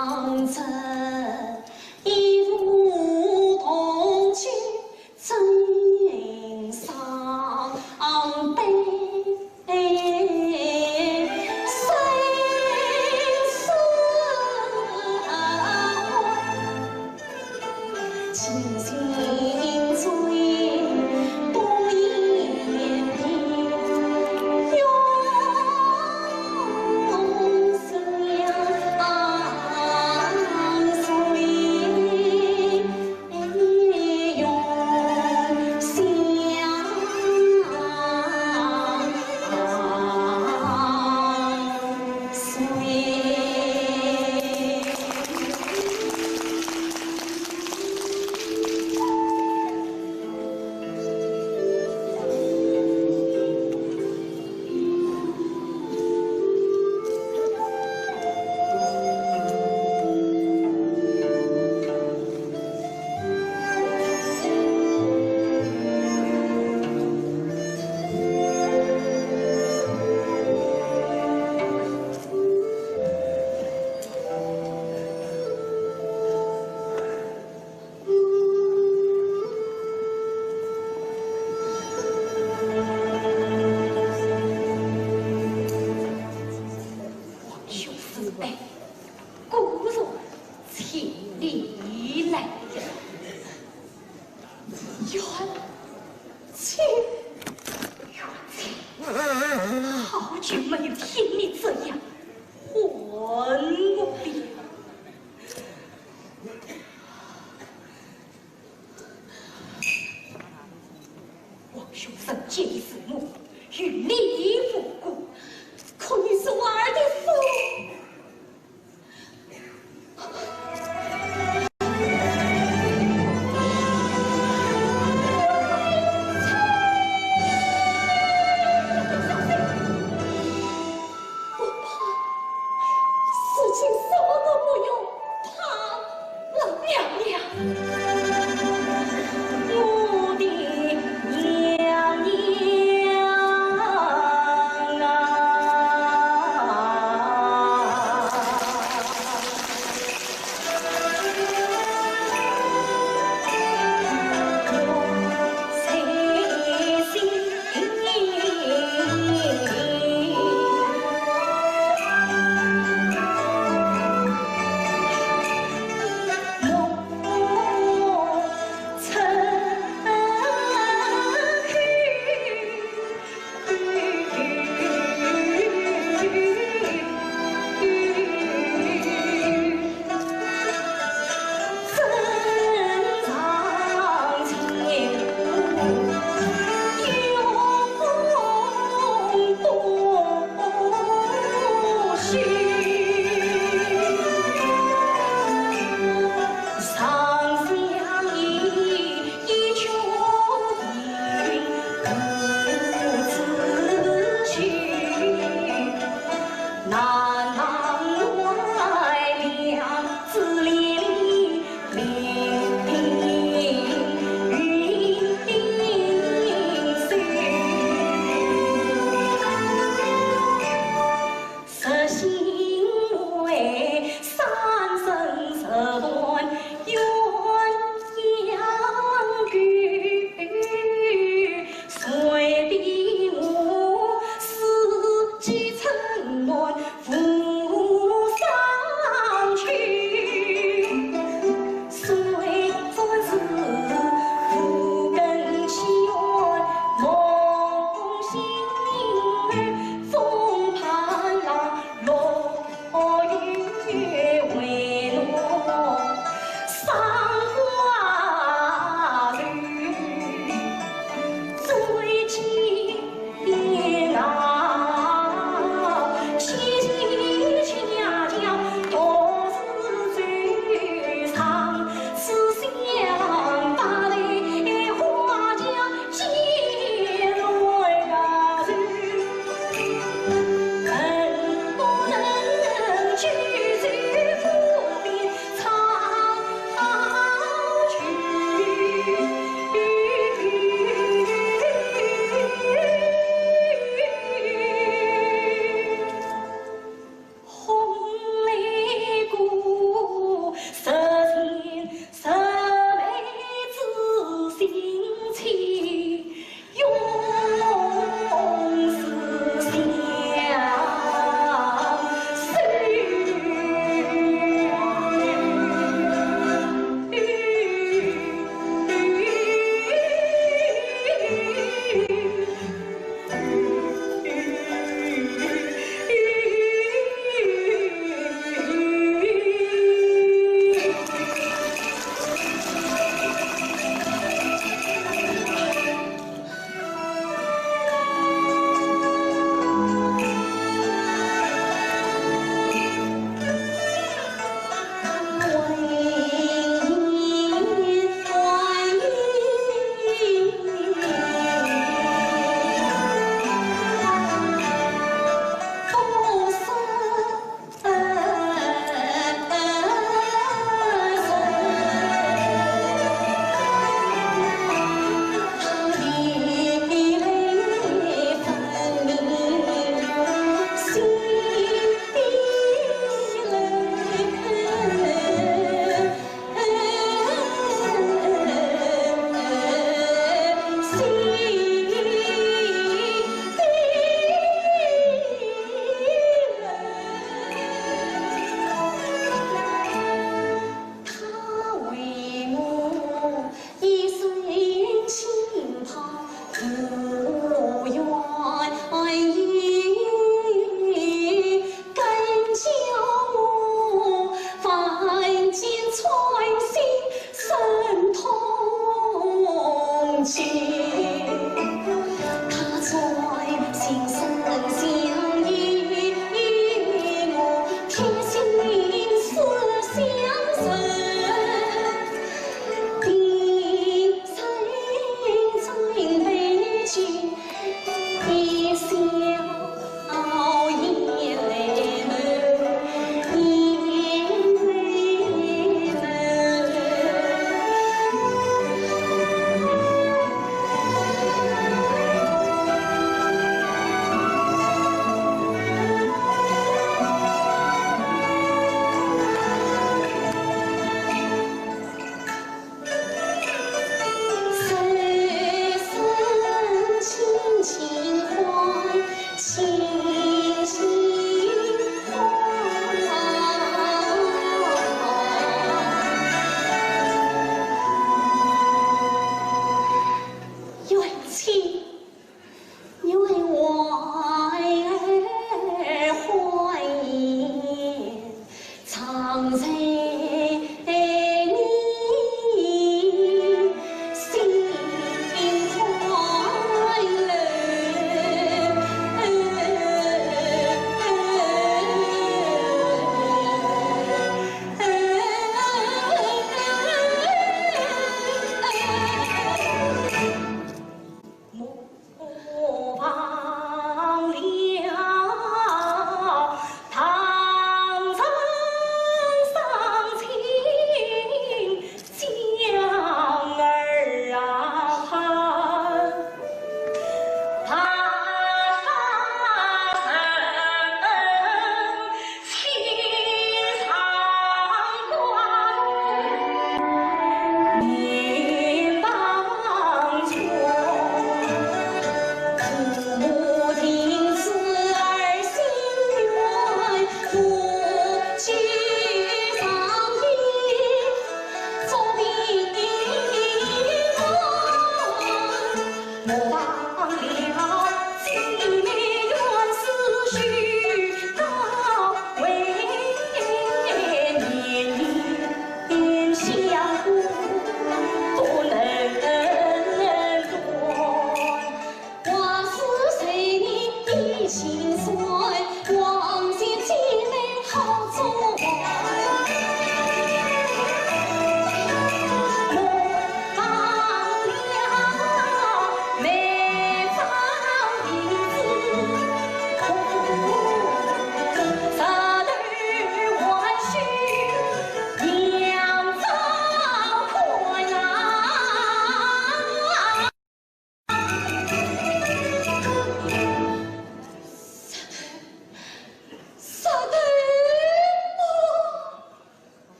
王兄慈悲，姑爷请你来呀。冤情，冤情，好久没有听你这样唤我了。 王兄人间父母，与你无关，可你是我儿的父。不怕，事情什么都不用怕了。娘娘，我的娘娘。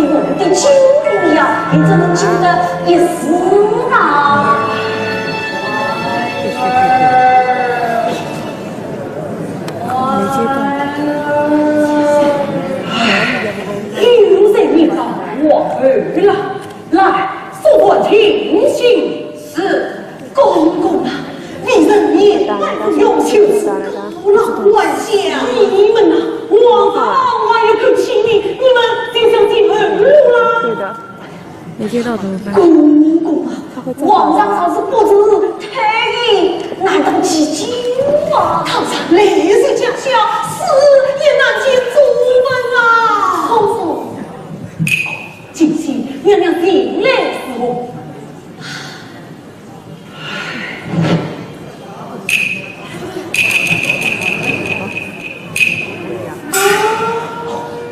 我们的金玉呀，你怎么进得一时啊？哎，有人你到我儿了，来，速传请进。是。公公啊，你人也太不用心，是高老官下。你们呐，皇上还有口气呢，你们竟想进二路啦？对的。 没接到怎么办？公公啊，他会再打的。皇上若是不知退位，难道几句话？倘若来日将效，死也难见主分啊！好说，今天娘娘前来侍候。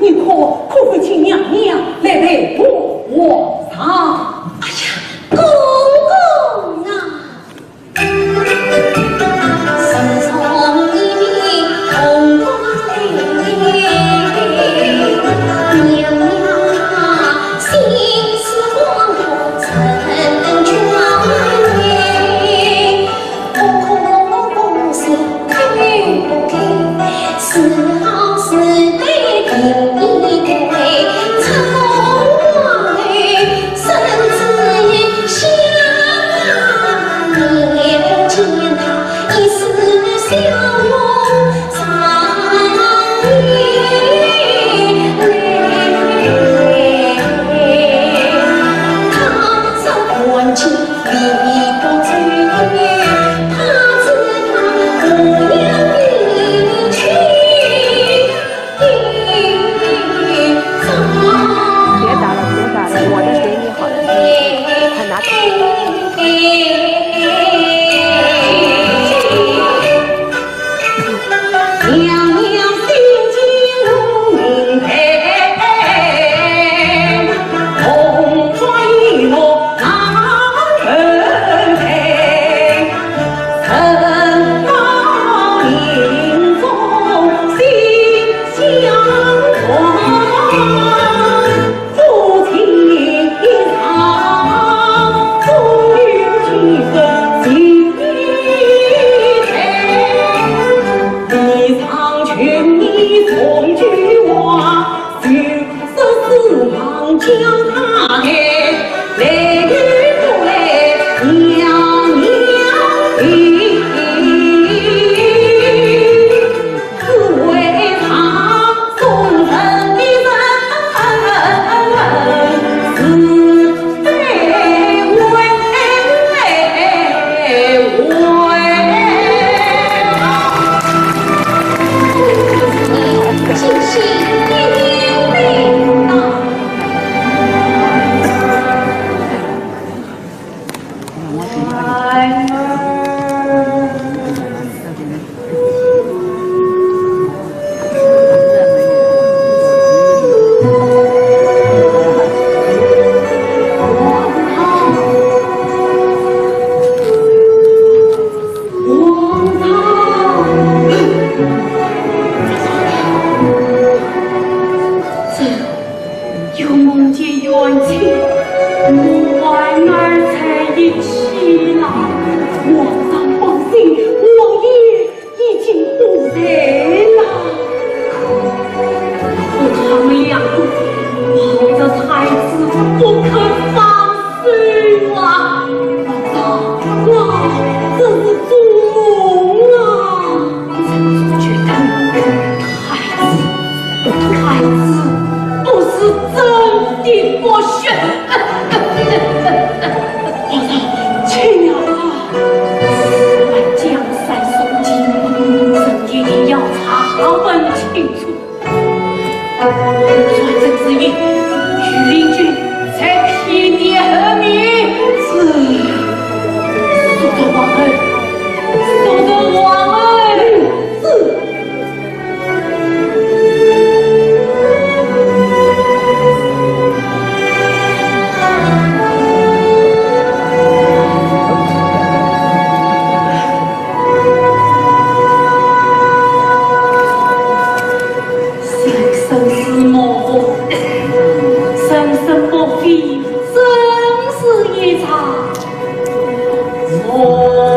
你可，可否请娘娘来陪同皇上？哎呀，公公啊！ 别打了，别打了，我的给你好了，快拿走。 有梦见冤情，我孩儿在一起了。皇上放心，王爷已经不在了。可他们两个抱着太子不肯放手啊！皇上，我真是做梦啊！臣妾觉得太子，太子不是真的不孝。生不悔，真是一场梦。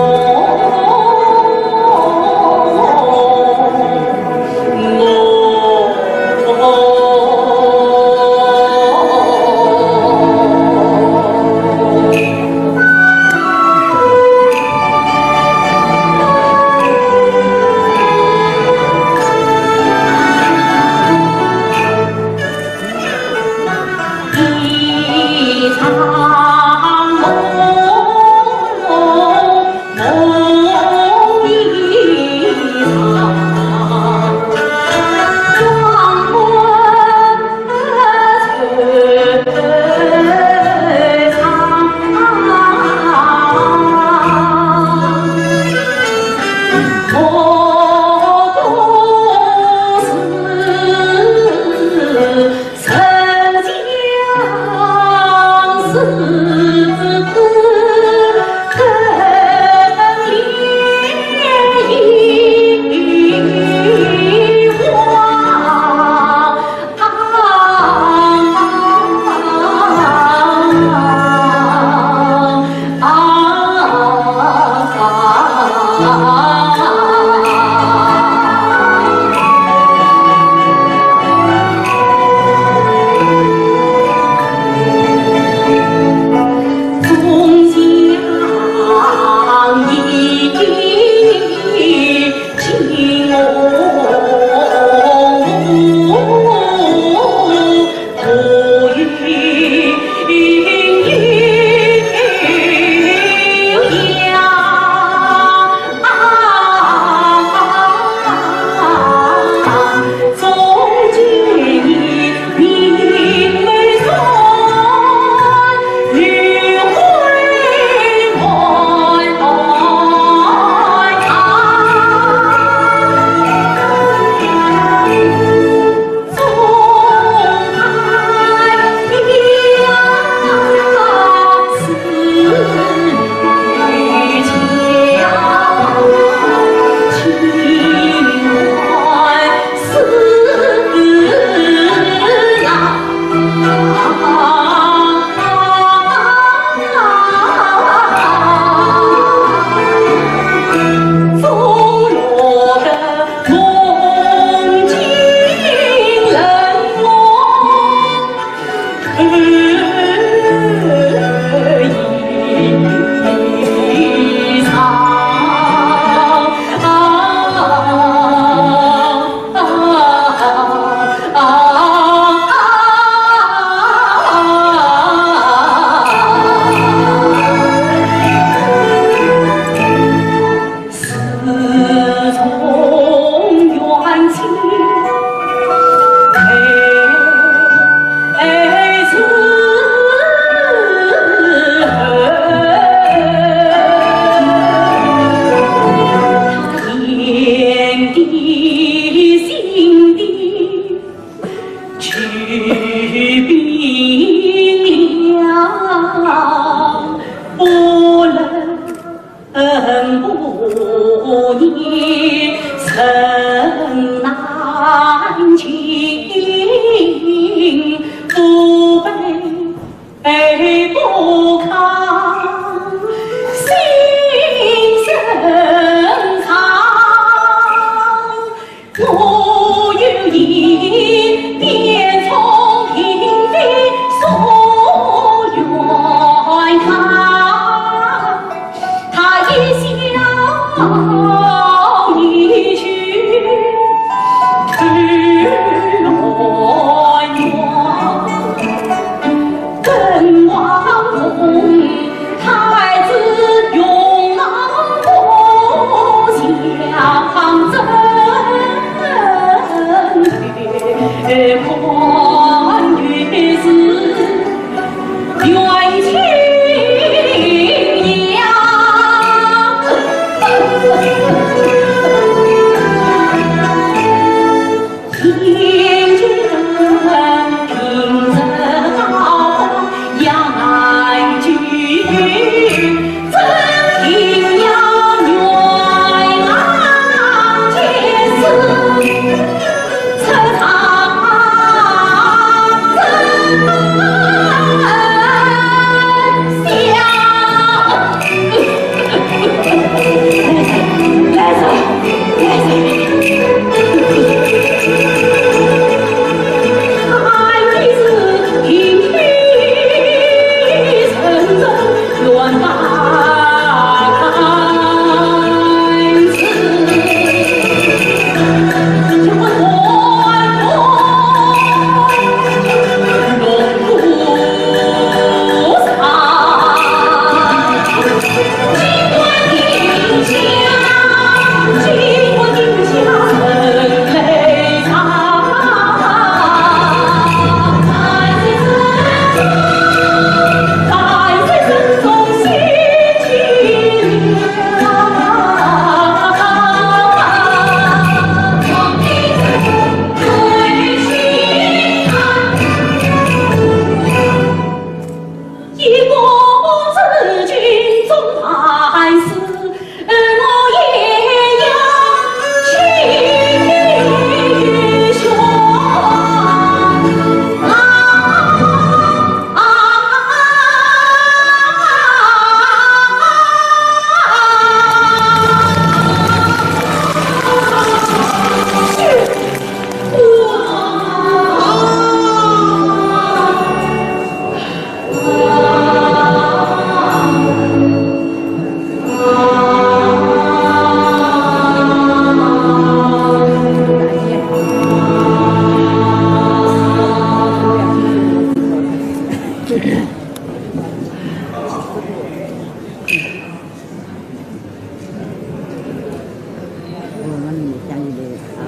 我们家里的啊，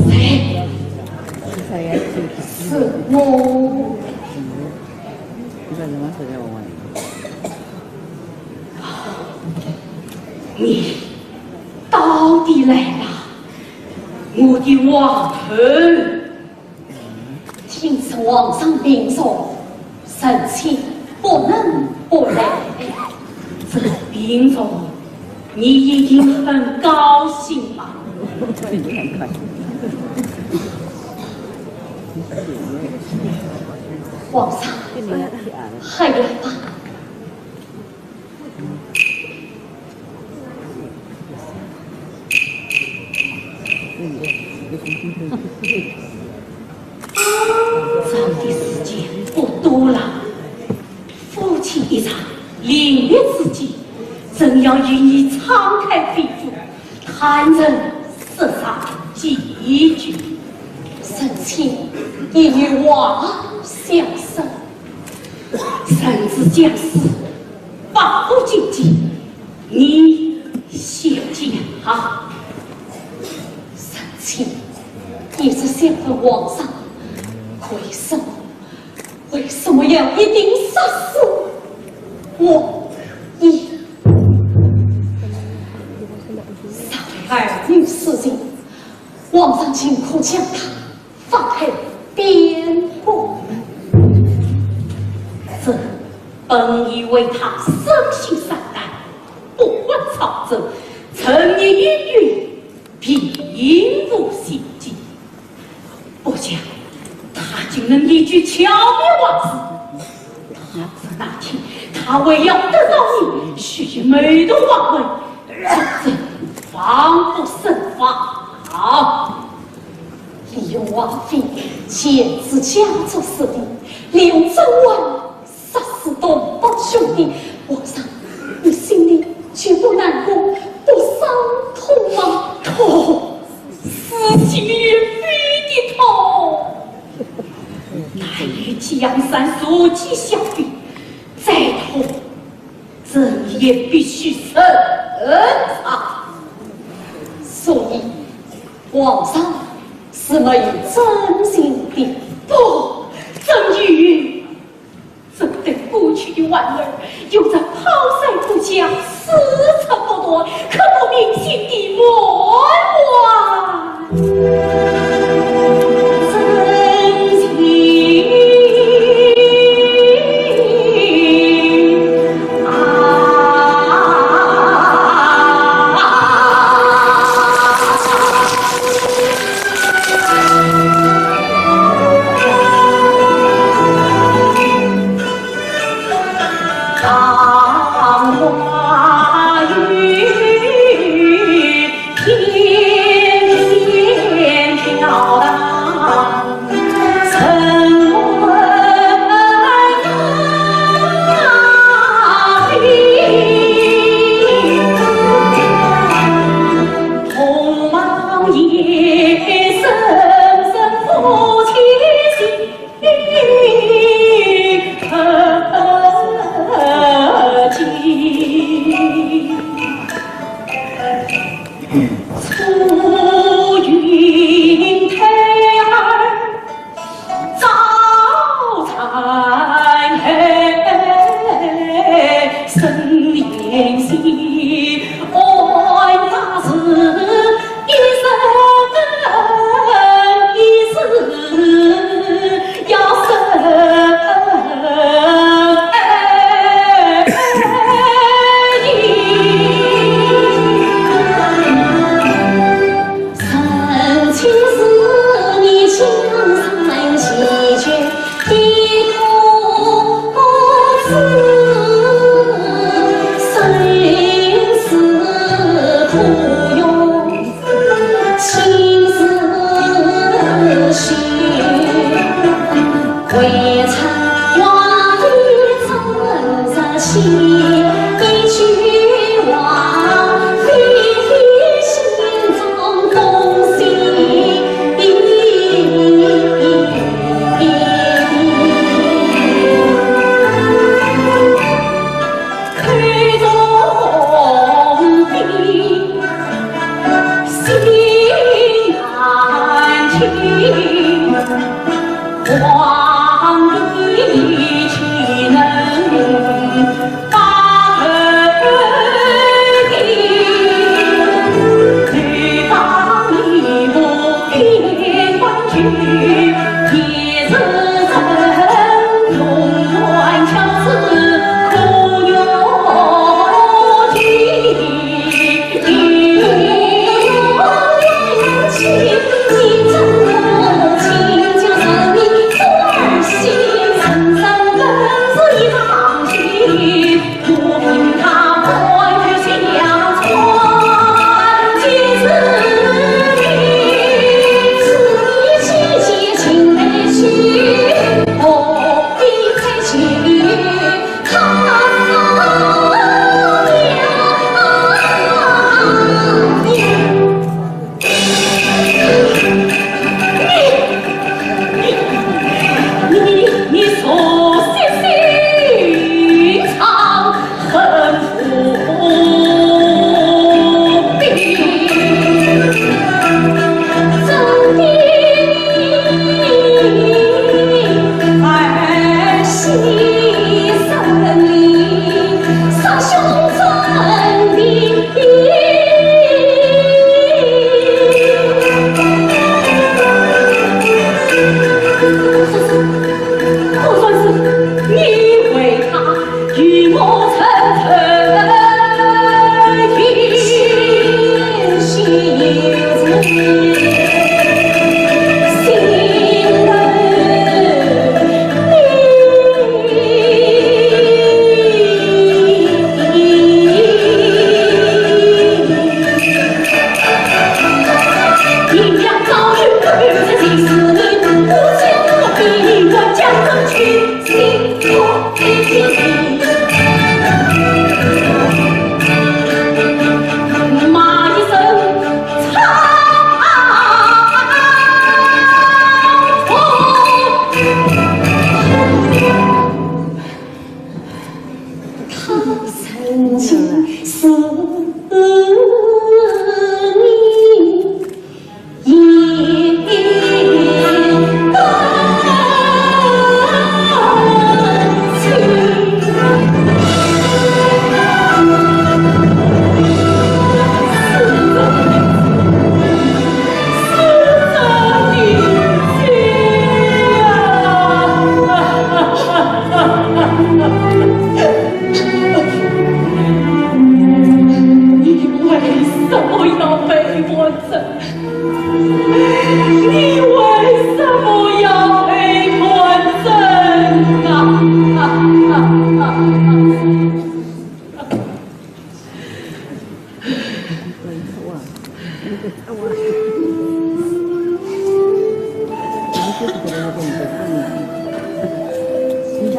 谁？是谁呀？是我。你说什么时间我忘了？你到底来了，我的王后。 听说皇上命重，臣妾不能不来。这病重，你一定很高兴吧？皇上，还来吧。 咱的时间不多了，夫妻一场，临别之际，朕要与你敞开肺腑，坦诚说上几句。臣妾也有话想说。 人之将死，百无禁忌，你先讲啊。臣妾一直想问皇上，为什么，为什么要一定杀死我？你杀害儿女之人，皇上尽可将他 放开边关。朕本以为他生性善良，不患朝政，沉溺音乐，并无心计。不想他竟能一句巧妙话事。倘若那天他为要得到你，许仙没头王位， 朕方不胜防。李渊王妃见此家族势力，李渊王杀死同胞兄弟，皇上，你心里就不难过、不伤痛吗？痛，撕心裂肺的痛。难与江山社稷相比，再痛 朕也必须忍啊。所以，皇上是没有真情的。不，朕有。朕对过去的患难，有着抛山过江、丝绸不断、刻骨铭心的满怀真情。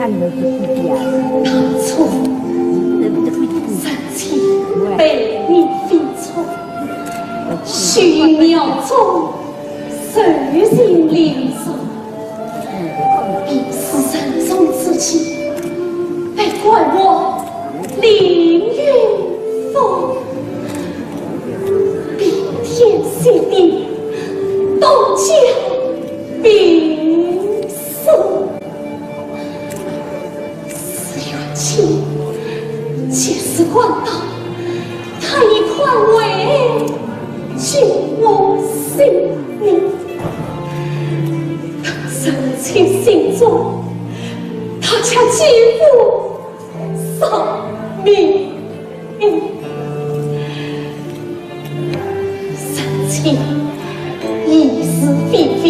当初，人妻被你飞出，虚名中受尽凌辱，病死人中之际，被冠我凌云峰，冰天雪地，冻僵冰霜。 是如今，即使官到，他亦宽慰救我性命。但人妻心中，他却几乎丧命。 人妻已是非非，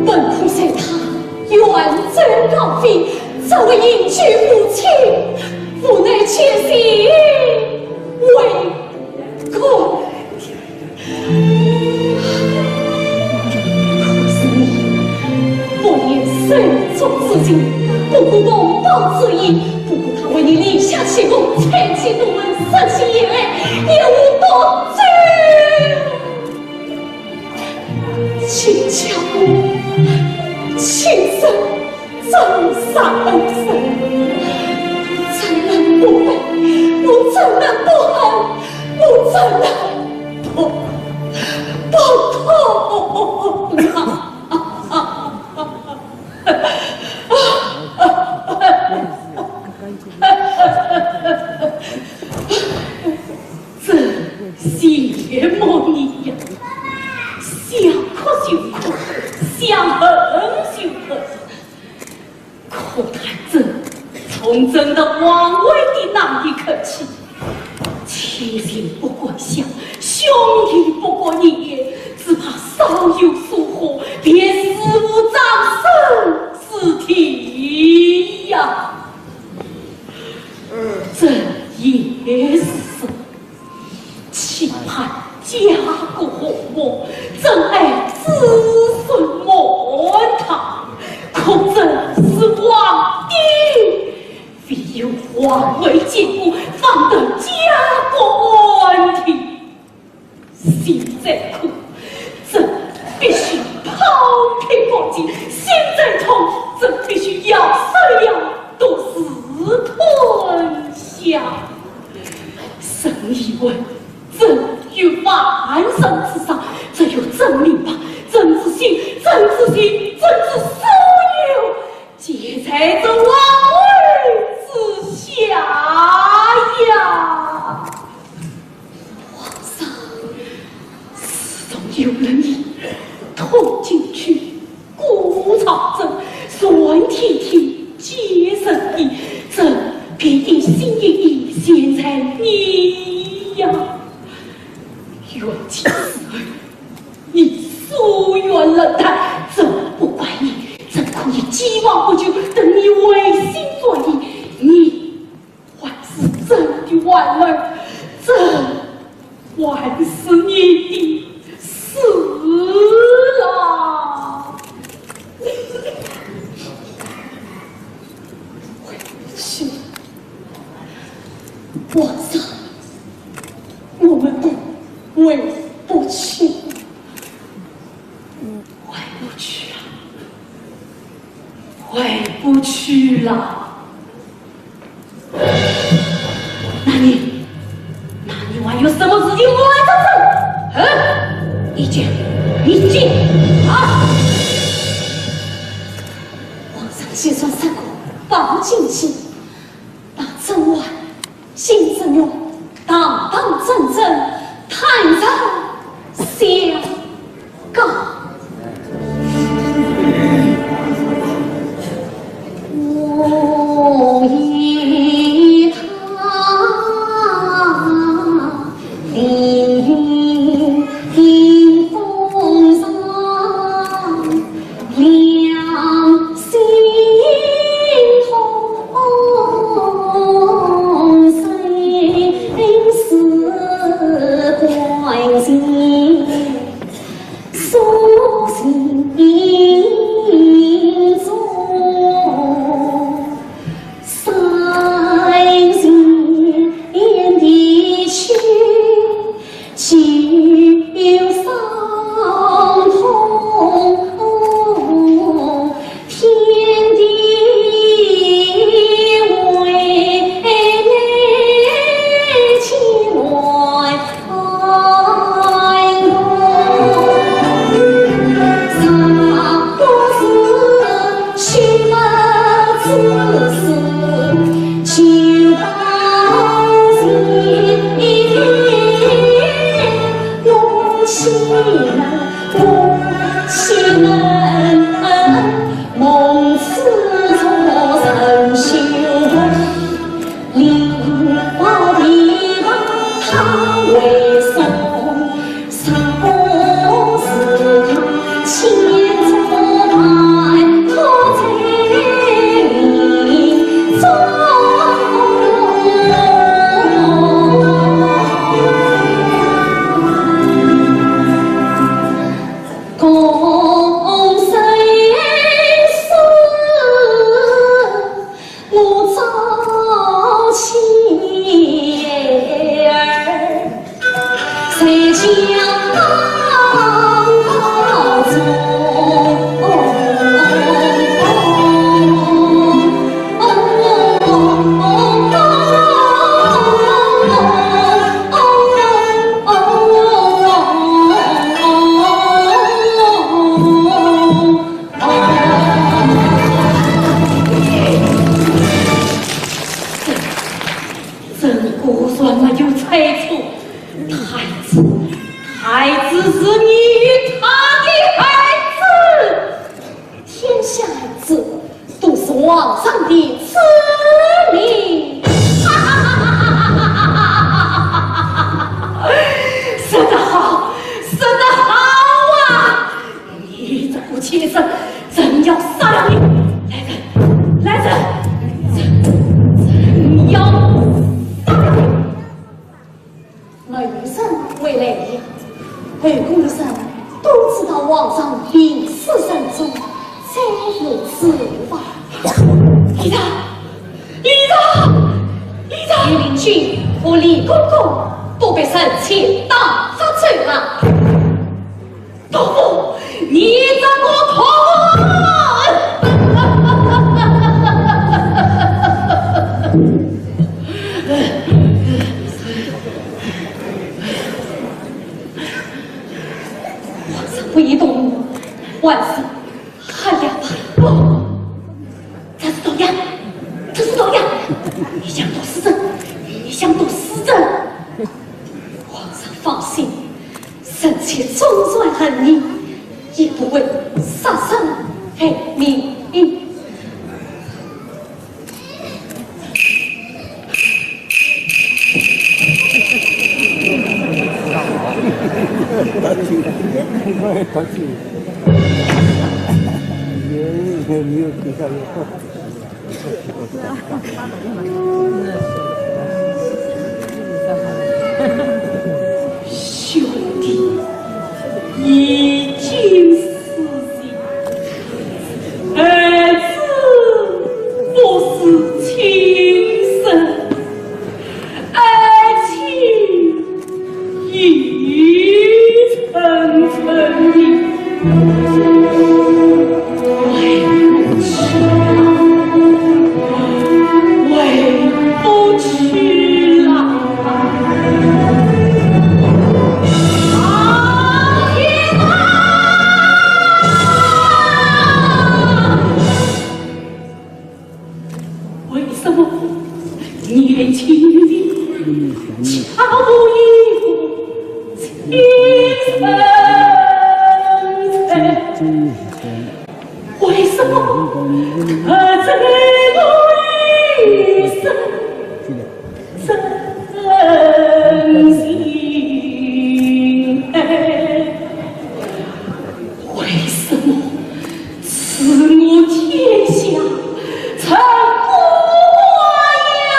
本可随他远走高飞，只为营救母亲，无奈千辛为苦。 可是你，不言手足之情，不顾同胞之义，不顾他为你立下奇功，才气独门，身心也累，也无多久。请叫我亲身 斩杀恩人，怎能不恨？我怎能不恨？我怎能不，不痛啊？真羡慕你呀！想哭就哭，想恨就恨。 可叹这从政到皇位的难以克气，亲情不过乡，兄弟不过年，只怕稍有疏忽，便死无葬身之地呀。这也是说， 期盼家国和睦，珍爱子孙满堂，可真是皇帝唯有皇位坚固，方得家国安定。现在可真必须抛开国籍，心再痛，真必须咬手咬，独自吞下。 朕以为，朕于万人之上，只有朕明白，朕之心，朕之心，朕之所有，皆在这王位之下呀。皇上，自从有了你，通进去， 顾朝政，全体体皆是你，朕便一心一意选在你呀。元气死后，你疏远冷淡，朕不怪你，朕可以既往不咎，等你回心转意。你 还是朕的皇儿，朕还是你的死啦。回不去，皇上，我们不回不去。 回不去啊，回不去了。那你，那你还有什么事情瞒着朕？嗯？你讲，你讲啊！皇上，先生三个，保进去，把朕还 新之女，堂堂正正，坦然相告。我与她，皇上的旨命。说得好，说得好啊！你这个贱人，朕要杀了你！来人，来人，朕，朕要杀了你！没有人会来呀，后宫的人都知道皇上病死身中，再无此话。李达，李达，李达！御林军和李公公都被臣妾打发走了。屠夫，你这个屠夫！皇上不宜动怒，万岁。哎呀，不，这是毒药，这是毒药！你想毒死朕，你想毒死朕！皇上放心，臣妾忠肝义胆，也不会杀身害命。 兄弟，已经死心，儿子不是亲生，儿子已成成的，回不去了，回不去了。 为什么年轻的恰无一个亲生？ 为什么儿子为我一生真心爱？为什么赐我天下成孤呀？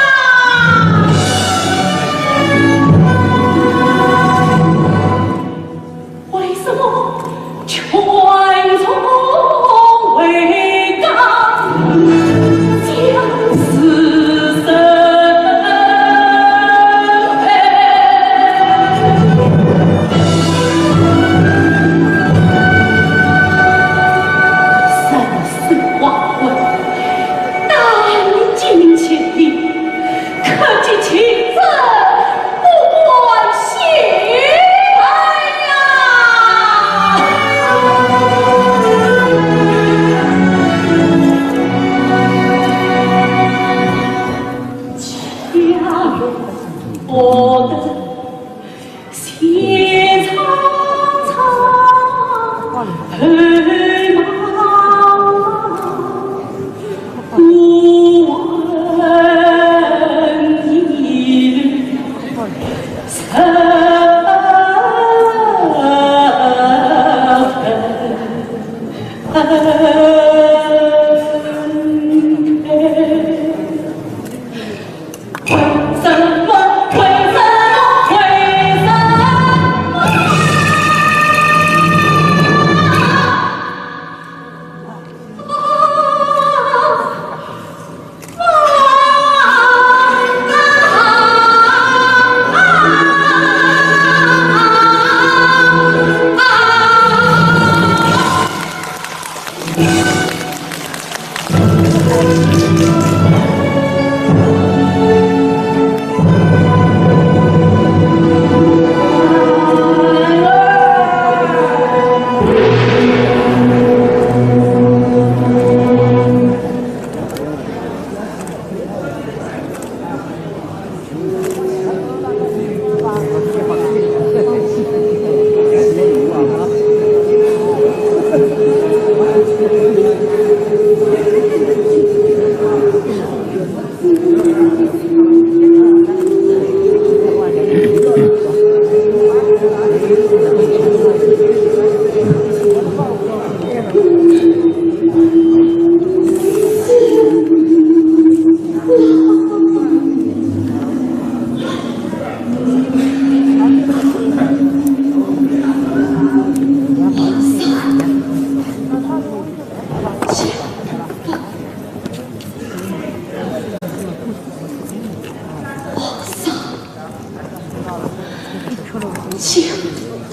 请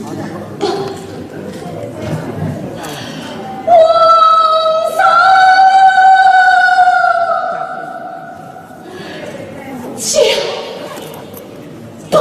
吧，皇上，请吧。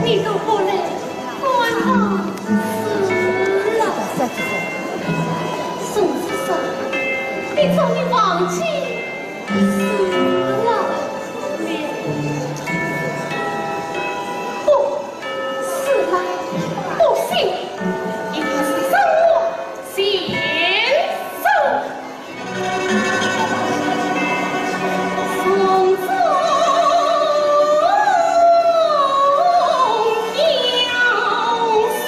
你都不来观望是了。宋子说，你终于忘记 是了，不，是了，不行，一定是生我先生。从中要说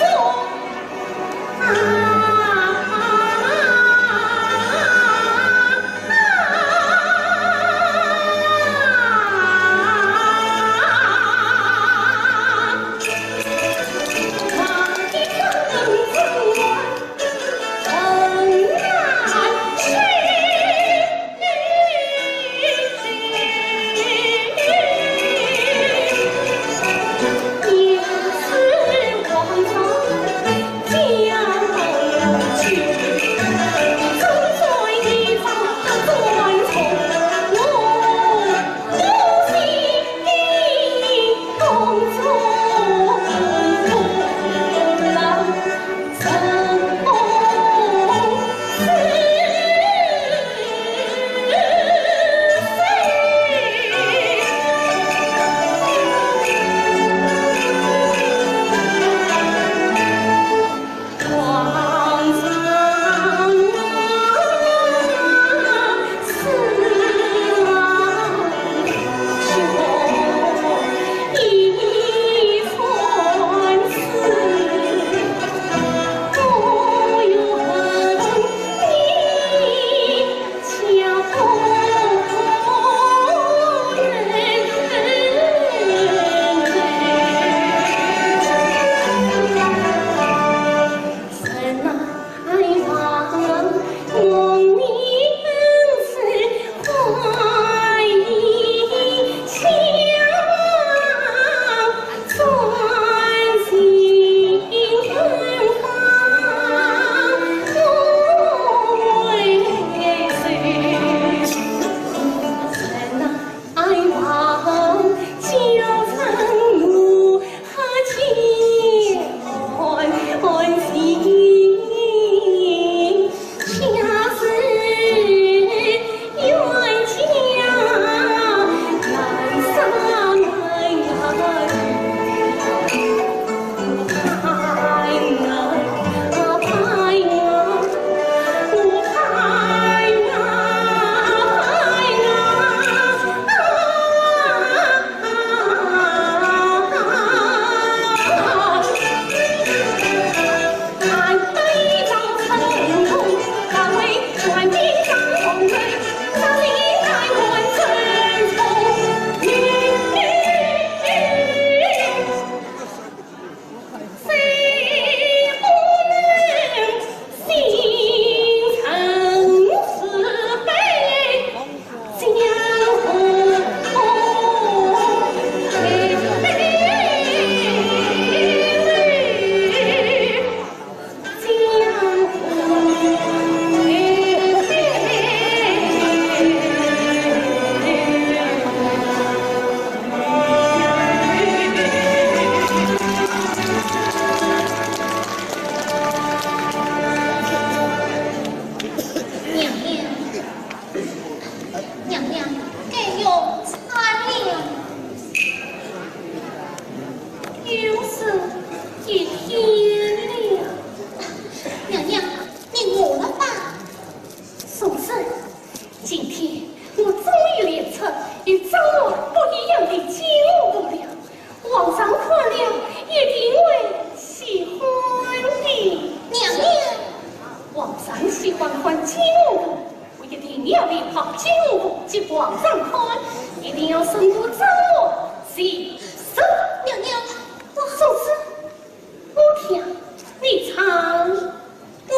喜欢看金兀术，我一定要为好金兀术给皇上看，一定要胜过张龙。是，是。娘娘，我……宋慈，我听你唱，我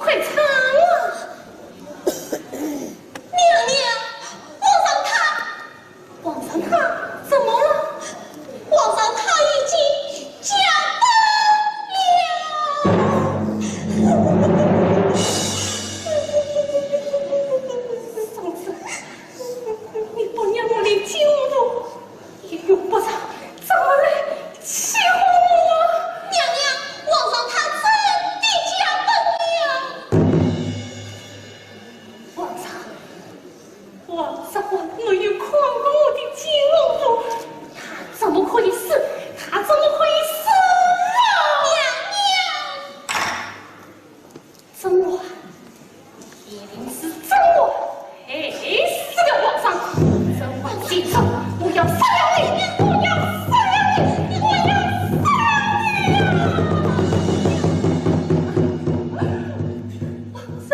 快唱啊！娘娘，皇上他…… 皇上他怎么了？皇上他已经驾崩了。宋慈，你不念我的救父，也用不着这么来气呼我啊！娘娘，皇上他真的驾崩了。皇上， 皇上没有看过我的金兀术，他怎么可以死？他怎么可以死啊？娘娘！甄嬛，一定是甄嬛害死了皇上。甄嬛记仇，我要杀了你！我要杀了你！我要杀了你！皇上，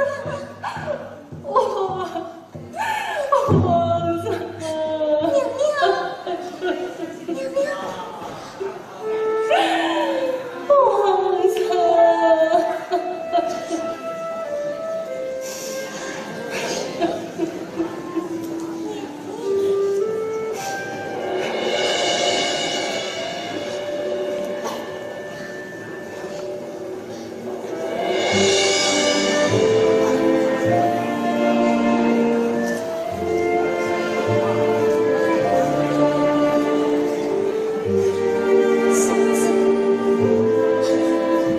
我 皇上，娘娘，娘娘，皇上。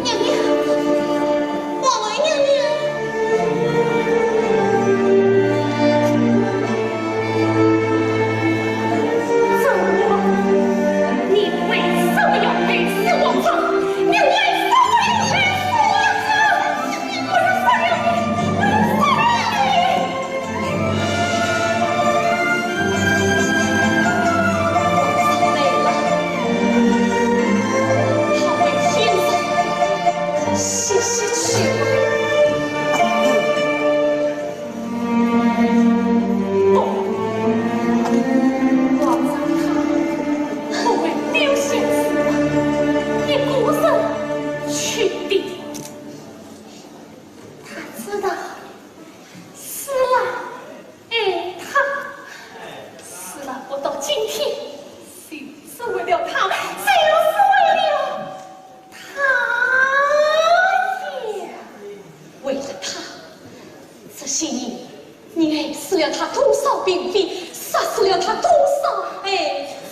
娘娘，皇后娘娘。 张龙，你为什么要害死皇上？你为什么要害死皇上？我要杀了你！我要杀了你！累了，好好歇息，歇息去吧。 不，皇上他不会丢下子一个人去的。他知道施琅爱他，施琅活到今天，就是为了他，就是为了 他呀，为了他，这些年，你害死了他多少嫔妃，杀死了他多少儿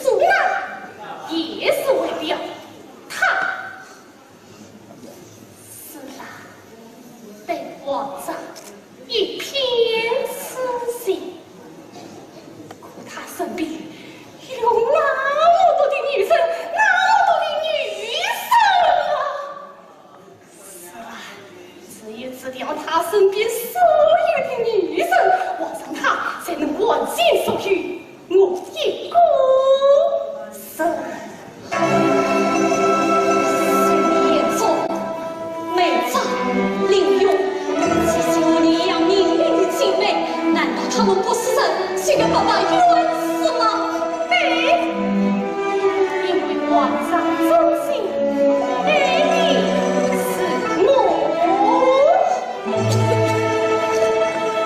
子。那也是为了他。施琅被皇上 一片痴心。可他身边有那么多的女人，那么多的女人啊！是啊，只有辞掉他身边所有的女人，皇上他才能完全属于我一个人。 沈眉庄、梅妃、林宥，这些和你一样命运的姐妹，难道她们不是人，就要白白冤死吗？对，因为皇上忠心，爱的是我。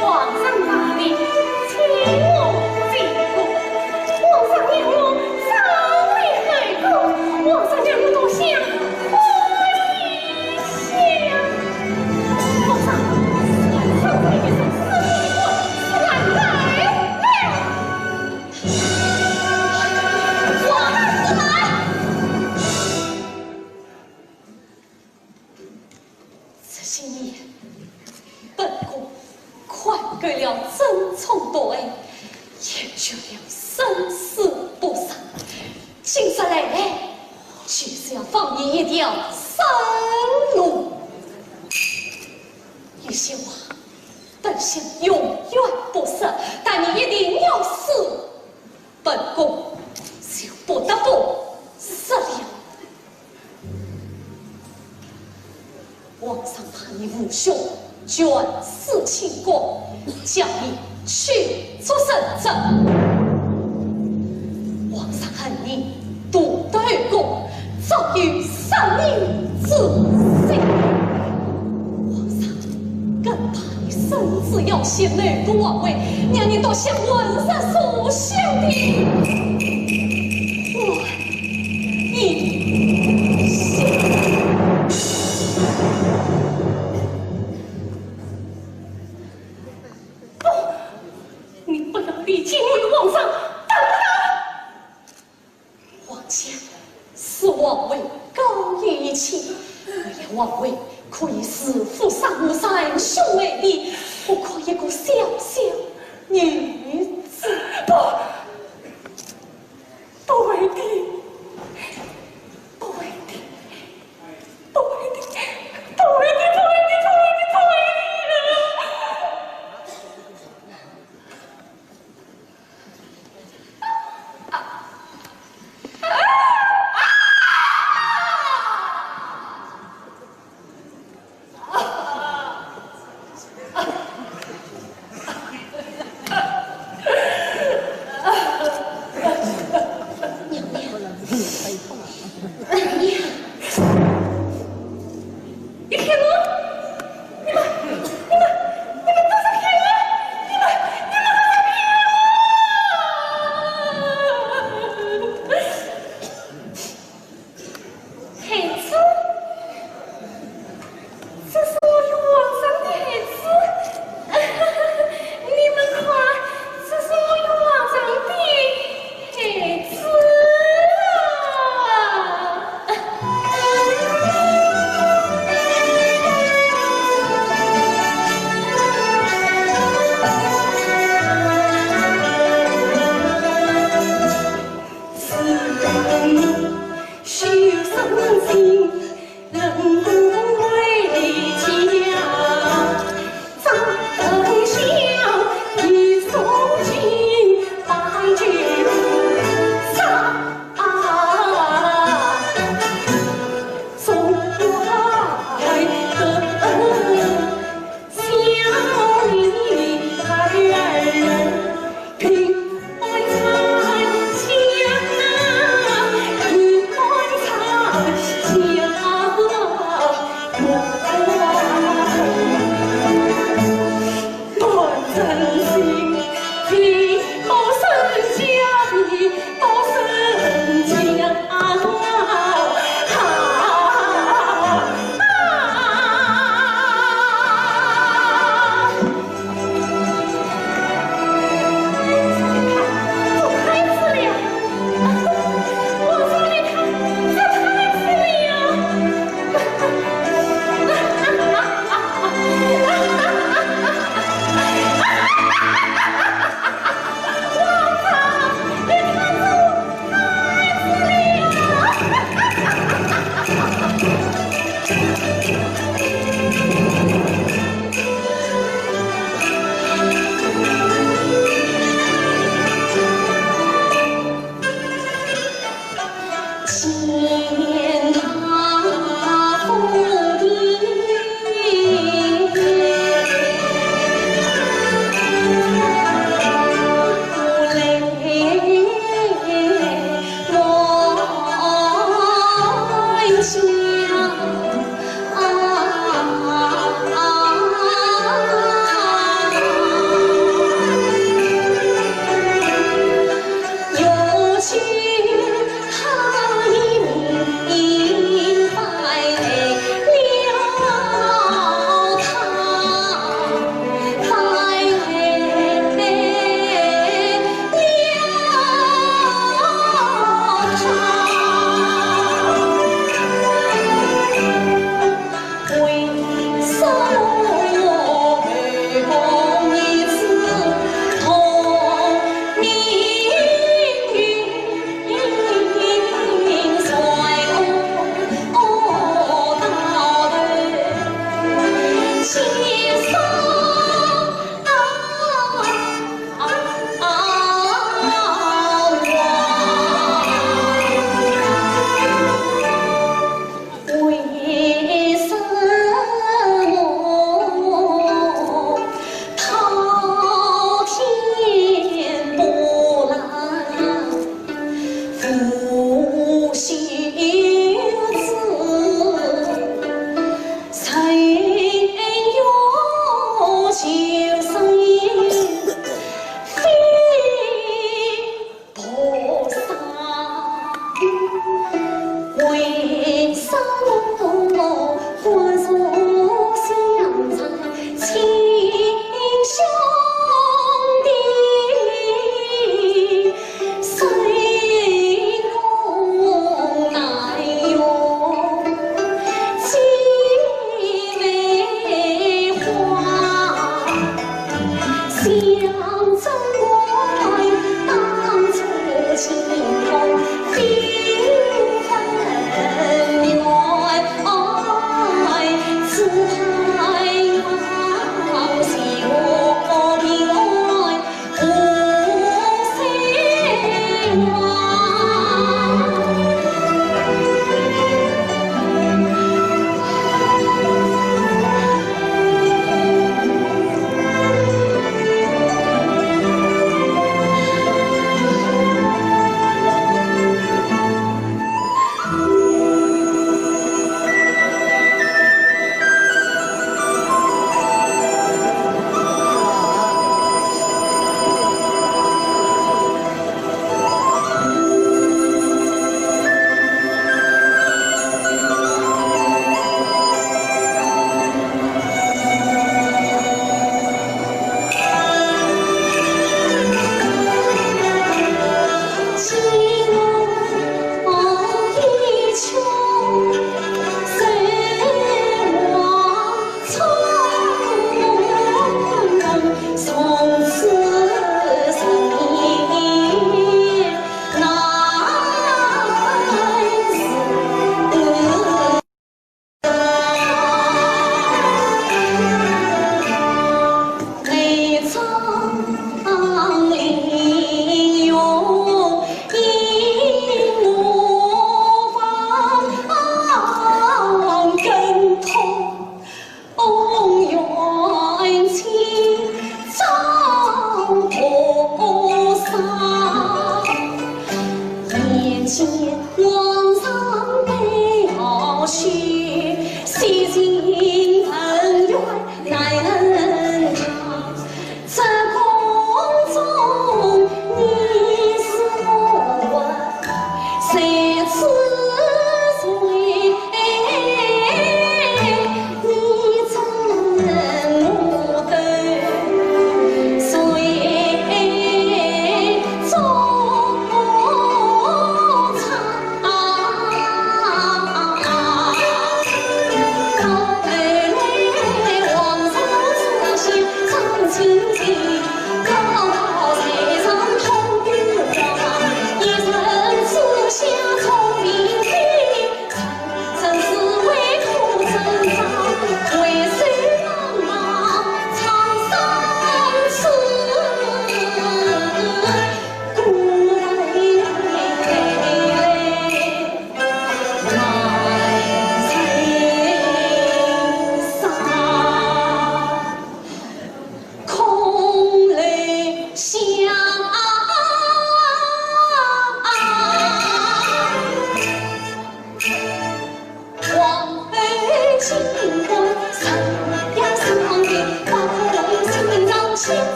皇上那里请我进宫，皇上让我上里后宫，皇上让我多想看一想。皇上，是俺上里一声，是你一个，是俺来了。皇上，是来。 这些年，本宫看够了争宠夺爱，厌倦了生死搏杀。今日来来，就是要放你一条生路。有些话，本想永远不说，但你一定要说，本宫就不得不说了。 皇上怕你无兄，卷四清宫，将你驱逐三尺。皇上恨你独得后宫，早有杀你之心。皇上更怕你身子要陷，谋夺皇位，让你独享皇室所享的欢 一笑。不，你不要逼近我与皇上，等等！皇家是皇位高于一切，为了皇位可以弑父杀母，杀兄害弟，何况一个小小女